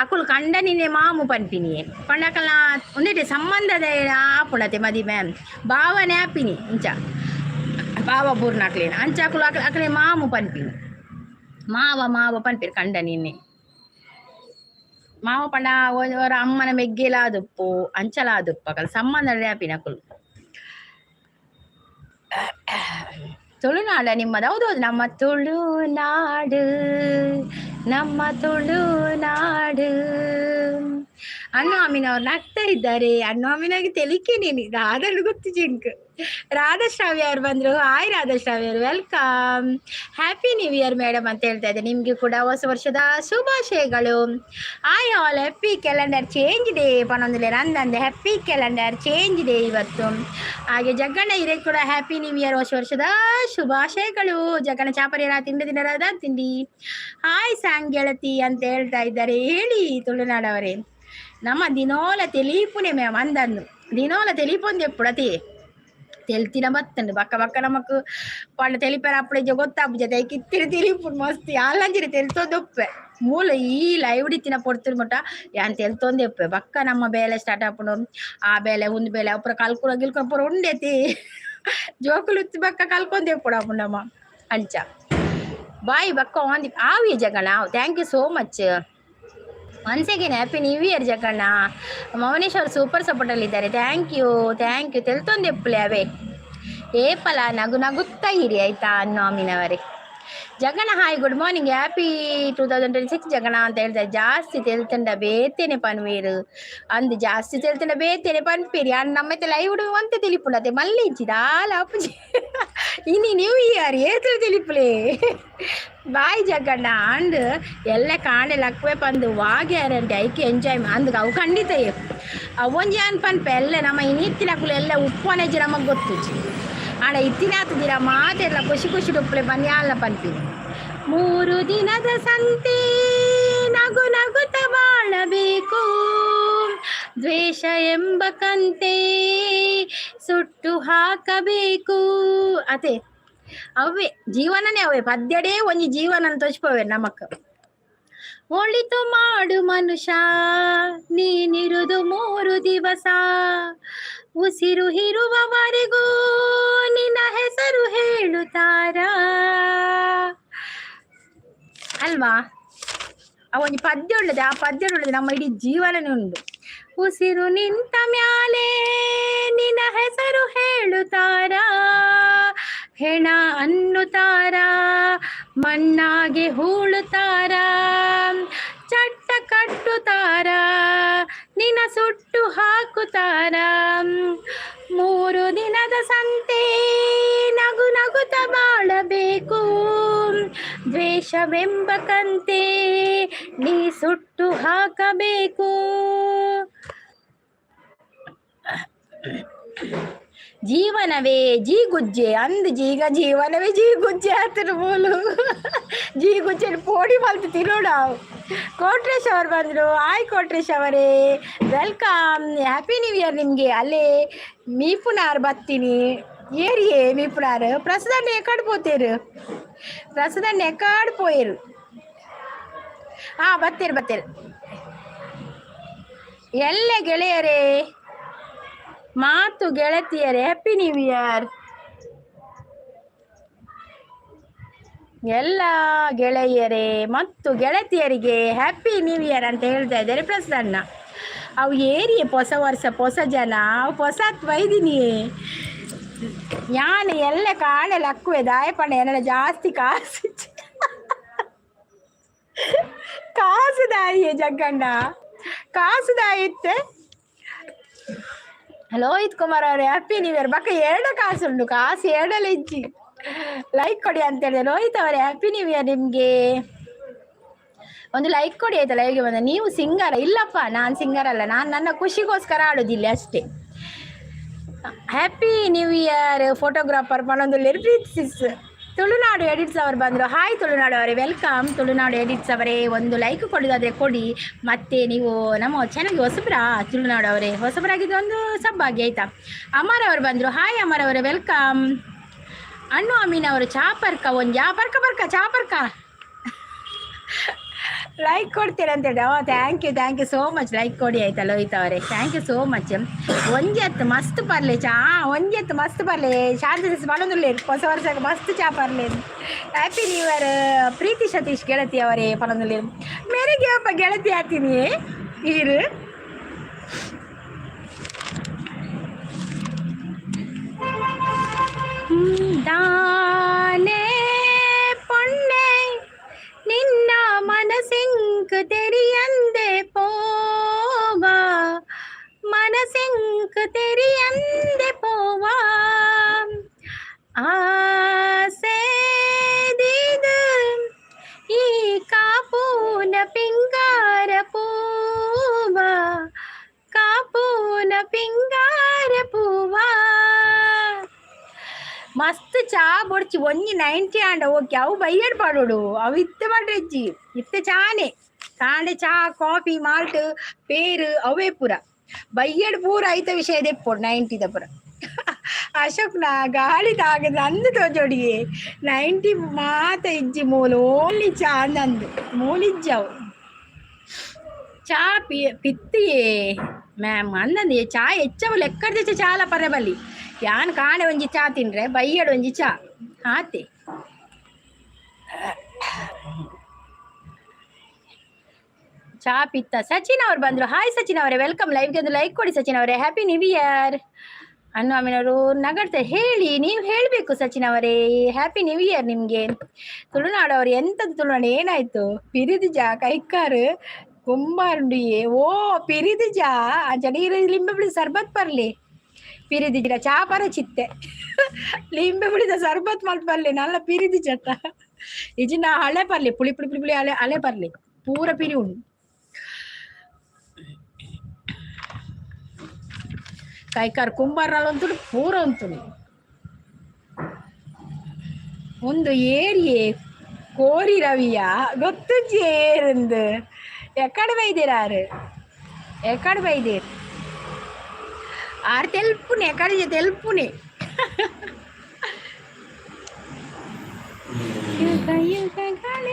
ಅಕುಲು ಕಂಡನಿನೇ ಮಾಮು ಪನ್ಪಿನಿ ಪಂಡ ಅಕಲ್ನ ಒಂದೇಟೆ ಸಂಬಂಧದ ಆಪುಣತೆ ಮದಿಮೆ ಬಾವನೆ ಆಪಿನಿ ಇಂಚ ಬಾವ ಬೂರ್ನಾಕ್ಲೇನ ಅಂಚ ಅಕುಲು ಅಕಲೆ ಅಕಲೆ ಮಾಮು ಪನ್ಪಿನಿ ಮಾವ ಮಾವ ಪನ್ಪಿರಿ ಕಂಡನಿನೇ ಮಾವ ಪಂಡ ಅವರ ಅಮ್ಮನ ಮೆಗ್ಗೆಲಾದುಪ್ಪು ಅಂಚಲಾದುಪ್ಪು ಅಕಲ್ ಸಂಬಂಧ ಆಪಿನ ಅಕುಲು. ತುಳುನಾಡ ನಿಮ್ಮದು? ಹೌದೌದು, ನಮ್ಮ ತುಳುನಾಡು, ನಮ್ಮ ತುಳುನಾಡು. ಅಣ್ಣು ಅಮೀನ್ ಅವ್ರು ನಗ್ತಾ ಇದ್ದಾರೆ. ಅಣ್ಣು ಅಮೀನಾಗಿ ತೆಲಿಕೆ ನೀನು ರಾಧಲು ಗೊತ್ತು ಜಿಂಕ್. ರಾಧಾಶ್ರಾವಿ ಅವ್ರು ಬಂದರು. ಹಾಯ್ ರಾಧಾಶ್ರಾವಿ ಅವರು, welcome. Happy new year madam ಅಂತ ಹೇಳ್ತಾ ಇದ್ದೆ. ನಿಮಗೆ ಕೂಡ ಹೊಸ ವರ್ಷದ ಶುಭಾಶಯಗಳು. Hi all, happy calendar change day ಪನೊಂದಿಲ್ಲ ನಂದಂದೆ. ಹ್ಯಾಪಿ ಕ್ಯಾಲೆಂಡರ್ ಚೇಂಜ್ ಡೇ ಇವತ್ತು. ಹಾಗೆ ಜಗ್ಗಣ್ಣ ಹಿರೇ ಕೂಡ ಹ್ಯಾಪಿ ನ್ಯೂ ಇಯರ್, ಹೊಸ ವರ್ಷದ ಶುಭಾಶಯಗಳು. ಜಗ್ಗಣ್ಣ ಚಾಪರಿಯರ ತಿಂಡಿ ತಿನ್ನರಾದ ತಿಂಡಿ. ಹಾಯ್ ಸಾಂಗ್ ಗೆಳತಿ ಅಂತ ಹೇಳ್ತಾ ಇದ್ದಾರೆ. ಹೇಳಿ ತುಳುನಾಡವರೇ. ನಮ್ಮ ದಿನೋಲ ತೆಲೀಪುನೆ ಮ್ಯಾಮ್ ಅಂದನ್ನು ದಿನೋಲ ತೆಲೀಪೊಂದು ಎಪ್ಪುಡತಿ ತೆಲ್ತಿನ ಬತ್ತಂಡು ಬಕ್ಕ ಬಕ್ಕ ನಮಕ್ ಪಂಡ ತೆಲಿಪೆರ ಅಪ್ಪಡೆ ಗೊತ್ತಾಪುಜತೆ. ಕಿತ್ತಿನ ತೆಲಿಪುಡು ಮಸ್ತ್ ಯಾಲಂಜಿರಿ ತೆಲ್ತೊಂದುಪ್ಪೆ. ಮೂಲ ಈ ಲೈವ್ ಡಿತ್ತಿನ ಪೊರ್ತುಡು ಮುಟ್ಟ ಯಾನ್ ತೆಲ್ತೊಂದೆ ಉಪ್ಪೆ. ಬಕ್ಕ ನಮ್ಮ ಬೇಲೆ ಸ್ಟಾರ್ಟ್ ಆಪುಂಡು. ಆ ಬೇಲೆ ಉಂದು ಬೇಲೆ ಅಪುರ ಕಲ್ಕುನ ಗಿಲ್ಕುನ ಪೂರ ಉಂಡೇತಿ. ಜೋಕುಲು ಬಕ್ಕ ಕಲ್ಕೊಂದೆ ಉಪ್ಪುಡು ನಮ್ಮ ಅಂಚ. ಬಾಯ್ ಬಕ್ಕ ಆನ್ ಆವಿ ಜಗಣ. Thank you so much once again. Happy new year Jagganna. Mounesh ಅವರು ಸೂಪರ್ ಸಪೋರ್ಟಲ್ಲಿ ಇದ್ದಾರೆ. Thank you, thank you. ತೆಲ್ತೊಂದು ಎಪ್ಪುಲೆ ಅವೇ ಏಪಲ ನಗು ನಗುತ್ತಾ ಇರಿ ಆಯ್ತಾ ಅನ್ನೋ ಅಮೀನವರೇ. ಜಗಣ hi, good morning, happy 2026 ಜಗಣ ಅಂತ ಹೇಳ್ತಾರೆ. ಜಾಸ್ತಿ ತೆಲ್ತಂಡ ಬೇತೇನೆ ಪನ್ವೀರು ಅಂದ್, ಜಾಸ್ತಿ ತೆಲ್ತಂಡ ಬೇತೇನೆ ಪನ್ಪೀರಿ. ಅಣ್ಣ ನಮ್ಮತ್ತೆ ಲೈವ್ ಅಂತ ತಿಳಿಪುಂಡತೆ ಮಲ್ಲಿಂಚಿ ದಾಲ ಅಪ್ಪುಜಿ. ಇನಿ ನ್ಯೂ ಇಯರ್ ಏತ್ರ ತಿಳಿಪುಲೆ. ಬಾಯ್ ಜಗಣ್ಣ. ಅಂಡ್ ಎಲ್ಲ ಕಾಂಡೆ ಲಕ್ವೆ ಪಂದು ವಾ ಗ್ಯಾರಂಟಿ ಐಕೆ ಎಂಜಾಯ್ ಅಂದ್ ಅವು ಖಂಡಿತ. ಅವೊಂಜಿ ಅನ್ ಪನ್ಪೆ ಎಲ್ಲ ನಮ್ಮ ಇನಿತ್ತಿನಕುಲು ಎಲ್ಲ ಉಪ್ಪನೆಜ್ಜಿ ನಮಗ್ ಗೊತ್ತುಜಿ. ಆಡ ಇತ್ತಿನಾತದಿರ ಮಾತೆಲ್ಲ ಖುಷಿ ಖುಷಿ ಉಪ್ಪಲೆ ಬನ್ಯಾಲ ಪನ್ಪಿನಿ. 3 ದಿನದ ಸಂತೆ, ನಗು ನಗುತ್ತ ಬಾಳಬೇಕು. ದ್ವೇಷ ಎಂಬ ಕಂತೆ ಸುಟ್ಟು ಹಾಕಬೇಕು. ಅದೇ ಅವೇ ಜೀವನನೇ ಅವೇ ಪದ್ಯಡೇ ಒಂಜಿ ಜೀವನ ತೋಚ್ಪವೆ ನಮಕ್. ಒಳಿತು ಮಾಡು ಮನುಷ್ಯ, ನೀನಿರುದು 3 ದಿವಸ. ಉಸಿರು ಇರುವವರೆಗೂ ನಿನ್ನ ಹೆಸರು ಹೇಳುತ್ತಾರ ಅಲ್ವಾ? ಆ ಒಂಜಿ ಪದ್ಯ ಉಳ್ಳದೆ, ಆ ಪದ್ಯ ಉಳ್ಳದೆ ನಮ್ಮ ಇಡೀ ಜೀವನನೇ ಉಂಡು. ಉಸಿರು ನಿಂತ ಮ್ಯಾಲೆ ನಿನ್ನ ಹೆಸರು ಹೇಳುತ್ತಾರ, ಹೆಣ ಅನ್ನುತ್ತಾರ, ಮಣ್ಣಾಗೆ ಹೂಳುತ್ತಾರ, ಚಟ್ಟ ಕಟ್ಟುತ್ತಾರ, ನಿನ್ನ ಸುಟ್ಟು ಹಾಕುತ್ತಾರ. 3 ದಿನದ ಸಂತೆ, ನಗು ನಗುತ್ತ ಬಾಳಬೇಕು. ದ್ವೇಷವೆಂಬ ಕಂತೆ ನೀ ಸುಟ್ಟು ಹಾಕಬೇಕು. ಜೀವನವೇ ಜೀಗುಜ್ಜೆ ಅಂದ್ ಜೀಗ ಜೀವನವೇ ಜೀಗುಜ್ಜೆ ಆತನ ಮೂಲು ಜೀಗುಜ್ಜೆ ಪೋಡಿ ಮಲ್ತು ತಿರುಡ. ಕೋಟ್ರೇಶ್ ಅವರು ಬಂದರು. ಹಾಯ್ ಕೋಟ್ರೇಶ್ ಅವರೇ, welcome. Happy new year ನಿಮಗೆ. ಅಲ್ಲೇ ಮೀಪುನಾರ್ ಬತ್ತೀನಿ ಏರಿಯೇ ಮೀಪುನಾರ್. ಪ್ರಸದಣ್ಣ ಎಕ್ಕಡ್ ಪೋತೇರು? ಪ್ರಸದಣ್ಣ ಎಕ್ಕಡ್ ಪೋಯರು? ಹಾ, ಬತ್ತೀರಿ ಬತ್ತೀರಿ. ಎಲ್ಲ ಗೆಳೆಯರೇ ಮಾತು ಗೆಳತಿಯರೇ, ಹ್ಯಾಪಿ ನ್ಯೂ ಇಯರ್. ಎಲ್ಲ ಗೆಳೆಯರೇ ಮತ್ತು ಗೆಳತಿಯರಿಗೆ ಹ್ಯಾಪಿ ನ್ಯೂ ಇಯರ್ ಅಂತ ಹೇಳ್ತಾ ಇದ್ದಾರೆ ಪ್ರಸನ್ನ. ಅವು ಏರಿಯೆ ಹೊಸ ವರ್ಷ ಹೊಸ ಜನ ಅವು ಹೊಸತ್ ಬೈದಿನಿ. ಯಾನ್ ಎಲ್ಲ ಕಾಣೆ ಲಕ್ಕುವೆ ದಾಯಪಂಡ ಏನೆಲ್ಲ ಜಾಸ್ತಿ ಕಾಸು ಕಾಸು ದಾಯಿಯೇ ಜಗ್ಗಣ್ಣ ಕಾಸು ದಾಯಿತ್ತೆ. ಲೋಹಿತ್ ಕುಮಾರ್ ಅವರೇ, ಹ್ಯಾಪಿ ನ್ಯೂ ಇಯರ್. ಬಕ್ಕ ಎರಡು ಕಾಸು ಉಂಟು, ಕಾಸು ಎರಡಲ್ಲಿ ಇಜ್ಜಿ. ಲೈಕ್ ಕೊಡಿ ಅಂತ ಹೇಳಿದೆ. ಲೋಹಿತ್ ಅವರೇ, ಹ್ಯಾಪಿ ನ್ಯೂ ಇಯರ್ ನಿಮಗೆ. ಒಂದು ಲೈಕ್ ಕೊಡಿ ಆಯ್ತಾ ಲೈವ್ಗೆ ಬಂದ. ನೀವು ಸಿಂಗರ್? ಇಲ್ಲಪ್ಪ, ನಾನು ಸಿಂಗರ್ ಅಲ್ಲ. ನಾನು ನನ್ನ ಖುಷಿಗೋಸ್ಕರ ಆಡೋದಿಲ್ಲ ಅಷ್ಟೇ. ಹ್ಯಾಪಿ ನ್ಯೂ ಇಯರ್ ಫೋಟೋಗ್ರಾಫರ್ ಪನೊಂದು ಪ್ರೀತಿಸಿಸ್. ತುಳುನಾಡು ಎಡಿಟ್ಸ್ ಅವರು ಬಂದರು. ಹಾಯ್ ತುಳುನಾಡು ಅವರೇ, welcome. Tulunadu edits ಅವರೇ, ಒಂದು ಲೈಕ್ ಕೊಡೋದಾದರೆ ಕೊಡಿ. ಮತ್ತೆ ನೀವು ನಮ್ಮ ಚೆನ್ನಾಗಿ ಹೊಸಬ್ರಾ ತುಳುನಾಡು ಅವರೇ? ಹೊಸಬರಾಗಿದ್ದು ಒಂದು ಸಬ್ಬಾಗಿ ಆಯಿತಾ. ಅಮರ್ ಅವರು ಬಂದರು. ಹಾಯ್ ಅಮರ್ ಅವರೇ, welcome. ಅಣ್ಣು ಅಮೀನ್ ಅವರು ಚಾ ಪರ್ಕ ಒಂದು ಯಾ ಪರ್ಕ ಪರ್ಕ ಚಾ ಪರ್ಕ ಲೈಕ್ ಕೊಡ್ತೀರ ಅಂತ ಹೇಳಿ. ಓ, thank you, thank you so much. Like ಕೊಡಿ ಆಯ್ತಾ ಲೋಹಿತ್ ಅವರೇ. Thank you so much. ಒಂಜಿ ಅತ್ತು ಮಸ್ತ್ ಪರ್ಲೆ ಚಾ, ಒಂಜಿ ಅತ್ತು ಮಸ್ತ್ ಪರ್ಲೆ. ಶಾಂತಿ ಪನೊಂದುಲ್ಲೇರು ಹೊಸ ವರ್ಷಕ್ಕೆ ಮಸ್ತ್ ಚಾ ಪರ್ಲೆ. ಹ್ಯಾಪಿ ನ್ಯೂ ಇಯರ್ ಪ್ರೀತಿ ಸತೀಶ್ ಗೆಳತಿ ಅವರೇ ಪನೊಂದುಲ್ಲೇರು. ಮೇರೆಗೆ ಒಬ್ಬ ಗೆಳತಿ ಆತೀನಿ ಈರು. ದಾನೆ ಪೊಣ್ಣೆ ನಿನ್ನ ಮನಸಿಂಕ್ ತೆರಿಯಂದೆ ಪೋವಾ, ಮನಸಿಂಕ್ ತೆರಿಯಂದೆ ಪೋವಾ. ಆಸೆದಿದ ಈ ಕಾಪೂನ ಪಿಂಗಾರ ಪೂವ, ಕಾಪೂನ ಪಿಂಗಾರ ಪೂವ. ಮಸ್ತ್ ಚಾ ಬೊಡ್ಚಿ. ಒಂಜಿ 90 ಆಂಡ ಓಕೆ. ಅವು ಬಯ್ಯಡ್ ಪಾಡೋಡು. ಅವು ಇತ್ತೆ ಪಾಡ್ರೆಜ್ಜಿ. ಇತ್ತೆ ಚಾನೆ. ಕಾಂಡೆ ಚಾ, ಕಾಫಿ, ಮಾಲ್ಟ್, ಪೇರು ಅವೇ ಪೂರ. ಬಯ್ಯಡ್ ಪೂರ ಐತ ವಿಷಯ ದೆಪ್ಪೊಡು 90ದ ಪೂರ. ಅಶೋಕ್ನ ಗಾಳಿ ತಾಗದ ಅಂದು ತೋಜೋಡಿಯೇ. 90 ಮಾತ ಇಜ್ಜಿ ಮೂಲು, ಓನ್ಲಿ ಚಾ ಅಂದು ಮೂಲಿಜ್ಜಿ ಅವು. ಚಾ ಪಿ ಪಿತ್ತಿಯೇ ಮ್ಯಾಮ್ ಅಂದಂದು ಚಾ ಹೆಚ್ಚವು ಲೆಕ್ಕದ ಚಾಲ ಪರೆ ಬಲ್ಲಿ. ಯಾನ್ ಕಾಣೆ ಒಂಜಿ ಚಾ ತಿಂಡ್ರೆ, ಬಯ್ಯಡ್ ಒಂಜಿ ಚಾ ಆತೆ. ಚಾ ಪಿತ್ತ. ಸಚಿನ್ ಅವ್ರು ಬಂದ್ರು. ಹಾಯ್ ಸಚಿನ್ ಅವರೇ, welcome. ಲೈವ್ಗೆ ಒಂದು ಲೈಕ್ ಕೊಡಿ ಸಚಿನ್ ಅವರೇ. ಹ್ಯಾಪಿ ನ್ಯೂ ಇಯರ್ ಅನ್ನು ಆಮೇಲೆ ನಗಡ್ತಾರೆ. ಹೇಳಿ, ನೀವು ಹೇಳಬೇಕು ಸಚಿನ್ ಅವರೇ. ಹ್ಯಾಪಿ ನ್ಯೂ ಇಯರ್ ನಿಮಗೆ. ತುಳುನಾಡು ಅವರು ಎಂತದ್ದು? ತುಳುನಾಡು ಏನಾಯ್ತು? ಪಿರಿದಿಜ ಕೈಕಾರು ಕುಂಬಾರುಂಡಿಯೇ. ಓ ಪಿರಿದಿಜ ಅಂಚನೆ ಲಿಂಬೆ ಬಿಡಿ ಸರ್ಬತ್ ಬರ್ಲಿ. ಪಿರಿದಿಜಿಡ ಚಾ ಪರ ಚಿತ್ತೆ ಲಿಂಬೆ ಬಿಡಿದ ಸರ್ಬತ್ ಮಲ್ತ್ ಬರ್ಲಿ. ನಲ್ಲ ಪಿರಿದಿಜತ್ತ ಇಜಿನ ಹಳೆ ಬರ್ಲಿ. ಪುಳಿ ಪುಳಿ ಪುಳಿ ಪುಳಿ ಅಲೆ ಅಲೆ ಬರ್ಲಿ. ಪೂರ ಪಿರಿ ಉಂಡು. ಕೈಕಾರ್ ಕುಂಬಾರಲ್ಲ ಉಂಟು, ಪೂರ ಉಂಟು. ಒಂದು ಏರಿಯೇ ಕೋರಿ ರವಿಯ ಗೊತ್ತುಂಜಿ ಏರಿಂದು. ಎಕ್ಕಡೆ ಬೈದಿರಾರು? ಎಕ್ಕಡೆ ಬೈದಿರ್ ಆರ್ ತೆಲ್ಪುನೆ? ಎಕ್ಕಡೆ ತೆಲ್ಪುನೆ? ಯುಗ ಯುಗಗಳ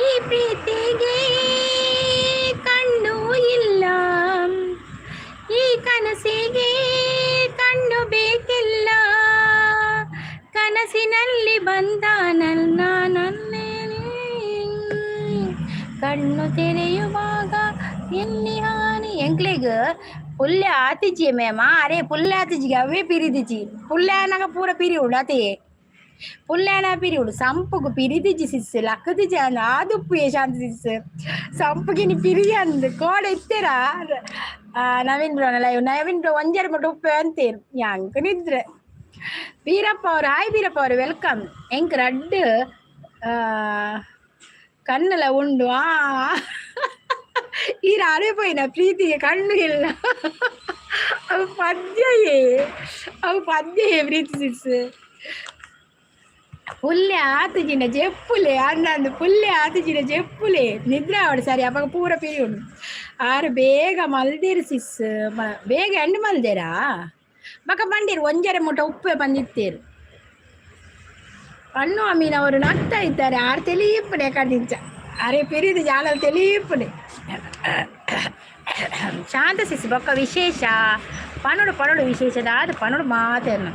ಈ ಪ್ರೀತಿಗೆ ಕಣ್ಣು ಇಲ್ಲ, ಈ ಕನಸಿಗೆ ಕಣ್ಣು ಬೇಕಿಲ್ಲ. ಕನಸಿನಲ್ಲಿ ಬಂದ ನನ್ನ ನನ್ನೇನೆ ಕಣ್ಣು ತೆರೆಯುವಾಗ ಎಲ್ಲಿ ಹಾನಿ. ಎಂಕ್ಲೆಗ್ ಪುಲ್ಲೆ ಆತಿಜಿ ಮೇಮ. ಅರೆ ಪುಲ್ಲೆ ಆತಿಜಿಗೆ ಅವೇ ಪಿರಿದಿಜಿ. ಪುಲ್ಲೆ ಆನಾಗ ಪೂರ ಪಿರಿ ಉಂಡು ಅತೆ. ಪುಲ್ಲೆ ಆನ ಪಿರಿ ಉಂಡು. ಸಂಪುಗು ಪಿರಿದಿಜಿ ಸಿಸ್ ಲಕ್ಕದಿಜಿ ಅಂದ್ ಆದುಪ್ಪು ಶಾಂತಿ ಸಿಸ್. ಸಂಪುಗಿನಿ ಪಿರಿ ಅಂದ್ ಕೋಡೆ ಇತ್ತೀರಾ? Naveen bro live. Naveen bro ಒಂಜರ ಮಟ್ಟ ಉಪ್ಪೆ ಅಂತೀರ್. ಯಾಂಕ್ ನಿದ್ರೆ. ವೀರಪ್ಪ ಅವರು, ಹಾಯ್ ವೀರಪ್ಪ ಅವರು, welcome. ಎಂಕ್ ರಡ್ಡ್ ಕಣ್ಣೆಲ್ಲ ಉಂಡು. ಆ ಈ ರಾರೆ ಪೋಯಿನ ಪ್ರೀತಿಗೆ ಕಣ್ಣು ಇಲ್ಲ. ಅವು ಪದ್ಯಯೇ, ಅವು ಪದ್ಯಯೇ. ಪ್ರೀತಿ ಸಿಸ್ ಪುಲ್ಲೆ ಆತುಜಿನ ಜೆಪ್ಪುಲೆ ಅಂದಂದು. ಪುಲ್ಲೆ ಆತುಜಿನ ಜೆಪ್ಪುಲೆ. ನಿದ್ರೆ ಆವಡು ಸರಿ. ಅವಾಗ ಪೂರ ಪಿರಿ ಉಂಡು. ಆರು ಬೇಗ ಮಲ್ದಿರು ಸಿಸ್. ಬೇಗ ಎಂಡ್ ಮಲ್ದೇರಾ ಬಕ ಬಂದಿರು. ಒಂಜರೆ ಮುಟ ಉಪ್ಪೆ ಬಂದಿತ್ತೇರು. ಅಣ್ಣು ಅಮೀನ್ ಅವರು ನಗ್ತಾ ಇದ್ದಾರೆ. ಆರು ತೆಲೀಪುನೆ ಕದಿಂಚ. ಅರೆ ಪಿರಿದು ಜಾಲ ತೆಲೀಪುನೆ. ಶಾಂತ ಸಿಸ್, ಬೊಕ್ಕ ವಿಶೇಷ ಪನೋಡು? ಪನೋಡು ವಿಶೇಷ ದಾದ ಪನೋಡು ಮಾತೇನು.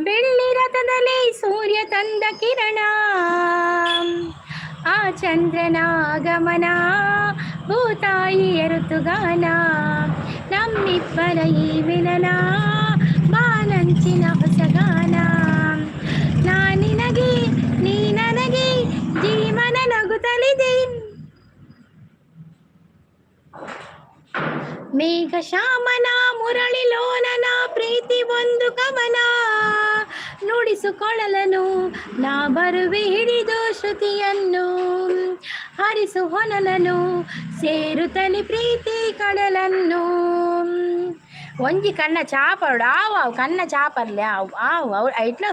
ಬೆಳ್ಳಿ ರಥದಲ್ಲಿ ಸೂರ್ಯ ತಂದ ಕಿರಣ, ಆ ಚಂದ್ರನ ಆಗಮನ, ಭೂತಾಯಿಯ ಋತುಗಾನ, ನಮ್ಮಿಬ್ಬರ ಈ ಮಿಲನ ಬಾನಂಚಿನ ಹೊಸಗಾನ. ನಾ ನಿನಗೆ, ನೀ ನನಗೆ, ಜೀವನ ನಗುತ್ತಲಿದೆ. ಮೇಘ ಶ್ಯಾಮನ ಮುರಳಿ ಲೋಲನ ಪ್ರೀತಿ ಒಂದು ಕವನ ನುಡಿಸುಕೊಳ್ಳಲನು. ನಾ ಬರುವೆ ಹಿಡಿದು ಶ್ರುತಿಯನ್ನು, ಹರಿಸು ಹೊನಲನು, ಸೇರುತ್ತಲಿ ಪ್ರೀತಿ ಕಡಲನ್ನು. ಒಂಜಿ ಕಣ್ಣ ಚಾಪರುಡು ಆವು ಅವು ಕಣ್ಣ ಚಾಪರ್ಲೆ ಆವು ಆವು ಅವು ಐಟ್ಲ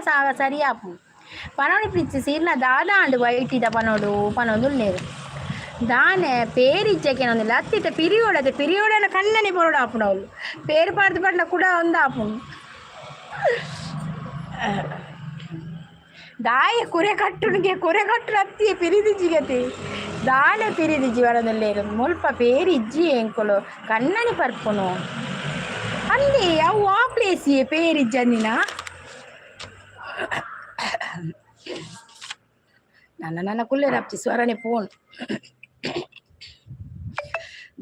ಸರಿ ಆಪು. ಪನೋಡು ಪ್ರಿಚ್ ಸೀರ್ನ ದಾದ ಅಂಡು ವೈಟಿದ ಪನೋಡು ಪನೊಂದುಲ್ಲೇರು. ದಾನೆ ಪೇರಿಜ್ಜಕ್ಕೆ ಅತ್ತಿತ್ತ ಪಿರಿಯೋಡತೆ ಪಿರಿಯೋಡನ ಕಣ್ಣನೆ ಬರೋಡು ಆಪುನವ್ಲು. ಪೇರು ಪಾಡ್ದು ಪಡ್ನ ಕೂಡ ಒಂದು ಆಪುಂಡು. ದಾಯ ಕುರೆ ಕಟ್ಟುನಿಗೆ ಕುರೆ ಕಟ್ಟು ಅತ್ತಿಯೇ ಪಿರಿದಿಜ್ಜಿಗತಿ. ದಾನೆ ಪಿರಿದಿಜ್ಜಿ ಬರೋದಲ್ಲೇರು. ಮುಲ್ಪ ಪೇರಿಜ್ಜಿ ಎಂಕುಲು ಕಣ್ಣನಿ ಪರ್ಪುನು ಅಂದೆ. ಅವು ಆ ಪ್ಲೇಸಿಯೇ ಪೇರಿಜ್ಜಂದಿನ. ನನ್ನ ನನ್ನ ಕುಲ್ಲೆರಪ್ಚಿ ಸ್ವರನೆ ಫೋನ್.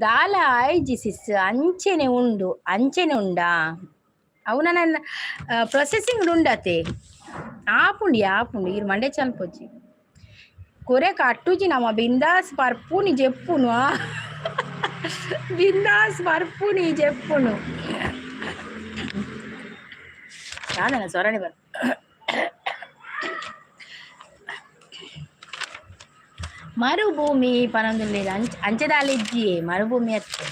ದಾಲ ಆಯ್ಜಿ ಸಿಸ್, ಅಂಚೆನೆ ಉಂಡು, ಅಂಚೆನೆ ಉಂಡಾ? ಅವು ನನ್ನ ಪ್ರೊಸೆಸಿಂಗ್ ಉಂಡತೆ. ಆಪುಂಡು, ಆಪುಂಡು. ಈರ್ ಮಂಡೆ ಚಲ್ಪೊಚ್ಚಿ. ಕುರೆ ಕಟ್ಟುಜಿ ನಮ್ಮ ಬಿಂದಾಸ್ ಪರ್ಪುನಿ ಜೆಪ್ಪುನು. ಬಿಂದಾಸ್ ಪರ್ಪುನಿ ಜೆಪ್ಪುನು. ದಾದನ ಸೊರಣೆ ಬರ್. ಮರುಭೂಮಿ ಪನೊಂದುಲ್ಲೆರ್. ಅಂಚ ಅಂಚದಾಲ ಇಜ್ಜಿಯೇ, ಮರುಭೂಮಿ ಅತ್ತೆ.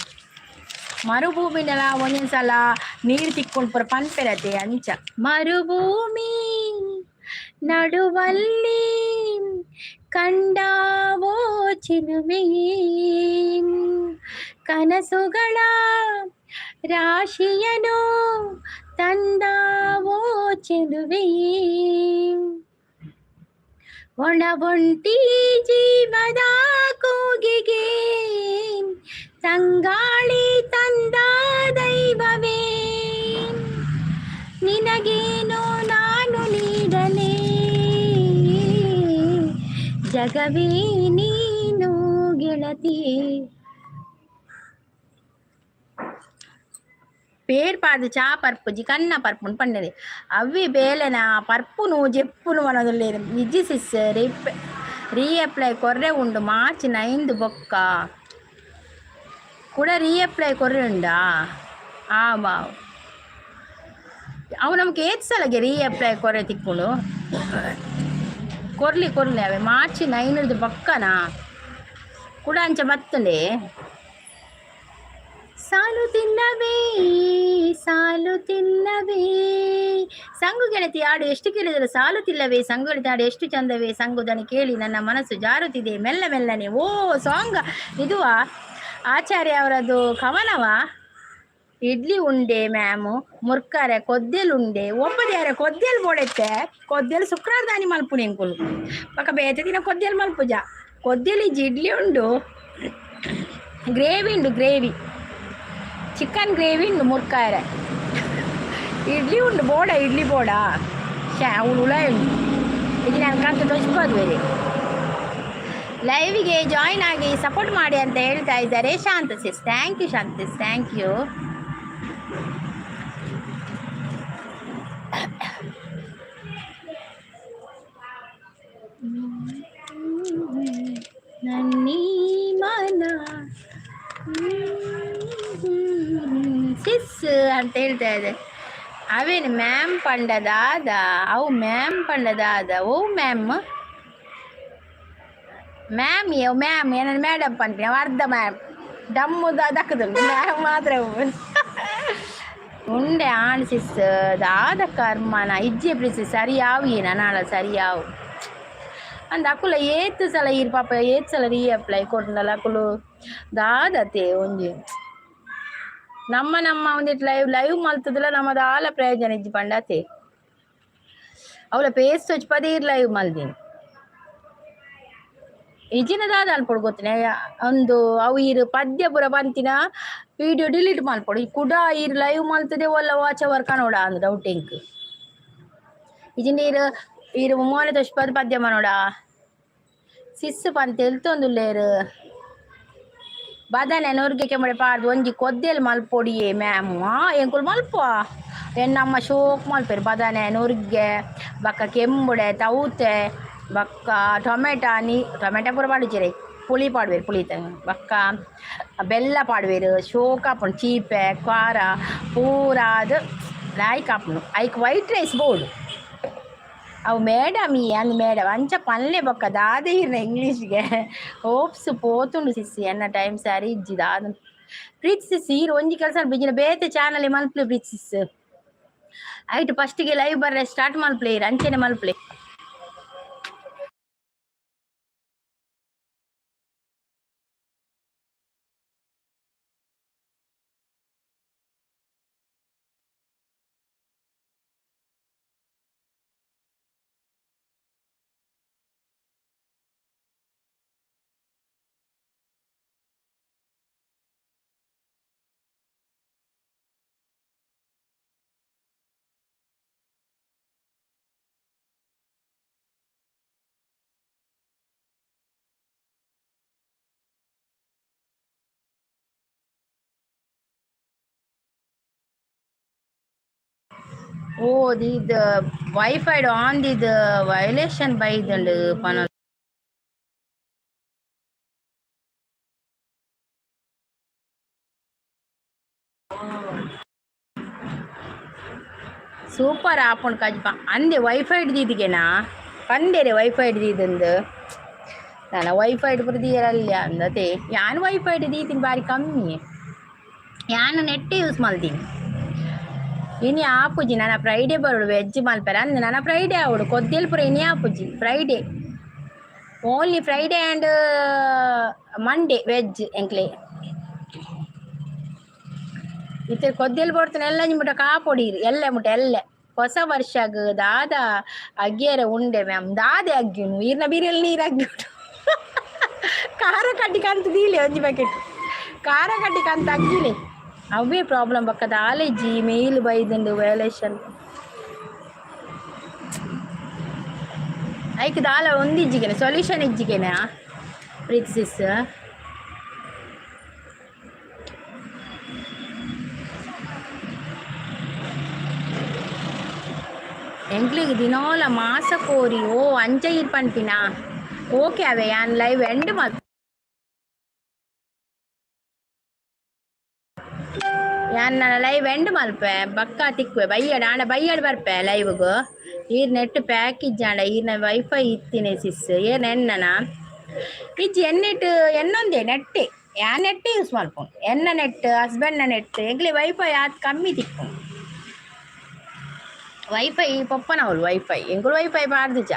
ಮರುಭೂಮಿನೆಲ ಒಂಜೊಂದು ಸಲ ನೀರು ತಿಕ್ಕೊಂಡು ಪೂರ ಪನ್ಪೆರತೆ ಅಂಚ. ಮರುಭೂಮಿ ನಡುವಲ್ಲಿ ಕಂಡಾವೋ ಚಿಲುಮೆಯೇ, ಕನಸುಗಳ ರಾಶಿಯನು ತಂದಾವೋ ಚೆಲುವೆಯೇ, ಒಣ ಒಂಟಿ ಜೀವದ ಕೂಗಿಗೆ ತಂಗಾಳಿ ತಂದ ದೈವವೇ, ನಿನಗೇನು ನಾನು ನೀಡಲೇ, ಜಗವೇ ನೀನು ಗೆಳತಿ. ಪೇರ್ ಪಾಡ್ದು ಚಾ ಪರ್ಪುಜಿ ಕನ್ನ ಪರ್ಪುನು ಪಂಡೆದೆ. ಅವಿ ಬೇಲೆನ ಪರ್ಪುನು ಜೆಪ್ಪುನು ಪನೊಂದುಲ್ಲೆರ್. ಇಜ್ಜಿ ಸಿಸ್, ರೀಅಪ್ಲೈ ಕೊರ್ರೆ ಉಂಡು ಮಾರ್ಚ್ 9 ಬೊಕ್ಕ. ಕುಡ ರೀಅಪ್ಲೈ ಕೊರ್ರೆ ಉಂಡಾ? ಆವಾವ್, ಅವು ನಮ್ಗೆ ಏತ್ ಸಲಗೆ ರೀಅಪ್ಲೈ ಕೊರ್ರೆ ತಿಕ್ಕುಂಡು. ಕೊರ್ಲಿ ಕೊರ್ಲಿ, ಅವೆ ಮಾರ್ಚ್ 9 ಬೊಕ್ಕನಾ? ಕುಡ ಅಂಚ ಬತ್ತುಂಡೆ. ಸಾಲು ತಿನ್ನವೇ, ಸಾಲು ತಿನ್ನವೇ ಸಂಗು ಗೆಳತಿ ಹಾಡು ಎಷ್ಟು ಕೇಳಿದರು ಸಾಲು ತಿಲ್ಲವೇ. ಸಂಗು ಗೆಳತಿ ಹಾಡು ಎಷ್ಟು ಚಂದವೇ, ಸಂಗು ದನಿ ಕೇಳಿ ನನ್ನ ಮನಸ್ಸು ಜಾರುತ್ತಿದೆ ಮೆಲ್ಲ ಮೆಲ್ಲನೆ. ಓ, ಸಾಂಗ್ ಇದುವಾ? ಆಚಾರ್ಯ ಅವರದ್ದು ಕವನವಾ? ಇಡ್ಲಿ ಉಂಡೆ ಮ್ಯಾಮು, ಮುರ್ಕರೆ ಕೊದ್ದೆಲ್ ಉಂಡೆ. ಒಪ್ಪದ್ಯಾರೆ ಕೊದ್ದೆಲ್ ಬೋಡೆತ್ತೆ? ಕೊದ್ದೆಲ್ ಶುಕ್ರವಾರ ದಾನಿ ಮಲ್ಪುನಿ ಎಂಕುಲು. ಬೊಕ ಬೇತೆ ದಿನ ಕೊದ್ದೆಲ್ ಮಲ್ಪುಜ. ಕೊದ್ದೆಲ್ ಇಜ್ಜಿ, ಇಡ್ಲಿ ಉಂಡು, ಗ್ರೇವಿ ಉಂಡು, ಗ್ರೇವಿ, ಚಿಕನ್ ಗ್ರೇವಿ ಉಂಡು. ಮುರ್ಕಾರೆ ಇಡ್ಲಿ ಉಂಡು. ಬೋಡ ಇಡ್ಲಿ ಬೋಡ ಶಾ ಅವಳು ಉಳ ಉಂಡು. ಇದು ನಾನು ಕಂತು ತೋಚ್ಬೋದು ಬೇರೆ. ಲೈವಿಗೆ ಜಾಯಿನ್ ಆಗಿ ಸಪೋರ್ಟ್ ಮಾಡಿ ಅಂತ ಹೇಳ್ತಾ ಇದ್ದಾರೆ Shanta sis. Thank you Shanta sis, thank you. ನನ್ನೀ ಮನ ಸಿಸ್ ಅಂತ ಹೇಳ್ತಾ ಇದೆ. ಅವೇನು ಮ್ಯಾಮ್ ಪಂಡದಾದ? ಅವು ಮ್ಯಾಮ್ ಪಂಡದಾದ? ಓ ಮ್ಯಾಮ್, ಮ್ಯಾಮ್ ಮ್ಯಾಮ್ ಏನನ್ನು ಮೇಡಮ್ ಪನ್ಪಿನ ಅರ್ಧ ಮ್ಯಾಮ್ ಡಮ್ಮು ದಕ್ಕದು ಮ್ಯಾಮ್ ಮಾತ್ರ ಉಂಡೆ. ಆಣ್ ಸಿಸ್, ದಾದ ಕರ್ಮನ? ಇಜ್ಜೆ ಪ್ರೀಸಿ, ಸರಿಯಾವು ಏನ ನಾಳ ಸರಿಯಾವು ಅಂದ್. ಅಕುಲ ಏತ್ ಸಲ ಈರ್ ಪಾಪ ಏತ್ ಸಲ ರೀಅಪ್ಲೈ ಕೊರ್ಂಡಲ ಅಕುಲು ದಾದತೆ ಒಂಜಿ ನಮ್ಮ ನಮ್ಮ ಒಂದಿಟ್ ಲೈವ್ ಲೈವ್ ಮಲ್ತದಲ ನಮ್ಮ ದಾಲ ಪ್ರಯೋಜನ ಇಜ್ಜಿ ಪಂಡತೆ. ಅವಳ ಪೇಸ್ ಪದೇ ಲೈವ್ ಮಲ್ದಿನಿ. ಇಜಿನ ದಾದ ಅನ್ಪೊಡು ಗೊತ್ತಿನ ಒಂದು ಅವು ಈರ್ ಪದ್ಯ ಪೂರ ಪಂತಿನ ವಿಡಿಯೋ ಡಿಲೀಟ್ ಮಲ್ಪೊಡು. ಕುಡ ಈರ್ ಲೈವ್ ಮಲ್ತದೆ ಒಲ್ಲ ವಾಚ್ ಅವರ್ ಕನೋಡ ಅಂದ್ ಡೌಟ್ ಎಂಕ್. ಇಜಿಂಡ ಈರ್ ಈರ್ ಮೋನೆ ತೋಜ್ಪದ್ ಪದ್ಯ ಮನೋಡ ಸಿಸ್ ಪಂತ ಎಲ್ತೊಂದುಲ್ಲೇರ್. ಬದನೆ ನುರ್ಗೆ ಕೆಂಬಡೆ ಪಾಡ್ದು ಒಂಜಿ ಕೊದ್ದೆಲ್ ಮಲ್ಪೊಡಿಯೇ ಮ್ಯಾಮ್. ಎಂಕುಲು ಮಲ್ಪ, ಎನ್ನಮ್ಮ ಶೋಕ್ ಮಲ್ಪೆರ್. ಬದನೆ ನುರ್ಗೆ ಬೊಕ್ಕ ಕೆಂಬುಡೆ ತೌತೆ ಬೊಕ್ಕ ಟೊಮೆಟೊ ನೀ ಟೊಮೆಟೊ ಪೂರ ಪಾಡುಜೆರ್, ಪುಳಿ ಪಾಡುವೆರ್, ಪುಳಿ ಬೊಕ್ಕ ಬೆಲ್ಲ ಪಾಡುವೆರ್. ಶೋಕ್ ಆಪುಂಡು. ಚೀಪೆ ಖಾರ ಪೂರ ಆದ್ ಲಾಯ್ಕ್ ಆಪುಂಡು. ಐಕ್ ವೈಟ್ ರೈಸ್ ಬೋಡು. ಅವು ಮೇಡಮ್ ಈ ಅಂದ್ ಮೇಡಮ್ ಅಂಚ ಪನ್ಲೆ. ಬೊಕ್ಕ ದಾದ ಇರ್ನ ಇಂಗ್ಲೀಷ್ಗೆ ಹೋಪ್ಸ್ ಪೋತುಂಡು ಸಿಸ್. ಎನ್ನ ಟೈಮ್ ಸರಿ ಇಜ್ಜಿ ದಾದ. ಪ್ರೀತಿ ಸಿಸ್, ಈರ್ ಒಂಜಿ ಕೆಲಸ ಬಿಜಿನ ಬೇತೆ ಚಾನಲ್ ಮಲ್ಪಲೆ. ಪ್ರೀತಿ ಸಿಸ್, ಐಟ್ ಫಸ್ಟ್ಗೆ ಲೈವ್ ಬರ್ರೆ ಸ್ಟಾರ್ಟ್ ಮಲ್ಪಲೆ. ಈರ್ ಅಂಚೆನೆ ಮಲ್ಪಲೆ. ಓ, ದೀದ್ ವೈಫೈ ಆನ್ ದೀದ್ ವೈಲೇಷನ್ ಬೈದುಂಡು ಪನ. ಸೂಪರ್ ಆಪುಂಡು ಕಜ್ಪ. ಅಂದೆ ವೈಫೈ ದೀದಿಗೆನಾ ಪಂದೇರೆ ವೈಫೈ ದೀದಂದು. ನಾನು ವೈಫೈ ಪೂರ ದೀಯರಲ್ಲ ಅಂದತೆ. ಯಾನ್ ವೈಫೈ ದೀತೀನಿ ಬಾರಿ ಕಮ್ಮಿ. ಯಾನ್ ನೆಟ್ಟೆ ಯೂಸ್ ಮಲ್ತೀನಿ. ಇನಿ ಆಪುಜಿ, ನನ ಫ್ರೈಡೆ ಬರೋಡು ವೆಜ್ ಮಲ್ಪೆರೆ ಅಂದ್. ನನ ಫ್ರೈಡೆ ಆವೊಡು. ಕೊದ್ದೆಲ್ ಪೂರ ಇನಿ ಆಪುಜಿ. Friday only, Friday and Monday veg ಎಂಕ್ಲೆ. ಇತ್ತೆ ಕೊದ್ದೆಲ್ ಬೋಡ್ತನ ಎಲ್ಲ ಮುಟ ಕಾಪೊಡಿ ಎಲ್ಲ ಮುಟ ಎಲ್ಲ. ಹೊಸ ವರ್ಷಗ್ ದಾದ ಅಗ್ಗಿಯರೆ ಉಂಡೆ ಮ್ಯಾಮ್? ದಾದೆ ಅಗ್ಗಿನು? ಈರ್ನ ಬೀರೆಲ್ ನೀರು ಅಗ್ಗಿಬಿಟ್ಟು ಖಾರ ಕಡ್ಡಿ ಕಂತು ದೀಲೆ. ಒಂಜಿ ಪ್ಯಾಕೆಟ್ ಖಾರ ಕಡ್ಡಿ ಕಂತ ಅಗ್ಗಿಲೆ. ಅವೇ ಪ್ರಾಬ್ಲಮ್ ಬಕ್ಕದ ಆಲೇಜಿ ಮೇಲ್ ಬೈದುಂಡು ವಯೋಲೇಷನ್. ಐಕ್ ದಾಲ ಒಂದಿಜ್ಜಿಗೆನೆ ಸೊಲ್ಯೂಷನ್ ಇಜ್ಜಿಗೆನ ಪ್ರೀತಿ ಸಿಸ್? ಎಂಕ್ಲೆಗ್ ದಿನೋಲ ಮಾಸ ಕೋರಿ. ಓ, ಅಂಚ ಇರ್ ಪನ್ಪಿನ. ಓಕೆ, ಅವೇ ಯಾನ್ ಲೈವ್ ಎಂಡ್ ಮಲ್ ಯಾನ್ ಲೈವ್ ಎಂಡ್ ಮಲ್ಪೆ. ಬಕ್ಕ ತಿಕ್ಕುವೆ ಬೈಯಡ್ ಆಂಡ ಬೈಯಡ್ ಬರ್ಪೆ ಲೈವ್ಗ್. ಈರ್ ನೆಟ್ ಪ್ಯಾಕ್ ಇಜ್ಜಾಂಡ ಈರ್ನ ವೈಫೈ ಇತ್ತಿನ ಸಿಸ್ ಏನ್ ಎನ್ನನ? ಇಜ್ಜಿ, ಎನ್ನೆಟ್ ಎನ್ನೊಂದೇ ನೆಟ್ಟೆ. ಯಾನ್ ನೆಟ್ಟೆ ಯೂಸ್ ಮಲ್ಪುನು. ಎನ್ನ ನೆಟ್, ಹಸ್ಬೆಂಡ್ನ ನೆಟ್. ಎಂಕ್ಲೆ ವೈಫೈ ಆತ್ ಕಮ್ಮಿ ತಿಕ್ಕು. ವೈಫೈ ಪೊಪ್ಪನವಳು ವೈಫೈ. ಎಂಕುಲು ವೈಫೈ ಪಾಡ್ದಿಜ.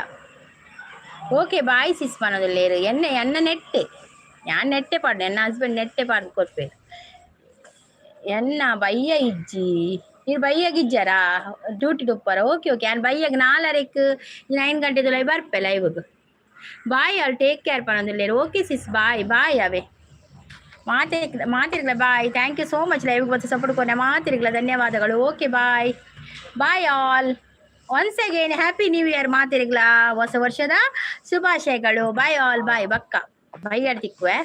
ಓಕೆ, ಬಾಯ್ ಸಿಸ್ ಪನೊಂದುಲ್ಲೆರ್. ಎನ್ನ ಎನ್ನ ನೆಟ್ಟೆ, ಯಾನ್ ನೆಟ್ಟೆ ಪಾಡ್ನೆ. ಎನ್ನ ಹಸ್ಬೆಂಡ್ ನೆಟ್ಟೆ ಪಾಡ್ದು ಕೊರ್ಪೆರ್. ಎನ್ನ ಬಯ್ಯ ಇಜ್ಜಿ. ಈರ್ ಬಯ್ಯಗ್ ಇಜ್ಜಾರಾ? ಡ್ಯೂಟಿ ಉಪ್ಪರ? ಓಕೆ ಓಕೆ, ಯಾನ್ ಬಯ್ಯಗ್ ನಾಲರೆಕ್ 9 ಗಂಟೆದುಲೈ ಬರ್ಪೆ ಲೈವ್ಗ್. ಬಾಯ್ ಆಲ್, ಟೇಕ್ ಕೇರ್ ಪನೊಂದುಲ್ಲೆರ್. Okay sis, bye bye. ಅವೇ ಮಾತೆ ಮಾತಿರ್ಗ್ಲ. Bye, thank you so much. Live ಬಂದು ಸಪೋರ್ಟ್ ಕೊನೆ ಮಾತಿರ್ಗ್ಲ ಧನ್ಯವಾದಗಳು. Okay, bye bye all. Once again, happy new year ಮಾತಿರ್ಗ್ಲ. ಹೊಸ ವರ್ಷದ ಶುಭಾಶಯಗಳು. Bye all, bye. ಬಕ್ಕ ಬೈಯಾಡ್ ತಿಕ್ಕುವೆ.